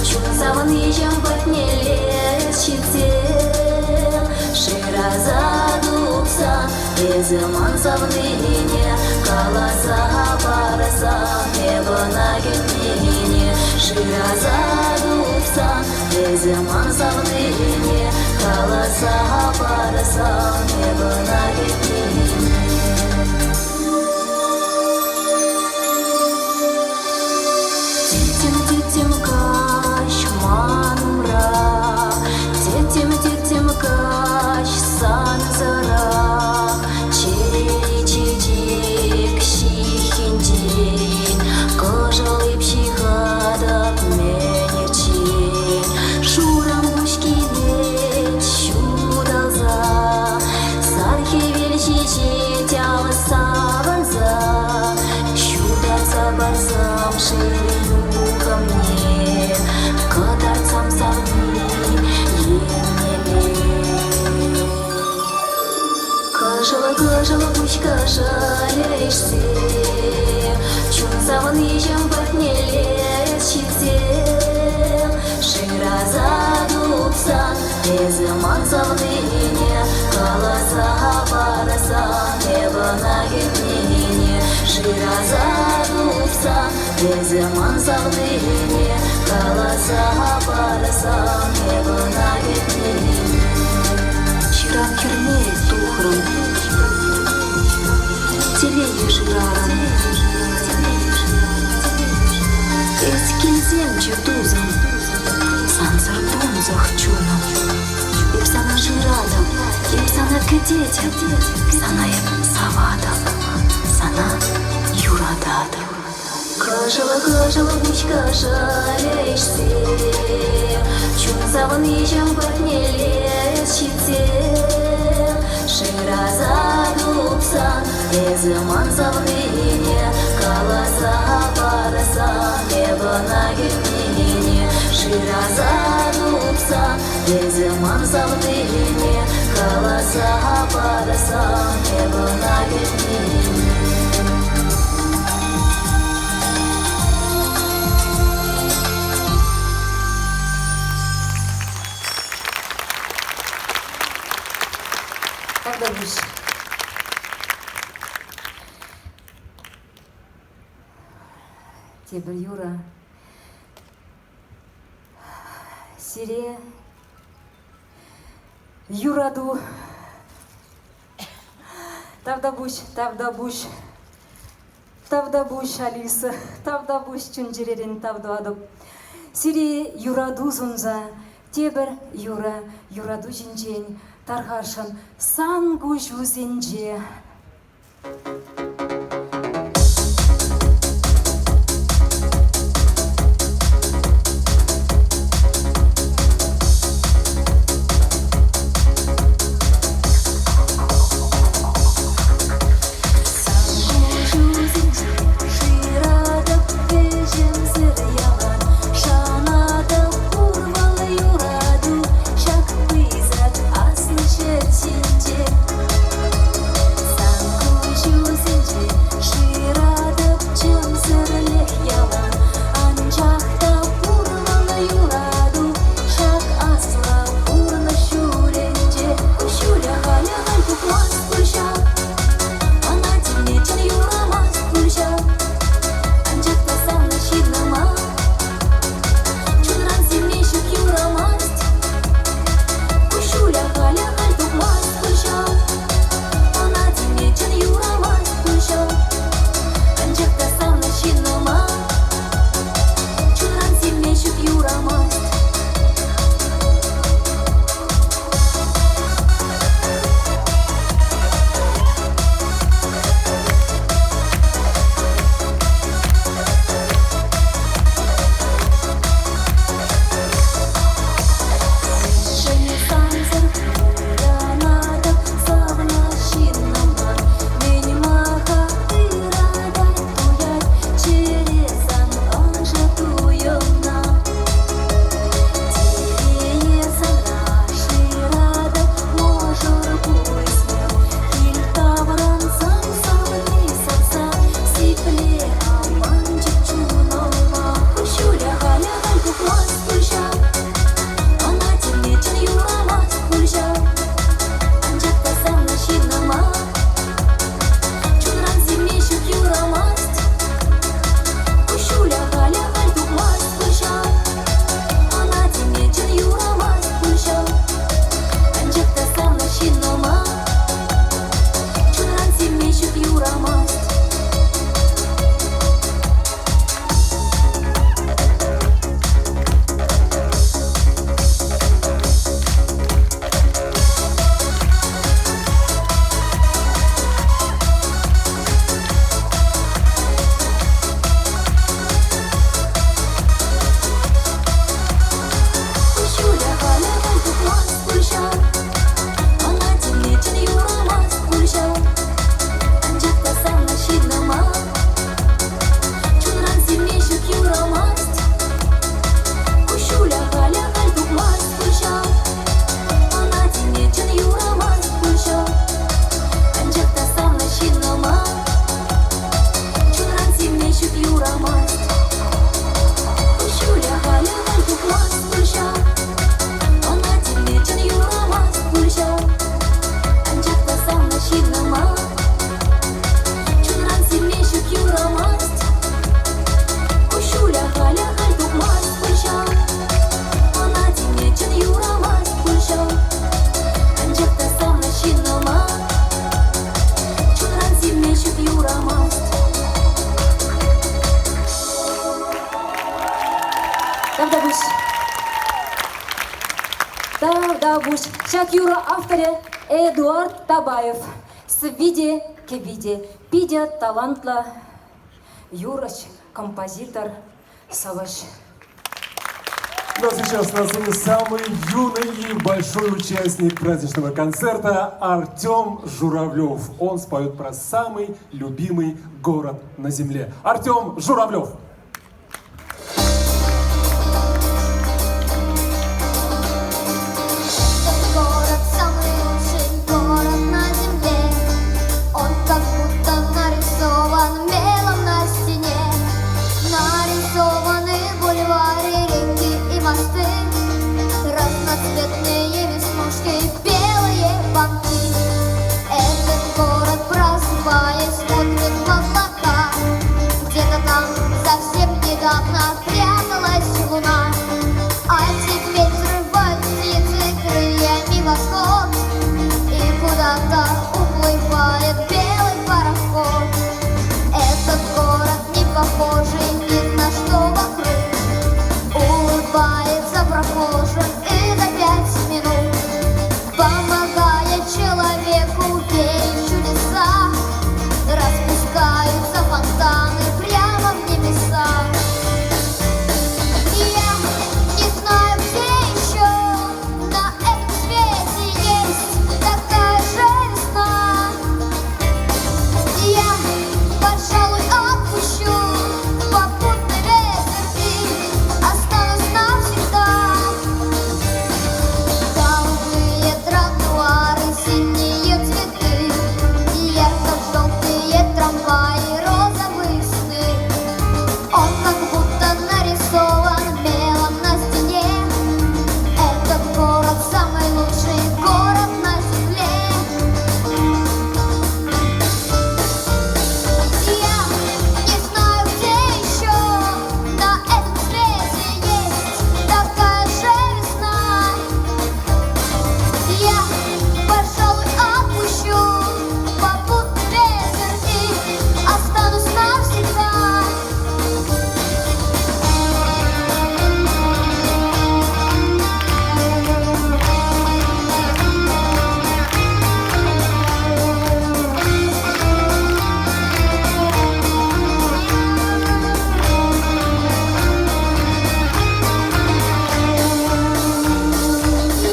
Чун савӑнӑҫӑм патнелле ҫитсе, Шыраса тупсан эсӗ ман савнине, Каласа парсан эп ӑна кӗтнине. Шыраса тупсан эсӗ ман савнине, Каласа парсан эп ӑна кӗтнине. Тӗттӗм, тӗттӗм каҫ ман умра, Тӗттӗм, тӗттӗм каҫ сансӑрах, Чӗрери чечек ҫыххинчен Кӑшӑл эп ҫыхатӑп мӗн ирччен. Шурӑмпуҫ килет ҫуталса, Сар хӗвел ҫиҫет ав савӑнса, Ҫутатса парсам шел юхӑмне, Кӑтартсам савни еннелле. Кӑшӑл, кӑшӑл пуҫ кӑшӑлӗ ишсе, Чун савӑнӑҫӑм патнелле ҫитсе, Шыраса тупсан эсӗ ман савнине, Каласа парсан эп ӑна кӗтнине. Шыраса тупсан эсӗ ман савнине, Каласа парсан эп ӑна кӗтнине. Ҫыран хӗрне тухрӑм, телее шырарӑм. Эс килсемччӗ, тусӑм, сансӑр тунсӑх чунӑм. Эп сана шыратӑп, эп сана кӗтетӗп, сана эп саватӑп, сана юрататӑп. Кӑшӑл, кӑшӑл пуҫ кӑшӑлӗ ишсе, Чун савӑнӑҫӑм патнелле ҫитсе, Шыраса тупсан эсӗ ман савнине, Каласа парсан эп ӑна кӗтнине. Шыраса тупсан Эсӗ ман савнине каласа парсан эп ӑна кӗтнине. Тавтапуҫ. Тепӗр юрӑ. Сире юрату. Тавтапуҫ, тавтапуҫ. Тавтапуҫ, Алиса, тавтапуҫ чун-чӗререн тав тӑватӑп. Сире юрату сунса тепӗр юрӑ юрату ҫинчен тархасшӑн сан куҫусенче. Сан куҫусенче шыратӑп вӗҫӗмсӗр ялан, шанатӑп пур вӑл юрату ҫак пысӑк аслӑ ҫӗр ҫинче. Сан куҫусенче шыратӑп чӗмсӗрлӗх ялан, анчах та пур вӑл юрату ҫак аслӑ пурнӑҫ ҫулӗнче. Куҫҫулӗ халӗ-халь тухмасть пуль ҫав, ӑна тивме чӑн юрамасть пуль ҫав. Анчах та савнӑ ҫыннӑма чунран сивме ҫук юрамасть. Куҫҫулӗ халӗ-халь тухмасть пуль ҫав, ӑна тивме чӑн юрамасть пуль ҫав. Анчах та савнӑ ҫыннӑма чунран сивме ҫук юрамасть. Мӗншӗн сансӑр пурӑнатӑп савнӑ ҫыннӑма? Мӗн-ма-ха ыратать, туять чӗре сан ӑшӑ туйӑмна? Телее санра шыратӑп, мӑшӑр пуҫне кил таврӑнсан савни савса сипле аманчӑк чунӑма. Куҫҫулӗ халӗ-халь тухмасть пуль ҫав, ӑна тивме чӑн юрамасть пуль ҫав. Анчах та савнӑ ҫыннӑма чунран сивме ҫук юрамасть. Куҫҫулӗ халӗ-халь тухмасть пуль ҫав, ӑна тивме чӑн юрамасть пуль ҫав. Анчах та савнӑ ҫыннӑма чунран сивме ҫук юрамасть. Куҫҫулӗ халӗ-халь тухмасть пуль ҫав, ӑна тивме чӑн юрамасть пуль ҫав. Анчах та савнӑ ҫыннӑма чунран сивме ҫук юрамасть. Куҫҫулӗ халӗ-халь тухмасть пуль ҫав, ӑна тивме чӑн юрамасть пуль ҫав. Анчах та савнӑ ҫыннӑма чунран сивме ҫук юрамасть. Куҫҫулӗ халӗ-халь тухмасть пуль ҫав, ӑна тивме чӑн юрамасть пуль ҫав. Анчах та савнӑ ҫыннӑма чунран сивме ҫук юрамасть. Куҫҫулӗ халӗ-халь тухмасть пуль ҫав, ӑна тивме чӑн юрамасть пуль ҫав. Анчах та савнӑ ҫыннӑма чунран сивме ҫук юрамасть. Тавтапуҫ. Тавтапуҫ. Ҫак юрӑ авторӗ Эдуард Табаев. Сӑвви те, кӗвви те питӗ талантлӑ юрӑҫ, композитор, сӑвӑҫ. Ну а сейчас на сцене самый юный и большой участник праздничного концерта Артем Журавлев. Он споет про самый любимый город на земле. Артем Журавлев! поможем и за 5 минут, помогая человеку верить в чудеса. Распускаются фонтаны прямо в небеса. Я не знаю, где еще на этом свете есть такая же весна. Я, пожалуй, отпущу попутный ветер и останусь навсегда. Голубые тротуары, синие цветы, ярко-желтые трамваи, розовые сны. Он как будто нарисован мелом на стене. Этот город самый лучший город на земле. Я не знаю, где еще на этом свете есть такая же весна. Я, пожалуй, отпущу попутный ветер и останусь навсегда.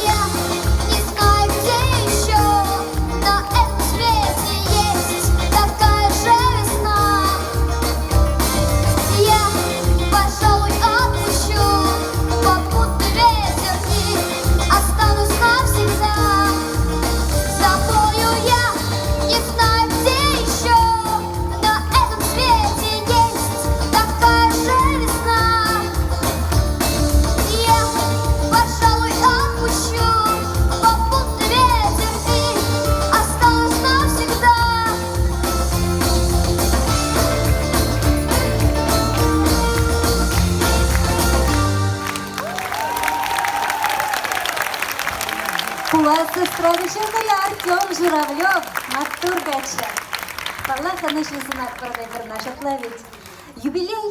Я не знаю, где еще на этом свете есть такая же весна. Я, пожалуй, отпущу попутный ветер и останусь навсегда. С тобою я не знаю, где еще на этом свете есть такая же весна. Я, пожалуй, отпущу попутный ветер и останусь навсегда. Пулас эстрада ҫӑлтӑрӗ Артем Журавлев, маттур каччӑ. Паллах, ӑнӑҫу сунатпӑр ӑна ҫапла вӗт. Юбилей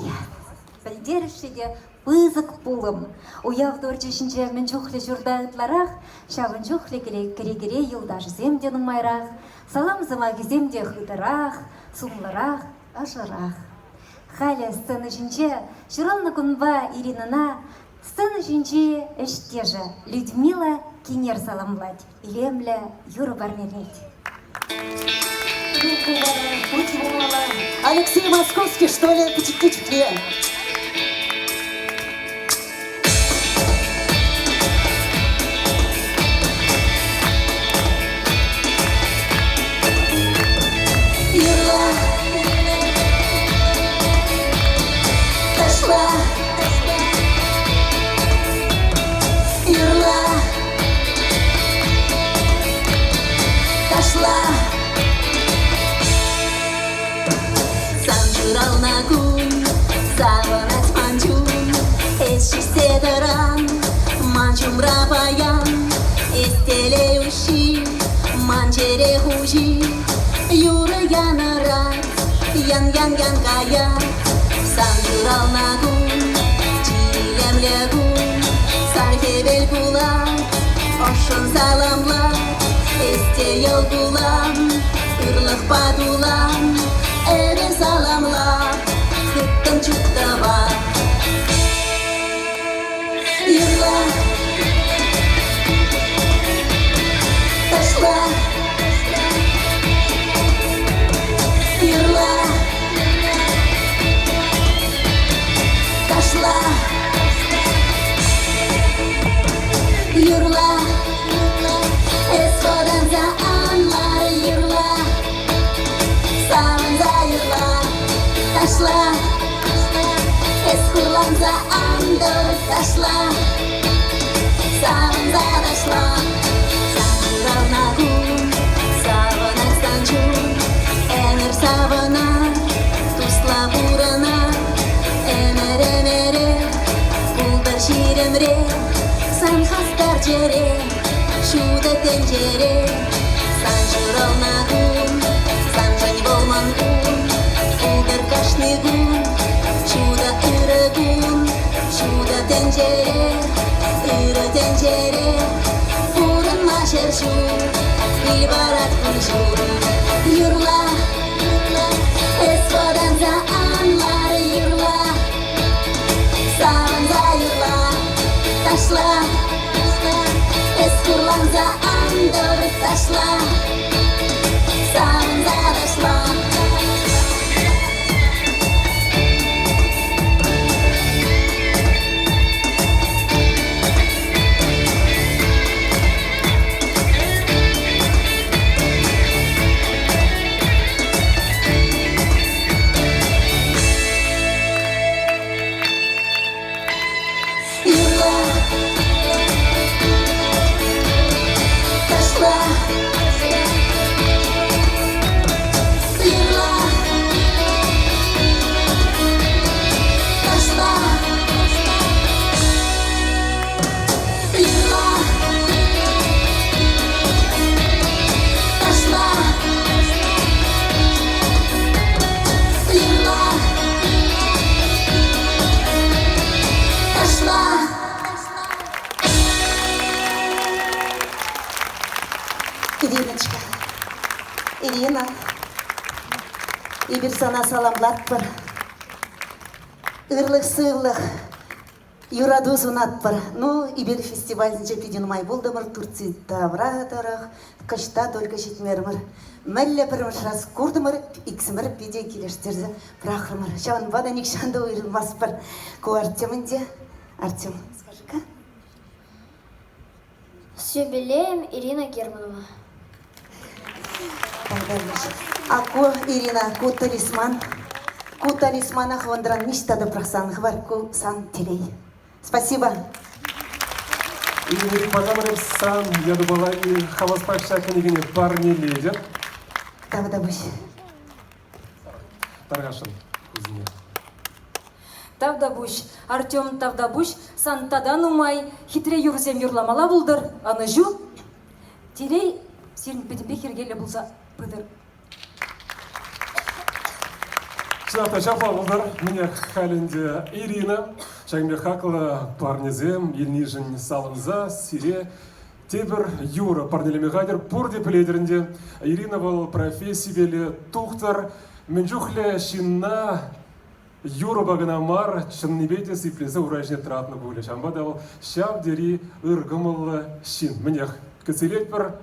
пӗлтерӗшлӗ те пысӑк пулӑм. Уяв торчӗ ҫинче мӗн чухлӗ ҫурта ытларах, ҫавӑн чухлӗ кӗрекере юлташӗсем те нумайрах, салам сӑмахӗсем те хытӑрах, сумлӑрах, ӑшӑрах. Халӗ сцена ҫинче ҫуралнӑ кунпа Иринӑна сцена ҫинчи ӗҫтешӗ Людмила Кинер саламлать, илемлӗ юрӑ парнелет. Алексей Московский, что ли, пӗчӗкки Юрла, ташла, юрла, ташла. Сан ҫуралнӑ кун, савӑнать ман чун, эс ҫиҫсе тӑран, ман ҫумра паян. Эс телей уҫҫи, ман чӗре хуҫи, юрӑ янӑрать, ян-ян-ян каять. Сан ҫуралнӑ кун, чи илемлӗ кун, сар хӗвел кулать, ӑшшӑн саламлать. Эс те йӑл кулан, ырлӑхпа тулан, эпӗ саламлап, хыттӑн чуптӑвап. Юрла, ташла, юрла, ташла, юрла, эс вӑтанса ан лар, юрла, савӑнса юрла, ташла, эс хурланса ан тӑр, ташла, савӑнса ташла. Сан ҫуралнӑ кун, савӑнать сан чун, ӗмӗр савӑнар, тусла пурӑнар, ӗмӗр-ӗмӗре пултӑр 20-ре, сан хастар чӗре, ҫутӑ тӗнчере. Сан ҫуралнӑ кун, саншӑн вӑл мӑн кун, пултӑр кашни кун. Ҫутӑ ырӑ кун, ҫутӑ тӗнчере, ырӑ тӗнчере пурӑнма ҫӗршыв пил парать кун-ҫул. Юрла, юрла, эс вӑтанса ан лар, юрла, савӑнса юрла, ташла, ташла, эс хурланса ан тӑр, ташла, савӑнса ташла. Юрла, ташла, юрла, ташла, юрла, ташла, юрла, ташла. Ириночка, Ирина, эпир сана саламлатпӑр. Ырлӑх-сывлӑх, юрату сунатпӑр. Ну, эпир фестивальсенче питӗ нумай пултӑмӑр, Турци тавра тӑрӑх, кӑҫта только ҫитмерӗмӗр. Мӗнле пӗрремӗш раз куртӑмӑр, иксӗмӗр питӗ килӗштерсе пӑрахрӑмӑр. Ҫавӑнпа та нихҫан та уйрӑлмастпӑр. Ку Артем ӗнтӗ. Артем, скажи-ка. С юбилеем, Ирина Германова. А ку, Ирина, ку талисман. Ку талисмана хӑвӑнтӑран ниҫта та пӑрахсан хӑвар, ку сан телей. Спасибо. Игорь Пономарев сан ятупала и хаваспах ҫак кӗнекене парнелетӗп. Тавтапуҫ. Тархасшӑн хӑйсене. Тавтапуҫ, Артем, тавтапуҫ, сан тата нумай хитре юрӑсем юрламалла пултӑр, ӑнӑҫу. Телей сирӗн пӗтӗмпех йӗркеллӗ пулса пытӑр. Чӑнах та ҫапла пултӑр. Мӗнех халь ӗнтӗ Ирина ҫакӑн пек хаклӑ парнесем илнишӗн савӑнса сире тепӗр юрӑ парнелеме хатӗр. Пурте пӗлетӗр ӗнтӗ, Ирина вӑл профессипеле тухтӑр. Мӗн чухлӗ ҫынна юрӑпа кӑна мар, чӑннипе те сиплесе ура ҫине тӑратнӑ пулӗ. Ҫавӑнпа та вӑл ҫав тери ыр кӑмӑллӑ ҫын. Мӗнех, кӗтсе илетпӗр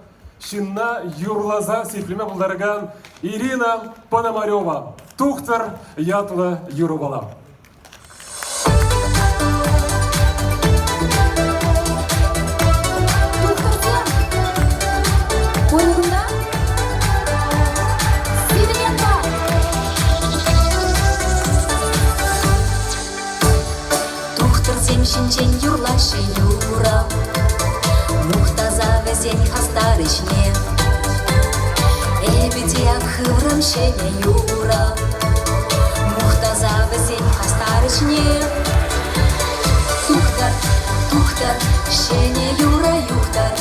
ҫынна юрласа сиплеме пултаракан Ирина Пономарева тухтӑр ятлӑ юрӑпала. Тухтӑрсем! Пурӗ кунта? Сирӗн ятпа! Тухтӑрсем ҫинчен юрлаҫҫӗ юрӑ, Мухтаса вӗсен хастар ӗҫне. Эпӗ те ак хыврӑм ҫӗнӗ юрӑ, Мухтаса вӗсен хастар ӗҫне. Тухтӑр, тухтӑр, ҫӗнӗ юрӑ юхтӑр,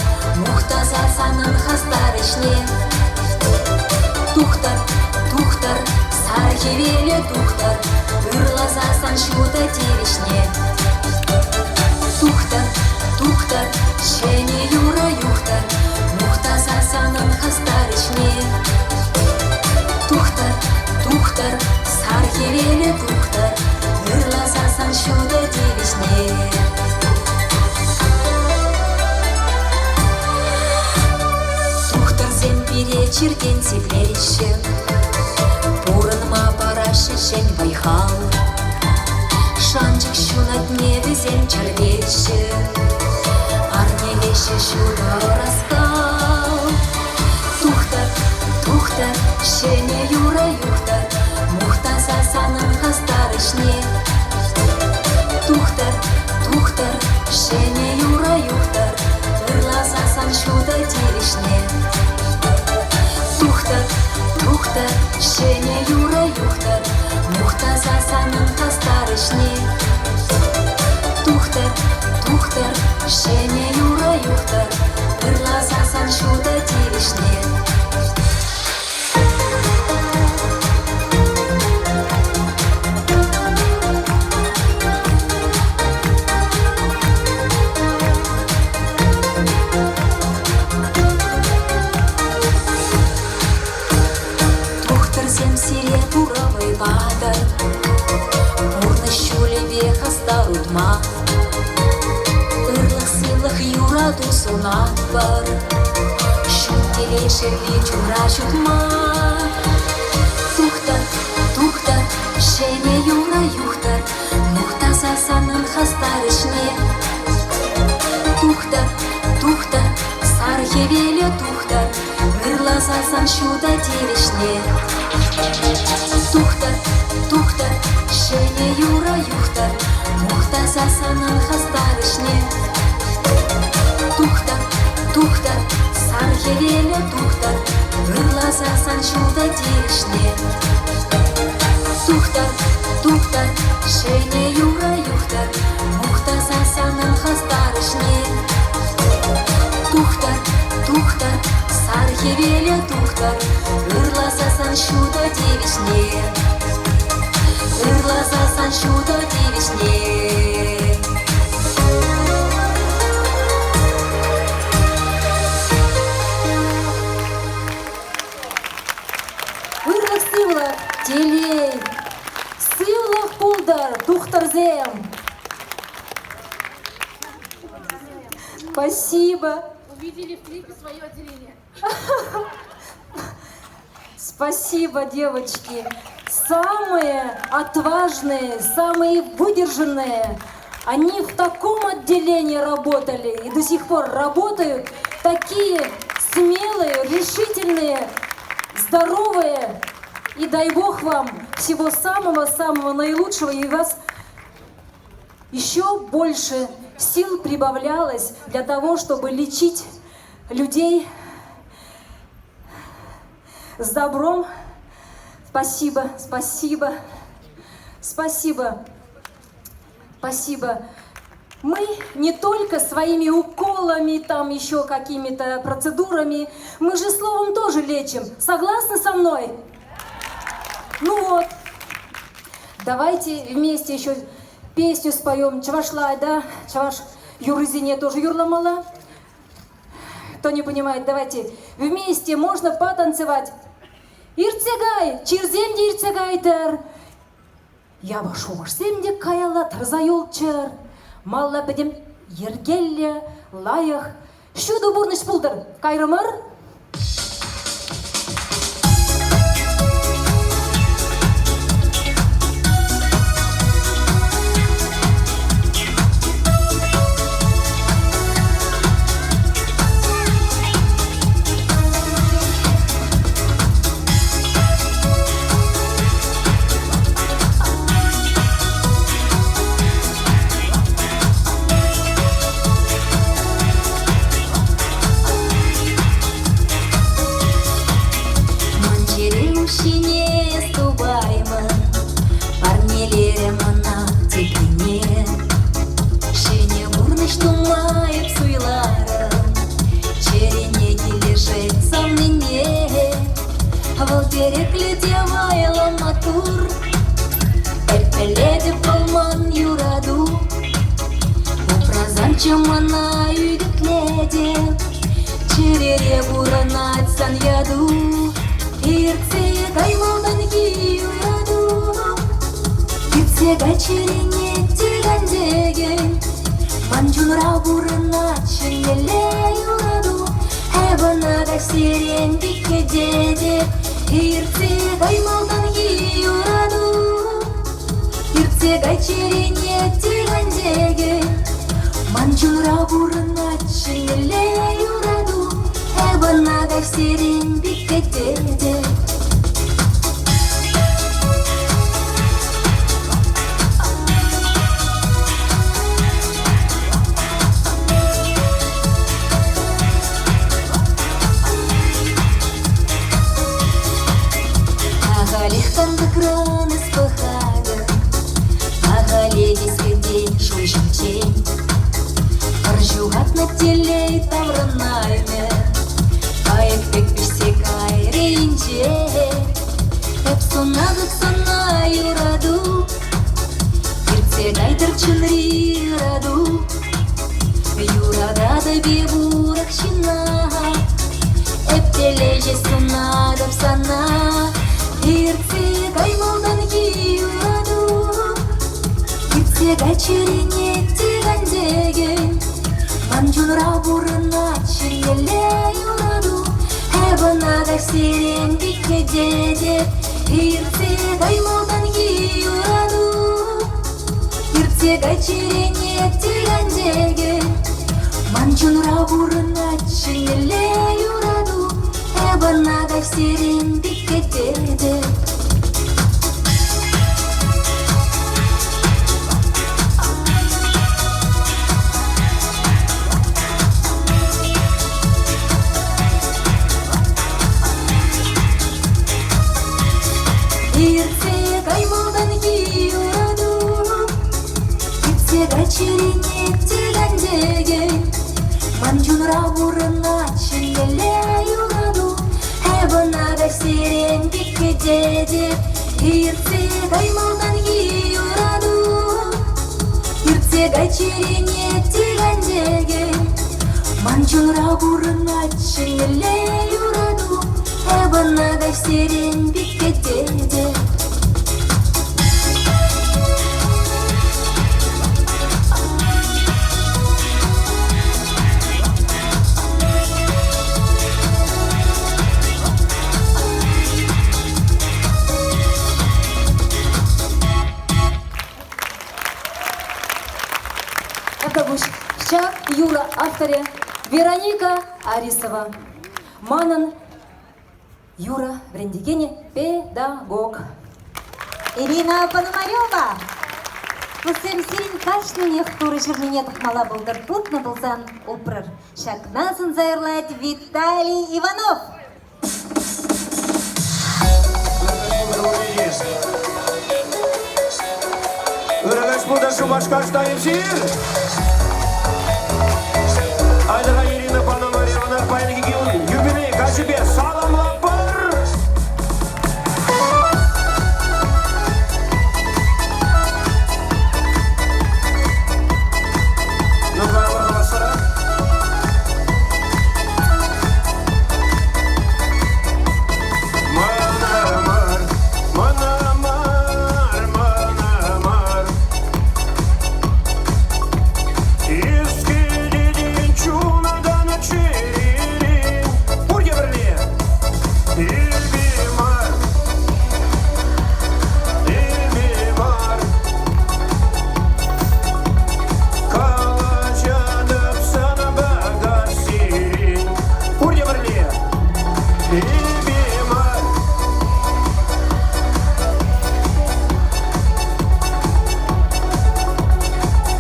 Мухтаса санӑн хастар ӗҫне. Тухтӑр, тухтӑр, сар хӗвелӗ тухтӑр, Ырласа сан ҫутӑ тивӗҫне. Тухтӑр, тухтӑр, ҫӗнӗ юрӑ юхтӑр, Мухтаса санӑн хастар ӗҫне. Тухтӑр, тухтӑр, сар хӗвелӗ тухтӑр, Ырласа сан ҫутӑ тивӗҫне. Тухтӑрсем пире чиртен сиплеҫҫӗ, Пурӑнма параҫҫӗ ҫӗн вӑй-хал. Шанчӑк ҫунатне вӗсем чӗртеҫҫӗ, Парнелеҫҫӗ ҫутӑ ӑраскал. Тухтӑр, тухтӑр, ҫӗнӗ юрӑ юхтӑр, Мухтаса санӑн хастар ӗҫне. Тухтӑр, тухтӑр, ҫӗнӗ юрӑ юхтӑр, Ырласа сан ҫутӑ тивӗҫне. Тухтӑр, тухтӑр, ҫӗнӗ юрӑ юхтӑр, Мухтаса санӑн хастар ӗҫне. Тухтӑр, тухтӑр, ҫӗнӗ юрӑ юхтӑр, Ырласа сан ҫутӑ тивӗҫне. сунатпӑр. Ҫут телей шевли чунра ҫутма. Тухтӑр, тухтӑр, ҫӗнӗ юрӑ юхтӑр, мухтаса санӑн хастар ӗҫне. Тухтӑр, тухтӑр, сар хӗвелӗ тухтӑр, ырласа сан ҫутӑ тивӗҫне. Тухтӑр, тухтӑр, ҫӗнӗ юрӑ юхтӑр, мухтаса санӑн хастар ӗҫне. Тухтӑр, тухтӑр, сар хӗвелӗ тухтӑр, ырласа сан ҫутӑ тивӗҫне. Тухтӑр, тухтӑр, ҫӗнӗ юрӑ юхтӑр, мухтаса санӑн хастар ӗҫне. Тухтӑр, тухтӑр, сар хӗвелӗ тухтӑр, ырласа сан ҫутӑ тивӗҫне. Ырласа сан ҫутӑ тивӗҫне. Ырлӑх сывлӑх, телей, сывлӑх пултӑр, тухтӑрсем! Спасибо. Увидели в клипе свое отделение. Спасибо, девочки. Самые отважные, самые выдержанные. Они в таком отделении работали и до сих пор работают. Такие смелые, решительные, здоровые. И дай Бог вам всего самого-самого наилучшего и вас еще больше сил прибавлялось для того, чтобы лечить людей с добром. Спасибо, спасибо, спасибо, спасибо. Мы не только своими уколами, там еще какими-то процедурами, мы же словом тоже лечим. Согласны со мной? Ну вот, давайте вместе еще песню споем. Чӑвашла, да? Чӑваш юррисене тоже юрламалла. Кто не понимает, давайте вместе можно потанцевать. Иртсе кай, чирсем те иртсе кайтӑр. Япӑх шухӑшсем те каялла тӑрса юлччӑр. Малла пӗтӗм йӗркеллӗ, лайӑх, ҫутӑ пурнӑҫ пултӑр. Кайрӑмӑр? Ман чӗре уҫҫине эс тупаймӑн, парнелерӗм ӑна теприне. Ҫӗнӗ пурнӑҫ тума эп суйларӑм, чӗрене килӗшет савнине. Вӑл тӗреклӗ те вӑйлӑ маттур, эп пӗлетӗп вӑл ман юрату. Упрасамччӗ мана ӳкӗтлетӗп, чӗрере пурӑнать сан яту. Иртсе кай малтанхи юрату, Иртсе кай чӗрене текӗн-текӗн. Ман чунра пурӑнать ҫӗнӗлле юрату, Эп ӑна каҫсерен пит кӗтетӗп. Иртсе кай малтанхи юрату, Иртсе кай чӗрене текӗн-текӗн. Ман чунра пурӑнать ҫӗнӗлле юрату, Эп ӑна каҫсерен пит кӗтетӗп. Ахалех кантӑкран эс пӑхатӑн, Ахалех эс кӗтен шуй ҫинчен. Пӗр ҫухатнӑ телей таврӑнаймӗ, Кайӑк пек вӗҫсе кайрӗ инҫе. Эп сунатӑп сана юрату, Иртсе кайтӑр чунри ырату. Юрататӑп эп урӑх ҫынна, Эп телейҫӗ сунатӑп сана. Иртсе кай малтанхи юрату, Иртсе кай чӗрене текӗн-текӗн. Ман чунра пурӑнать. ҫӗнӗлле юрату. Эп ӑна каҫсерен пит кӗтетӗп, иртсе кай малтанхи юрату. Иртсе кай чӗрене тӗкӗн-тӗкӗн, ман чунра пурӑнать ҫӗнӗлле юрату. Эп ӑна каҫсерен пит кӗтетӗп. Иртсе кай малтанхи юрату, Иртсе кай чӗрене тӗкӗн-тӗкӗн. Ман чунра пурӑнать ҫӗнӗлле юрату, Эп ӑна каҫсерен пит кӗтетӗп. Иртсе кай малтанхи юрату, Иртсе кай чӗрене тӗкӗн-тӗкӗн. Ман чунра пурӑнать ҫӗнӗлле юрату, Эп ӑна каҫсерен пит кӗтетӗп. Тавтапуҫ. Ҫак юрӑ авторӗ Вероника Арисова. Манӑн юрӑ вӗрентекенӗ педагог. Ирина Пономарева! Вӗсем сирӗн кашнинех Турӑ ҫырнине тухмалла пултӑр, тупнӑ пулсан упрӑр. Ҫакна сӑнса ырлать Виталий Иванов. Ырӑ каҫ пултӑр Шупашкар штанӗнчир! Айтӑр-ха Ирина Пономаревна паянхи кун юбилей каҫӗпе саламлатпӑр! Ну-ка, пожалуйста. Мӑнамар, мӑнамар, мӑнамар. Искидидин чунатан чӗререн. Пурте пӗрле. Илпимар, илпимар. Калаҫатӑп санпа каҫсерен. Пурте пӗрле. Илпимар.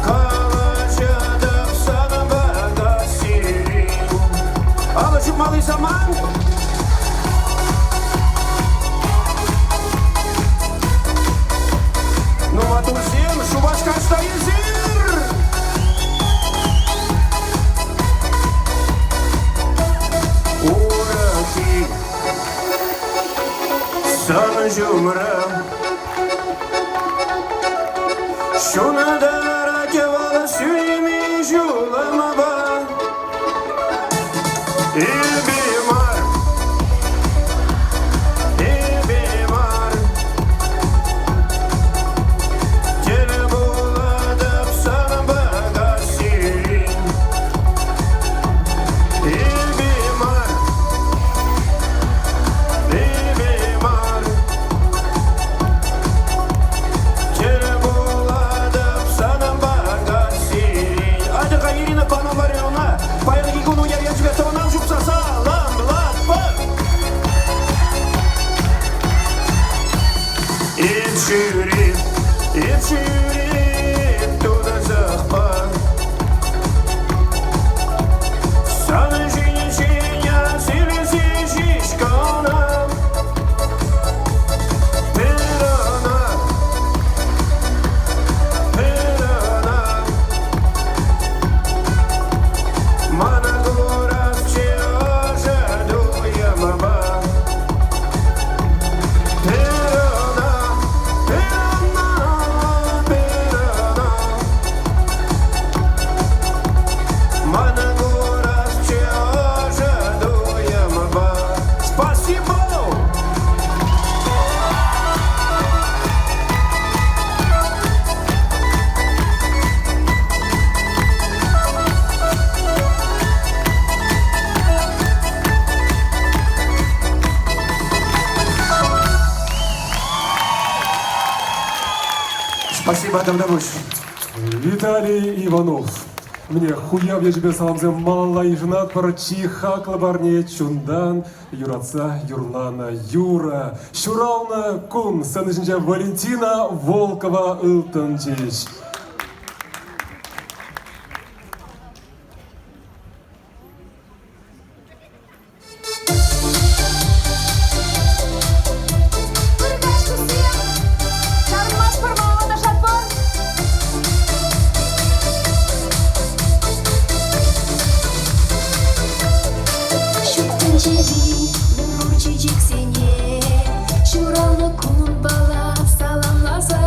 Калаҫатӑп санпа каҫсерен. Алӑ ҫупмалли самант. Ну, матурсем, Шупашкар эсир! Урӑхи сан ҫумра Ҫунатарать вӑл сӳнми ҫулӑмпа. Илпи мар, илпи мар, Тӗл пулатӑп санпа каҫсерен. Илпи мар, илпи мар, Тӗл пулатӑп санпа каҫсерен. Айтӑр-ха, Ирина Пономаревна, паянхи кун уяв ячӗпе тӑванам ҫупса саламлар! Спасибо, Тавтапуҫ. Виталий Иванов. Мне уяв ячӗпе саламсем малалла йышӑнатпӑр. Чи хаклӑ парне чунтан юратса юрланӑ юрӑ. Ҫуралнӑ кун сцена ҫинче Валентина Волкова ылтӑн чеҫ. Чарӑнмастпӑр, малалла ташлатпӑр. Ҫут тӗнчери мӗнпур чечексене ҫуралнӑ кунпала саламласа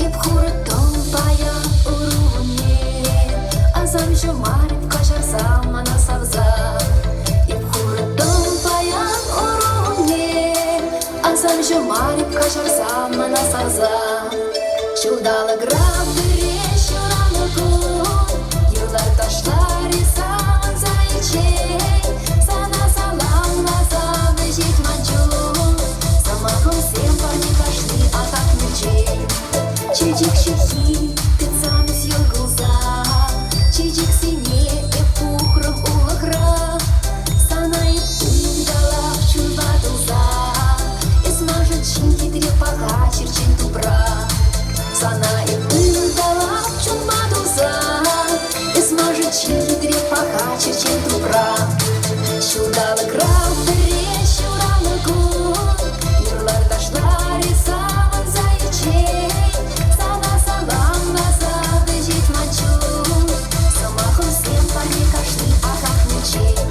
эп хурӑттӑм паян уруне. Асамҫӑ мар каҫарса мана савса. Эп хурӑттӑм паян уруне. Асамҫӑ мар каҫарса мана савса. Ҫулталӑкра пӗрре ҫуралнӑ кун юрлар ташлар-и савӑнса илчен. Сана саламласа вӗҫет ман чун. Сӑмахӑмсем парне кашни ахах мерчен. Чечек ҫыххи тытсан эс йӑл кулса, Чечексене эп пухрӑм улӑхра. Сана эп ыталап чунпа тулса, Эс маншӑн ҫын хитре паха черчен тупра. Сана эп ыталап чунпа тулса, Эс маншӑн ҫын хитре паха черчен тупра. Ҫулталӑкра пӗрре ҫуралнӑ кун Юрлар ташлар-и савӑнса илчен. Сана саламласа вӗҫет ман чун. Сӑмахӑмсем парне кашни ахах мерчен.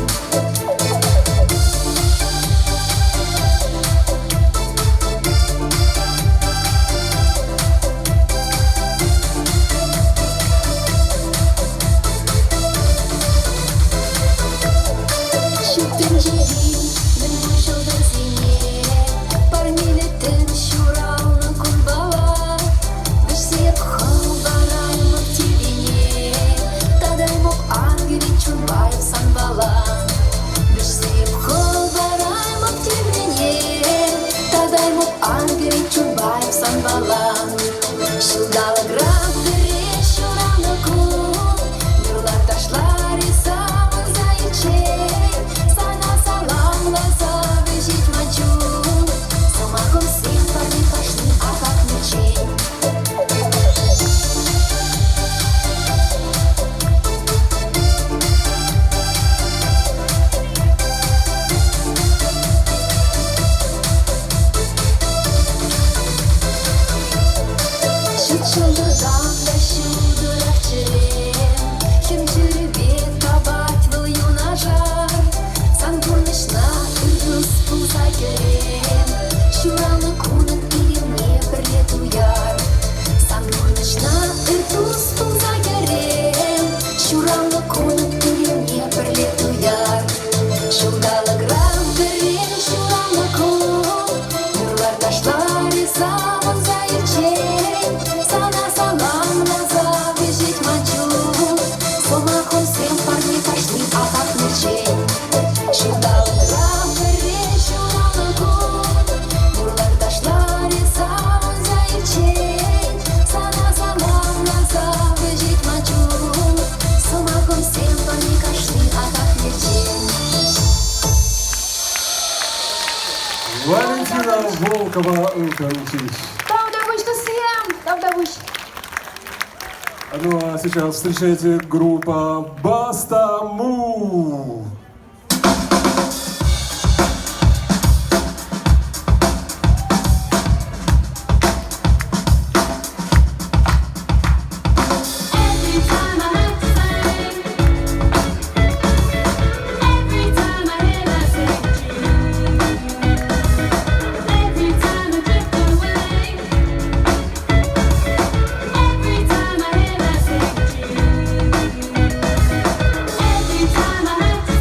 Ҫут тӗнчери мӗнпур ҫӑлтӑрсене парнелеттӗн ҫуралнӑ кунпала. Вӗҫсе хӑвараймӑп тӳпене, татаймӑп ангелӗн чунпа эп санпала. Вӗҫсе хӑвараймӑп тӳпене, татаймӑп ангелӗн чунпа эп санпала. Ҫулталӑкра пӗрре ҫуралнӑ кун юрлар ташлар-и савӑнса илчен. Сана саламласа вӗҫет ман чун. Сӑмахӑмсем парне кашни ахах мерчен. Ҫут ҫӑлтӑртан та ҫутӑрах чӗрем, Хӗм чӗрепе тапать вӑл юнашар. Сан пурнӑҫна ырӑс пулса кӗрем, Ҫуралнӑ кунӑн илемне пӗрле туяр. Сан пурнӑҫна ыр тус пулса кӗрем, Ҫуралнӑ кунӑн илемне пӗрле туяр. Ҫулталӑкра пӗрре ҫуралнӑ кун юрлар ташлар-и савӑнса ирччен. Сана саламласа вӗҫет ман чун. Сӑмахӑмсем парне кашни ахах мерчен. Ҫулталӑкра пӗрре ҫуралнӑ кун юрлар ташлар-и савӑнса ирччен. Сана саламласа вӗҫет ман чун. Сӑмахӑмсем парне кашни ахах мерчен. Валентина Волкова ылтӑн чеҫ. Тавтапуҫ, туссем! Тавтапуҫ! Ну а сейчас встречайте группа Баста Му. Every time I have to say, every time I hear that same tune, every time I drift away, every time I hear that same tune, every time I have to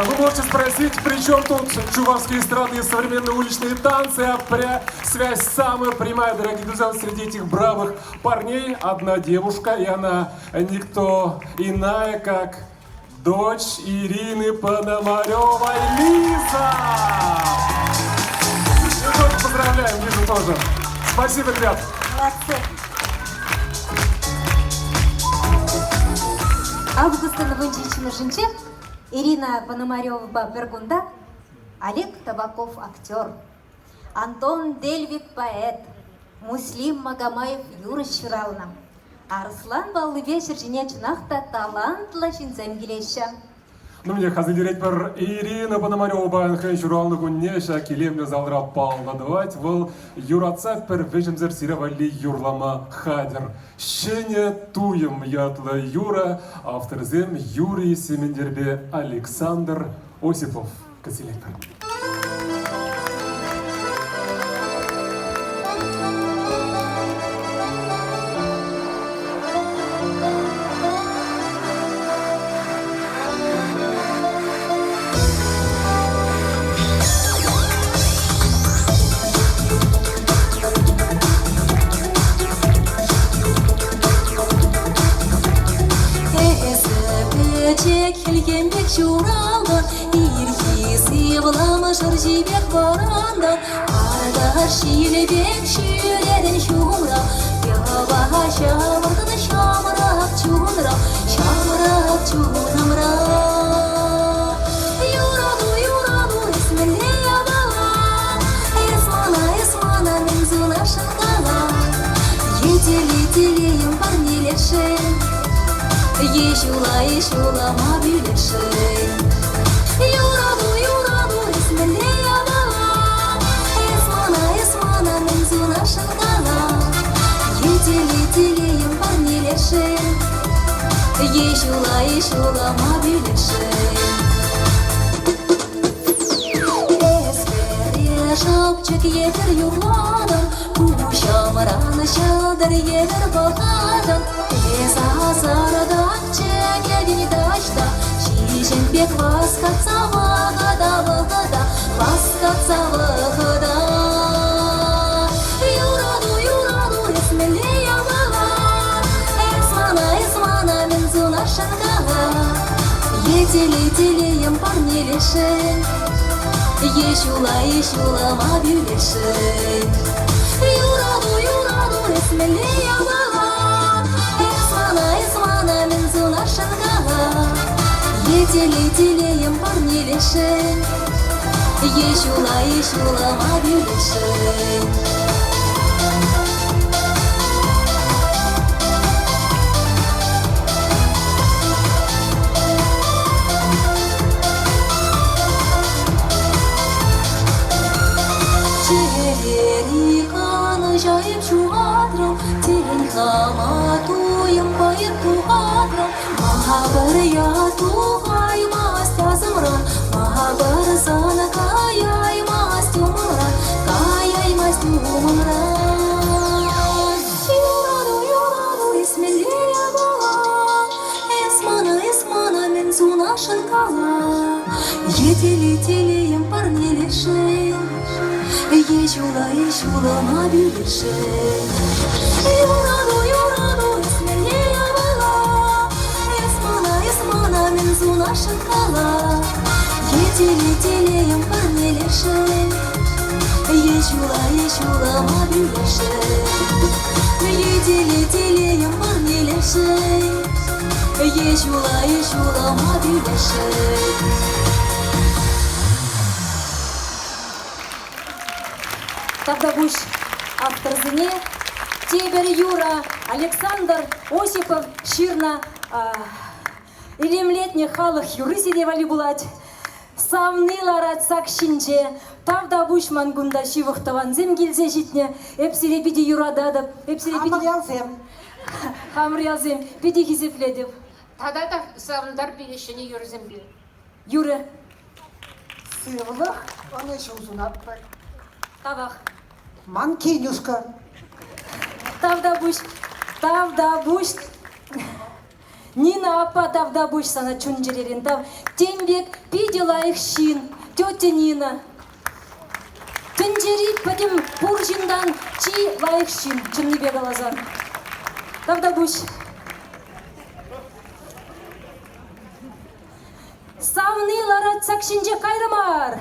Вы можете спросить, при чем тут чувашские эстрады и современные уличные танцы, а пря... связь самая прямая, дорогие друзья, среди этих бравых парней одна девушка, и она никто иная, как дочь Ирины Пономаревой, Лиза! Ну, тоже поздравляем, Лизу тоже. Спасибо, ребят. Молодцы. Августӑн вунҫиччӗмӗшӗнче Ирина Пономаревӑпа пӗр кунта Олег Табаков актер, Антон Дельвик поэт, Муслим Магомаев юрӑҫ ҫуралнӑ. Арӑслан паллипе ҫӗр ҫине чӑнах та талантлӑ ҫынсем килеҫҫӗ. Ну, мне хасилтеретпӗр Ирина Пономаревӑпа хӑй ҫуралнӑ кунне ҫак илемлӗ залра паллӑ тӑвать. Вӑл юратса пӗр вӗҫӗмсӗр сире валли юрлама хатӗр. Ҫӗнӗ туйӑм ятлӑ юрӑ авторсем Юрий Сементерпе Александр Осипов кӗтсе Эсӗ пӗчӗк хӗлхем пек ҫуралнӑ, Ирхи сывлӑм шӑрҫи пек вӑраннӑ, Арташ ҫилӗ пек ҫӳрерӗн ҫумра, Йӑва ҫавӑртӑн ҫамрӑк чунра, Ҫамрӑк чунӑмра. Юрату, юрату, эс мӗнле япала? Эс мана, эс мана мӗн сунасшӑн кала? Е телей, телейӗм парнелесшӗн, Е ҫула, е ҫула ма пӳлесшӗн? Юрату, юрату, эс мӗнле япала? Эс мана, эс мана мӗн сунасшӑн кала? Е телей, телейӗм парнелесшӗн, Е ҫула, е ҫула ма пӳлесшӗн? Эс пӗрре шӑпчӑк евӗр юрлатӑн, Куҫӑмран ҫӑлтӑр евӗр пӑхатӑн. Эс асӑртан чӗкетӗн таҫта, Ҫиҫӗм пек васкатса вӑхӑта-вӑхӑта, Васкатса вӑхӑта. Юрату, юрату, эс мӗнле япала? Эс мана, эс мана мӗн сунасшӑн кала? Е телей, телейӗм парнелесшӗн, Е ҫула, е ҫула ма пӳлесшӗн? Юрату, юрату, эс мӗнле япала? Эс мана, эс мана мӗн сунасшӑн кала? Е телей, телейӗм парнелесшӗн, Е ҫула, е ҫула ма пӳлесшӗн? Чӗрери канӑҫа эп ҫухатрӑм, Тен, хама туйӑмпа эп тухатрӑм. Махапыр ят тухаймасть асӑмран, Махапыр сан каяймасть умӑмран, Каяймасть умӑмран. Юрату, юрату, эс мӗнле япала? Эс мана, эс мана мӗн сунасшӑн кала? Е телей, телейӗм парнелесшӗн, Е ҫула, е ҫулӑма пӳлесшӗн. Юрату, юрату, эс мӗнле япала? Эс мана, эс мана мӗн сунасшӑн кала? Е телей, телейӗм парнелесшӗн, Е ҫула, е ҫулӑма пӳлесшӗн. Е телей, телейӗм парнелесшӗн, Е ҫула, е ҫулӑма пӳлесшӗн. Тавтапуҫ авторсене. Тепӗр юрӑ Александр Осипов ҫырнӑ илемлетнӗ халӑх юрри сире валли пулать. Савни ларать сак ҫинче. Тавтапуҫ ман кунта ҫывӑх тӑвансем килсе ҫитнӗ. Эп сире питӗ юрататӑп. Эп сире питӗ... Хамӑр ялсем. Хамӑр ялсем. Питӗ хисеплетӗп. Тата та савӑнтар пире ҫӗнӗ юрӑсемпе. Юрӗ. Сывлӑх, ӑнӑҫу сунатпӑр. Тавах. Ман кинюшка. Тавтапуҫ. Тавтапуҫ. Нина аппа тавтапуҫ сана чун-чӗререн тав. Тем пек питӗ лайӑх ҫын, тетя Нина. Тӗнчери пӗтӗм пур ҫынтан чи лайӑх ҫын, чӑннипе каласан. Тавтапуҫ. Савни ларать сак ҫинче кайрӑмӑр.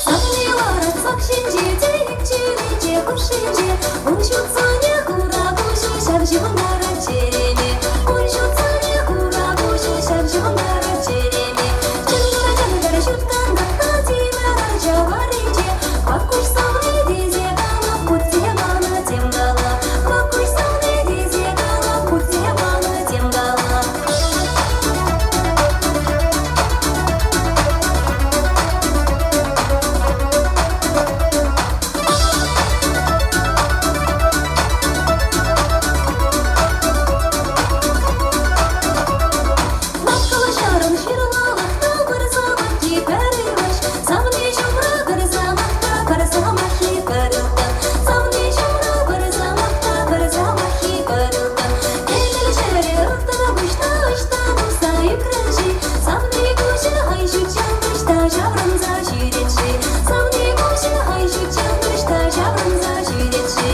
Савни ларать сак ҫинче, тейӗк чӳрече хушшинче, Ун ҫутсане хура куҫӗ ҫав ҫыхӑнтарать чӗрене. Ун ҫутсане хура куҫӗ ҫав ҫыхӑнтарать чӗрене. Чӑнкӑр-чӑнкӑр ҫуткана тимӗр арча варринче, Паккуҫ савни тесе калап, путсе мана тем кала. Паккуҫ савни тесе калап, путсе мана тем кала. Лапкалашарӑн ҫырлалӑх та пӗр самаххи пӗр ывӑҫ, Савни ҫумра пӗр самах та пӗр самаххи пӗр ылтӑн. Савни ҫумра пӗр самах та пӗр самаххи пӗр ылтӑн. Кӗмӗл ҫӗрӗ ылтӑн пуҫна ӑҫта тухса ӳкрӗн-ши? Савни куҫӗ хай ҫут ӑҫта ҫаврӑнса ҫӳрет-ши? Савни куҫӗ хай ҫут ӑҫта ҫаврӑнса ҫӳрет-ши?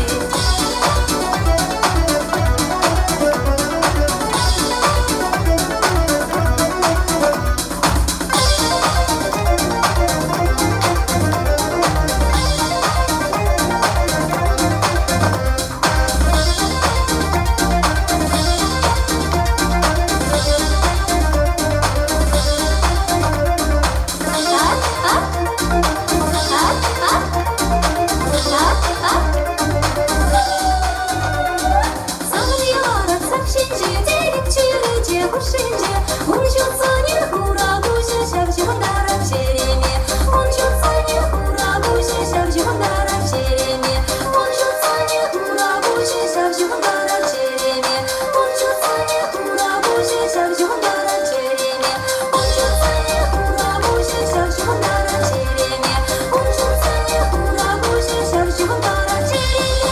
Савни ларать сак ҫинче, текӗт чӳрече хушшинче. Ун ҫутсане хура куҫӗ ҫав ҫыхӑнтарать чӗреме. Ун ҫутсане хура куҫӗ ҫав ҫыхӑнтарать чӗреме. Ун ҫутсане хура куҫӗ ҫав ҫыхӑнтарать чӗреме. Ун ҫутсане хура куҫӗ ҫав ҫыхӑнтарать чӗреме. Ун ҫутсане хура куҫӗ ҫав ҫыхӑнтарать чӗреме. Ун ҫутсане хура куҫӗ ҫав ҫыхӑнтарать чӗреме.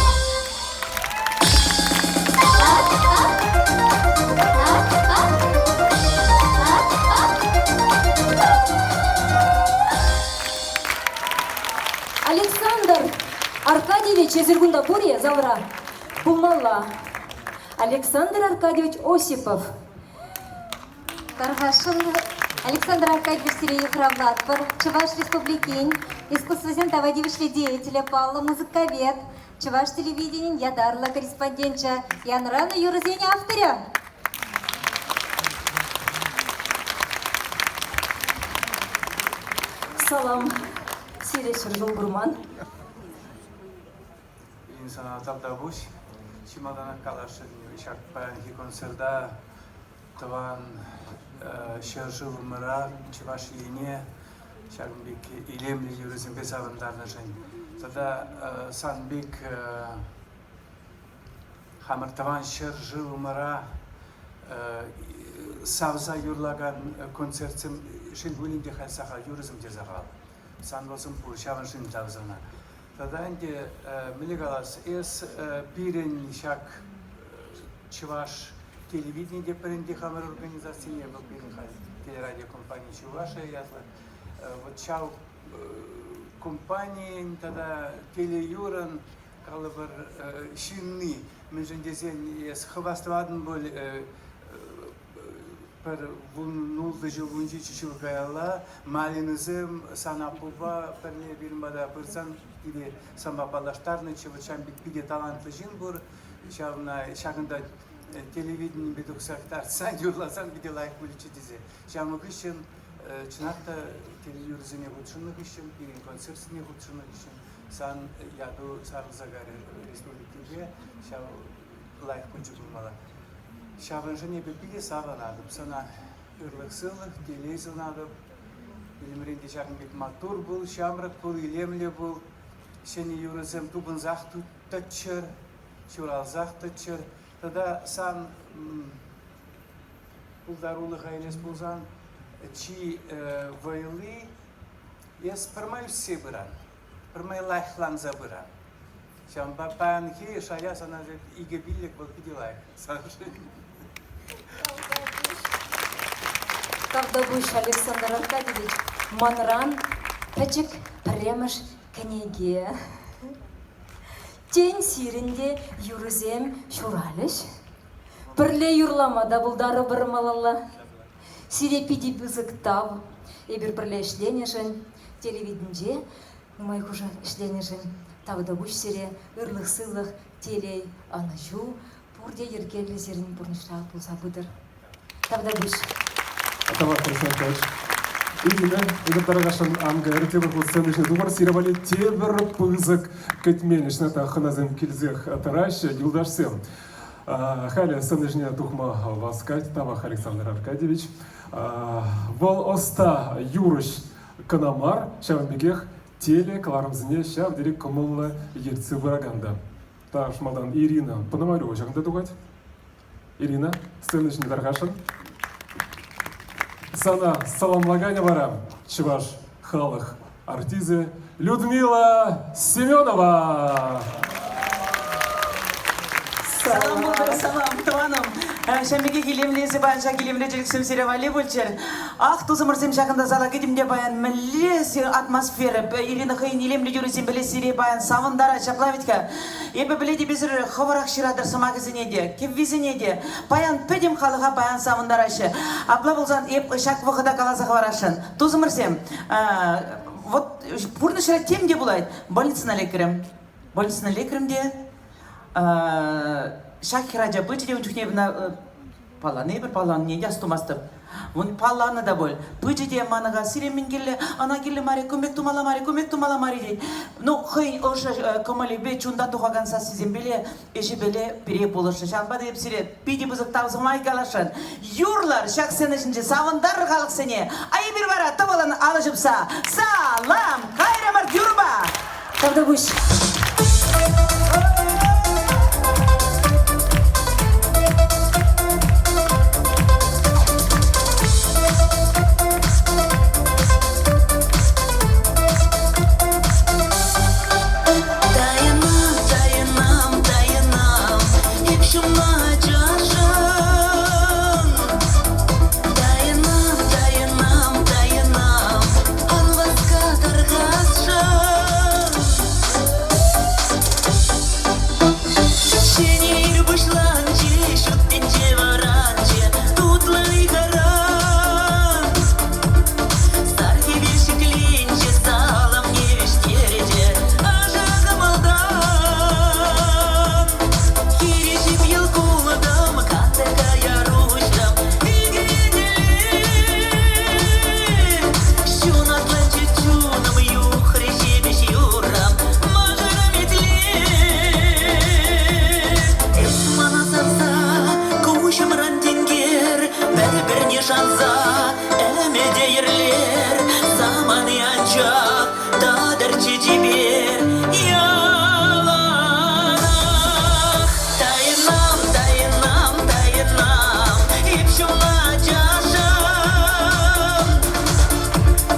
Александр Аркадьевич, эсир кунта пур-и залра? Пулмалла. Александр Аркадьевич Осипов. Тархасшӑн Александр Аркадьевич сире йыхравлатпӑр. Чӑваш Республикин искусствӑсен тава тивӗҫлӗ деятелӗ, паллӑ музыковед, Чӑваш телевиденин ятарлӑ корреспонденчӗ, янӑранӑ юрӑсен авторӗ. Салам. Сире ҫӗршыв курман. Сана тавтапуҫ. Чи малтанах каласшӑн ҫак паянхи концерта тӑван ҫӗршывӑмӑра, Чӑваш Ене ҫакӑн пек илемлӗ юрӑсемпе савӑнтарнӑшӑн тата сан пек хамӑр тӑван ҫӗршывӑмӑра савса юрлакан концертсем, шел пулин те, халь сахал, юрӑсем те сахал. Сан вӗсем пур, ҫавӑншӑн тав сана. Тата ӗнтӗ, мӗнле калас, эс пирӗн ҫак чӑваш телевидени те пӗр ӗнтӗ хамӑр организацине, вӑл пирӗн халь телерадиокомпани Чувашия ятлӑ. Вот ҫав компанийӗн тата телеюрӑн, калӑпӑр, ҫынни, мӗншӗн тесен эс хӑв астӑватӑн пуль, пӗр вунултӑ ҫул, вунҫичӗ ҫул каялла Малинӑсем сан аппупа пӗрле пирӗн пата пырсан пире санпа паллаштарнӑччӗ. Вот ҫавӑн пек питӗ талантлӑ ҫын пур. Ҫавна ҫакӑнта телевиденипе тухса кӑтартсан, юрласан питӗ лайӑх пулӗччӗ тесе. Ҫавӑн хыҫҫӑн чӑнах та телеюрӑсене хутшӑннӑ хыҫҫӑн, пирӗн концертсене хутшӑннӑ хыҫҫӑн сан яту сарӑлса кайрӗ республикипе. Ҫав лайӑх пулчӗ пулмалла. Ҫавӑншӑн эпӗ питӗ савӑнатӑп сана. Ырлӑх-сывлӑх, телей сунатӑп. Ӳлӗмрен те ҫакӑн пек маттур пул, ҫамрӑк пул, илемлӗ пул. Ҫӗнӗ юрӑсем тупӑнсах тӑччӑр, ҫуралсах тӑччӑр. Тата сан... пултарулӑха илес пулсан, чи вӑйли эс пӗрмай ӳссе пыран, пӗрмай лайӑхланса пыран. Ҫавӑнпа паянхи шая сана 2,5 вӑл питӗ лайӑх саншӑн. Тавтапуҫ, Александр Аркадьевич. Манран пӗчӗк пӗрремӗш кӗнеке. Тен, сирӗн те юрӑсем ҫуралӗҫ? Пӗрле юрлама та пултарӑпӑр малалла. Сире питӗ пысӑк тав. Эпир пӗрле ӗҫленӗшӗн, телевиденинче нумай хушӑ ӗҫленӗшӗн тавтапуҫ сире, ырлӑх-сывлӑх, телей, ӑнӑҫу, пурте йӗркеллӗ сирӗн пурнӑҫра пулса пытӑр. Тавтапуҫ. Тавах, Александр Николаевич. Ирина, эпир тарӑхасшӑн ан кайӑр, тепӗр хут сцена ҫине тухӑр. Сире валли тепӗр пысӑк кӗтмен ӗҫне та хӑнасем килсех тӑраҫҫӗ, юлташсем. Халӗ сцена ҫине тухма васкать Тавах Александр Аркадьевич. Вӑл ӑста юрӑҫ кӑна мар, ҫавӑн пекех телекӑларӑмсене ҫав тери кӑмӑллӑ ертсе пыракан та. Таш малтан Ирина Пономарева ҫакӑнта тухать. Ирина, сцена ҫине тархасшӑн. Сана саламлаканӗ вара чӑваш халӑх артисчӗ Людмила Семенова. Салам пултӑр, салам, тӑванӑм. Ҫав пекех илемлӗ эсӗ паян ҫак илемлӗ чечексем сире валли пулччӑр. Ах, тусӑмӑрсем ҫакӑнта зала кӗтӗм те паян мӗнле атмосфера. Ирина хӑйӗн илемлӗ юррисемпеле сире паян савӑнтарать, ҫапла вӗт-ха. Эпӗ пӗлетӗп эсир хӑвӑрах ҫыратӑр сӑмахӗсене те, кӗввисене те. Паян пӗтӗм халӑха паян савӑнтараҫҫӗ. Апла пулсан эп ҫак вӑхӑта каласа хӑварасшӑн. Тусӑмӑрсем, вот пурнӑҫра тем те пулать. Больницӑна лекрӗм. Больницӑна лекрӗм те ҫак хӗрача пычӗ те ун чухне ӑна палланӑ эпир, палланине те астумастӑп. Вон палланӑ та пуль. Пычӗ те манӑха сире мӗн кирлӗ, ӑна кирлӗ мар-и, кун пек тумалла мар-и, кун пек тумалла мар-и тет. Ну, хӑйӗн ӑшӑ кӑмӑлӗпе чунтан тухакан сассисемпеле, ӗҫӗпеле пире пулӑшрӗ. Ҫавӑнпа та эп сире питӗ пысӑк тав сӑмахӗ каласшӑн. Юрлӑр ҫак сцена ҫинче, савӑнтарӑр халӑхсене. А эпир вара тӑвӑлӑн алӑ ҫупса салам кайрӑмӑр юрӑпа! Тавтапуҫ. Таянам, таянам, таянам, эп ҫумма ачашӑн. Таянам, таянам, таянам, ан васка тархасшӑн. Ҫӗнӗ ир пуҫланчӗ, ҫут тӗнче вӑранчӗ, тутлӑ ыйхӑран. Сар хӗвел ҫӗкленчӗ, саламне вӗҫтерчӗ ӑшӑ кӑмӑлтан. Хирӗҫӗп йӑл култӑм, кантӑка яр уҫрӑм, ӳкӗнелем. Ҫунатланчӗ чунӑм, юхрӗ ҫепӗҫ юррӑм, мӑшӑрӑм итле. Эс мана савса, куҫӑмран тинкер, пӗр-пӗрне шанса ӗмӗте йӗрлер, самани анчах татӑрччӗ чипер яланах. Таянам, таянам, таянам, эп ҫумна ачашӑм.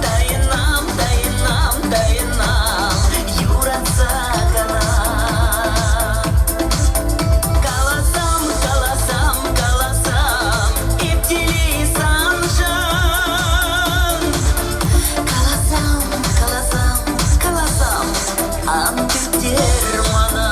Таянам, таянам, таянам, юратса кана. Каласам, каласам, каласам, эп телей саншӑн. Каласам, каласам, каласам, ан кӗттер мана.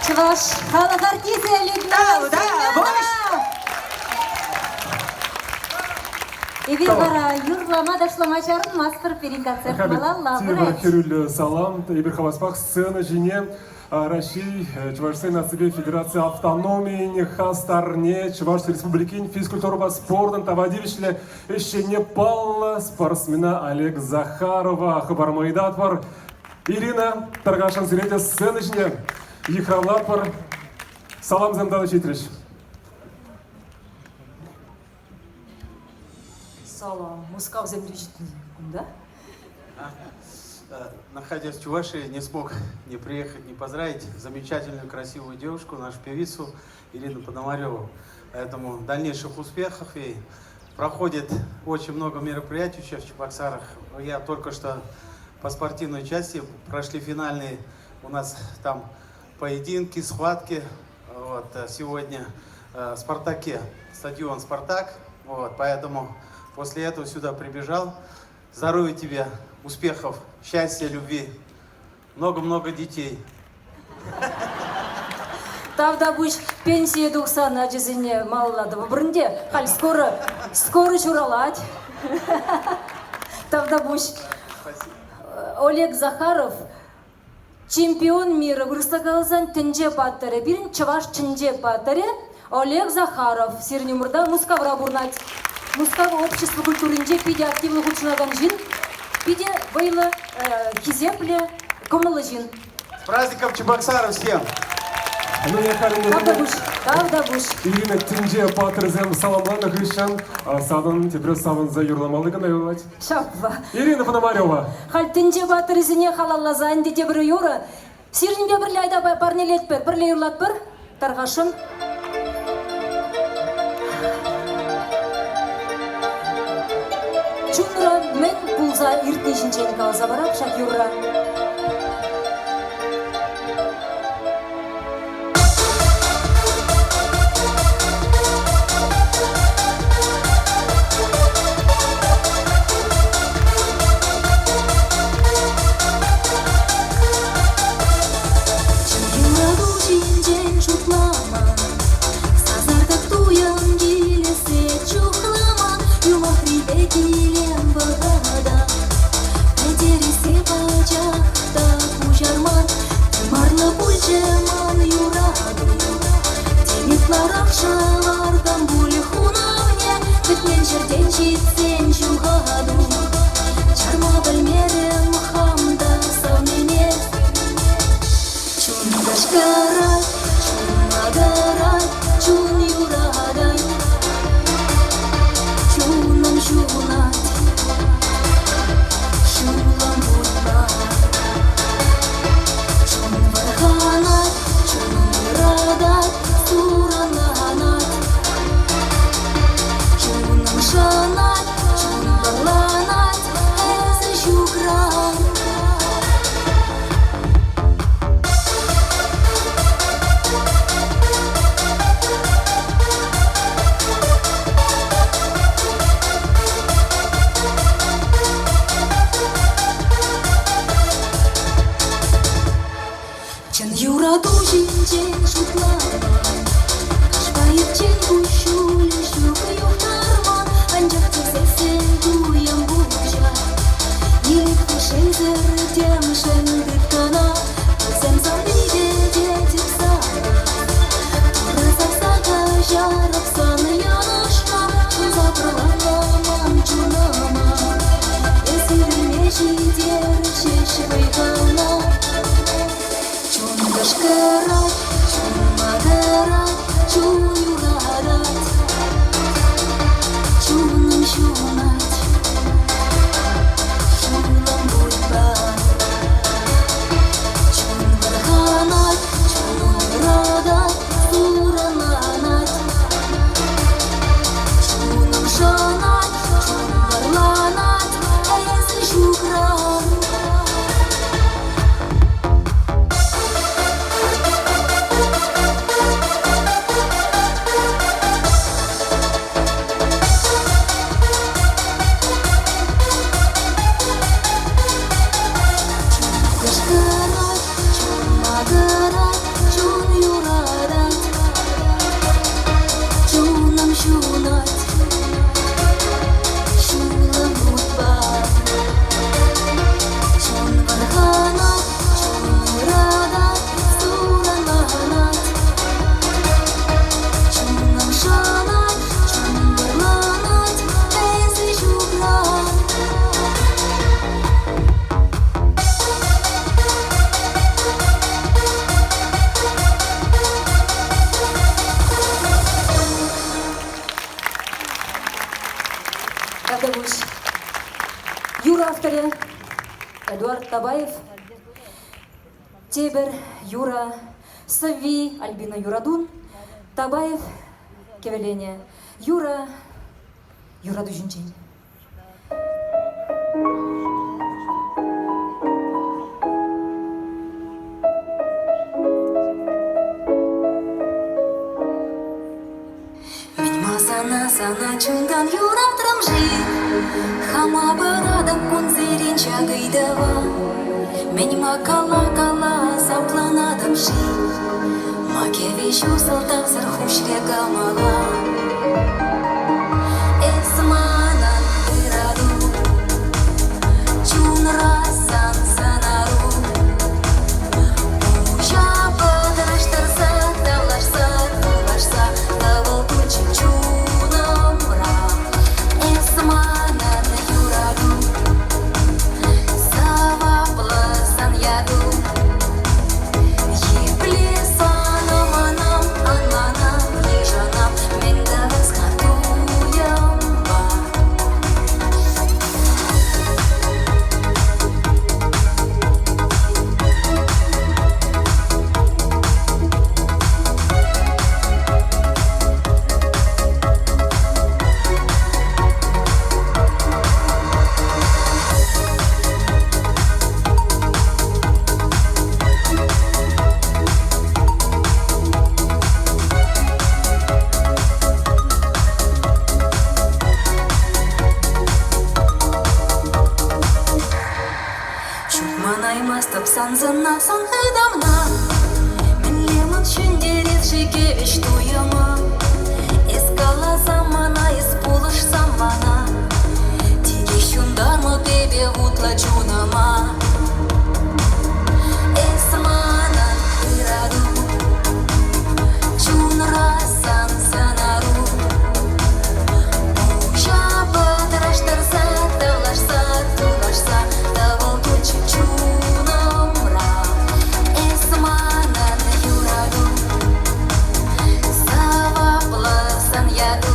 Чӑваш халӑх артисчӗ Людмила Семенова! Эпир вара юрлама ташлама чарӑнмастпӑр, пирӗн концерт малалла Тепӗр пырать. хӗрӳллӗ салам. Эпир хаваспах сцена ҫине Раҫҫей Чӑвашсен наципе федераци автономийӗн хастарне Чӑваш Республикин физкультурӑпа спортӑн тава тивӗҫлӗ ӗҫченне паллӑ спортсмена Олег Захарова хӑпарма ыйтатпӑр. Ирина Таргашӑн сире те сцена ҫине йыхравлатпӑр. Саламсем тата ҫитрӗҫ. Салам. Мускавсем те ҫитнӗ кунта. Находясь в Чувашии, не смог не приехать, не поздравить замечательную, красивую девушку, нашу певицу Ирину Пономареву. Поэтому дальнейших успехов ей. Проходит очень много мероприятий сейчас в Чебоксарах. Я только что по спортивной части прошли финальные у нас там поединки, схватки. Вот, сегодня в «Спартаке», стадион «Спартак». Вот, поэтому после этого сюда прибежал. Здоровья тебе, успехов, счастья, любви. Много-много детей. Тавтапуҫ пенсие тухсан ачасене малалла тӑвӑпӑр ӗнтӗ. Халь скоро, скоро ҫуралать. Тавтапуҫ. Олег Захаров чемпион мира вырӑсла каласан тӗнче паттӑрӗ. Пирӗн чӑваш тӗнче паттӑрӗ Олег Захаров сирӗн умӑрта Мускавра пурӑнать. Мускав общество культуринче питӗ активлӑ хутшӑнакан ҫын, питӗ вӑйлӑ, хисеплӗ, кӑмӑллӑ ҫын. С праздником Чебоксаров всем! Ну, я халь Тавтапуҫ, тавтапуҫ. Ирина тӗнче паттӑрӗсем саламланӑ хыҫҫӑн санӑн тепре савӑнса юрламалли кӑна юлать. Ҫапла. Ирина Пономарева. Халь тӗнче паттӑрӗсене халалласа ӗнтӗ тепӗр юрӑ. Сирӗнпе пӗрле айта парнелетпӗр, пӗрле юрлатпӑр. Тархасшӑн. Чунра мӗн пулса иртни ҫинчен каласа парап ҫак юрра. Юрату ҫинчен шутламан, сасартӑк туйӑм килессе чухламан, юмахри пек илем вӑхӑта пӗтерессе пачах та куҫарман. Тымарлӑ пулчӗ ман юрату, тен ытларах шӑвартӑм пуль хунавне, кӗтмен ҫӗртен ҫитсен ҫухату. Чарма пӗлмерӗм хам та савнине. Чун кашкарать, чун макӑрать, чун юратать. Чунӑм ҫунать, ҫулӑм вутпа. Чун вӑрханать, чун ыратать, суранланать. Чунӑм шанать, чун вӑрланать, эсӗ ҫукран. Чӑн юрату ҫинчен шутламан, каҫпа ирччен куҫҫуль ҫук юхтарман, анчах тӗсесен туйӑм пуҫа. Ирӗклӗ шелсӗр темшӗн тыткӑна, вӗсем савнипе тетӗп сана. Турра савса каҫарӑп сан йӑнӑшна, шӑнса пӑрланнӑ ман чунӑма. Эс ирӗлме ҫитер ҫеҫ вӑй-хална. Чун кӑшкӑрать, чун макӑрать, чун юратать. Чунӑм ҫунать, ҫулӑм вутпа. Чун вӑрханать, чун ыратать, суранланать. Чунӑм шанать, чун вӑрланать, эсӗ ҫукран. Кӑшкӑрать, чун макӑрать, чун Табаев. Тепӗр юрӑ сӑвви Альбина Юратун. Табаев кӗвӗленӗ юрӑ юрату ҫинчен. Мӗн-ма сана, сана чунтан юратрӑм-ши? Хама паратӑп кунсерен ҫак ыйтӑва. Мӗн-ма кала-кала асапланатӑп-ши? Ма кӗвӗҫӳ сӑлтавсӑр хуҫрӗ кӑмӑла? Эс манӑн ырату, чунра сан сӑнару. Пуҫа пӑтраштарса, тавлашса, тулашса, тӑвӑл тулчӗ чунӑмра. Эс манӑн юрату, сӑваплӑ сан яту. Епле санӑманам, ӑнланам, йышӑнам, мӗн тӑвас-ха туйӑмпа? Ҫук манаймастӑп сан сӑнна, сан ытамна. Мӗнле мӑн ҫӗнтерес-ши кӗвӗҫ туйӑма? Эс каласам мана, эс пулӑшсам мана. Текех ҫунтармӑп эпӗ вутлӑ чунӑма. Эс манӑн ырату, чунра сан сӑнару. Пуҫа пӑтраштарса, тавлашса, тулашса, тӑвӑл тулчӗ чунӑмра. Эс манӑн юрату, сӑваплӑ сан яту.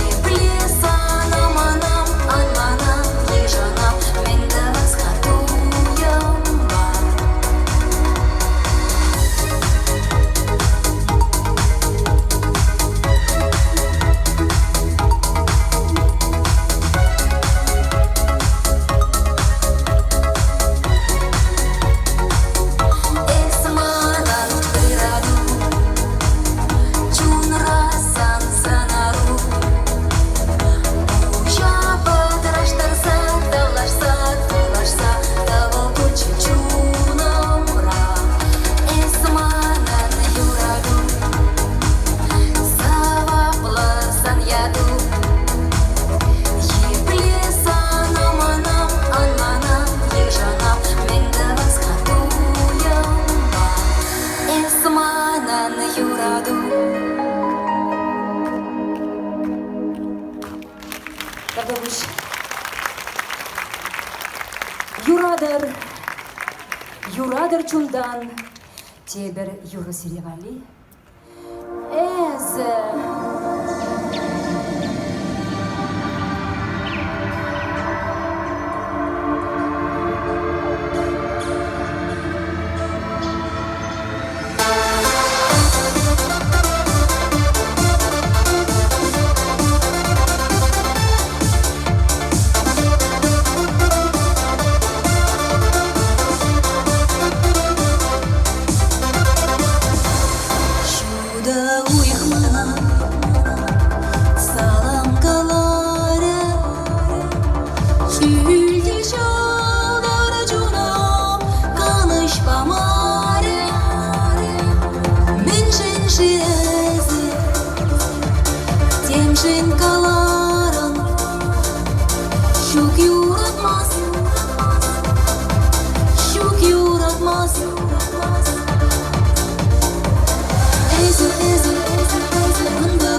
Епле санӑманам, ӑнланам, йышӑнам, мӗн тӑвас-ха туйӑмпа? Эс манӑн ырату, чунра сан сӑнару. Пуҫа пӑтраштарса, тавлашса, тулашса, тӑвӑл тулчӗ чунӑмра. Эс манӑн юрату, сӑваплӑ сан яту. Епле санӑманам, ӑнланам, йышӑнам, мӗн тӑвас-ха туйӑмпа? Эс манӑн юрату. Тавтапуҫ. Юратӑр, юратӑр чунтан тепӗр юрӑ сире валли. Эсӗ. Ҫутӑ уйӑх мана салам каларӗ, Ҫӳлти ҫӑлтӑр чунӑм канӑҫ памарӗ. Мӗншӗн-ши эсӗ темшӗн каларӑн, Ҫук юратмас, ҫук юратмас. Эсӗ, эсӗ, эсӗ, манпа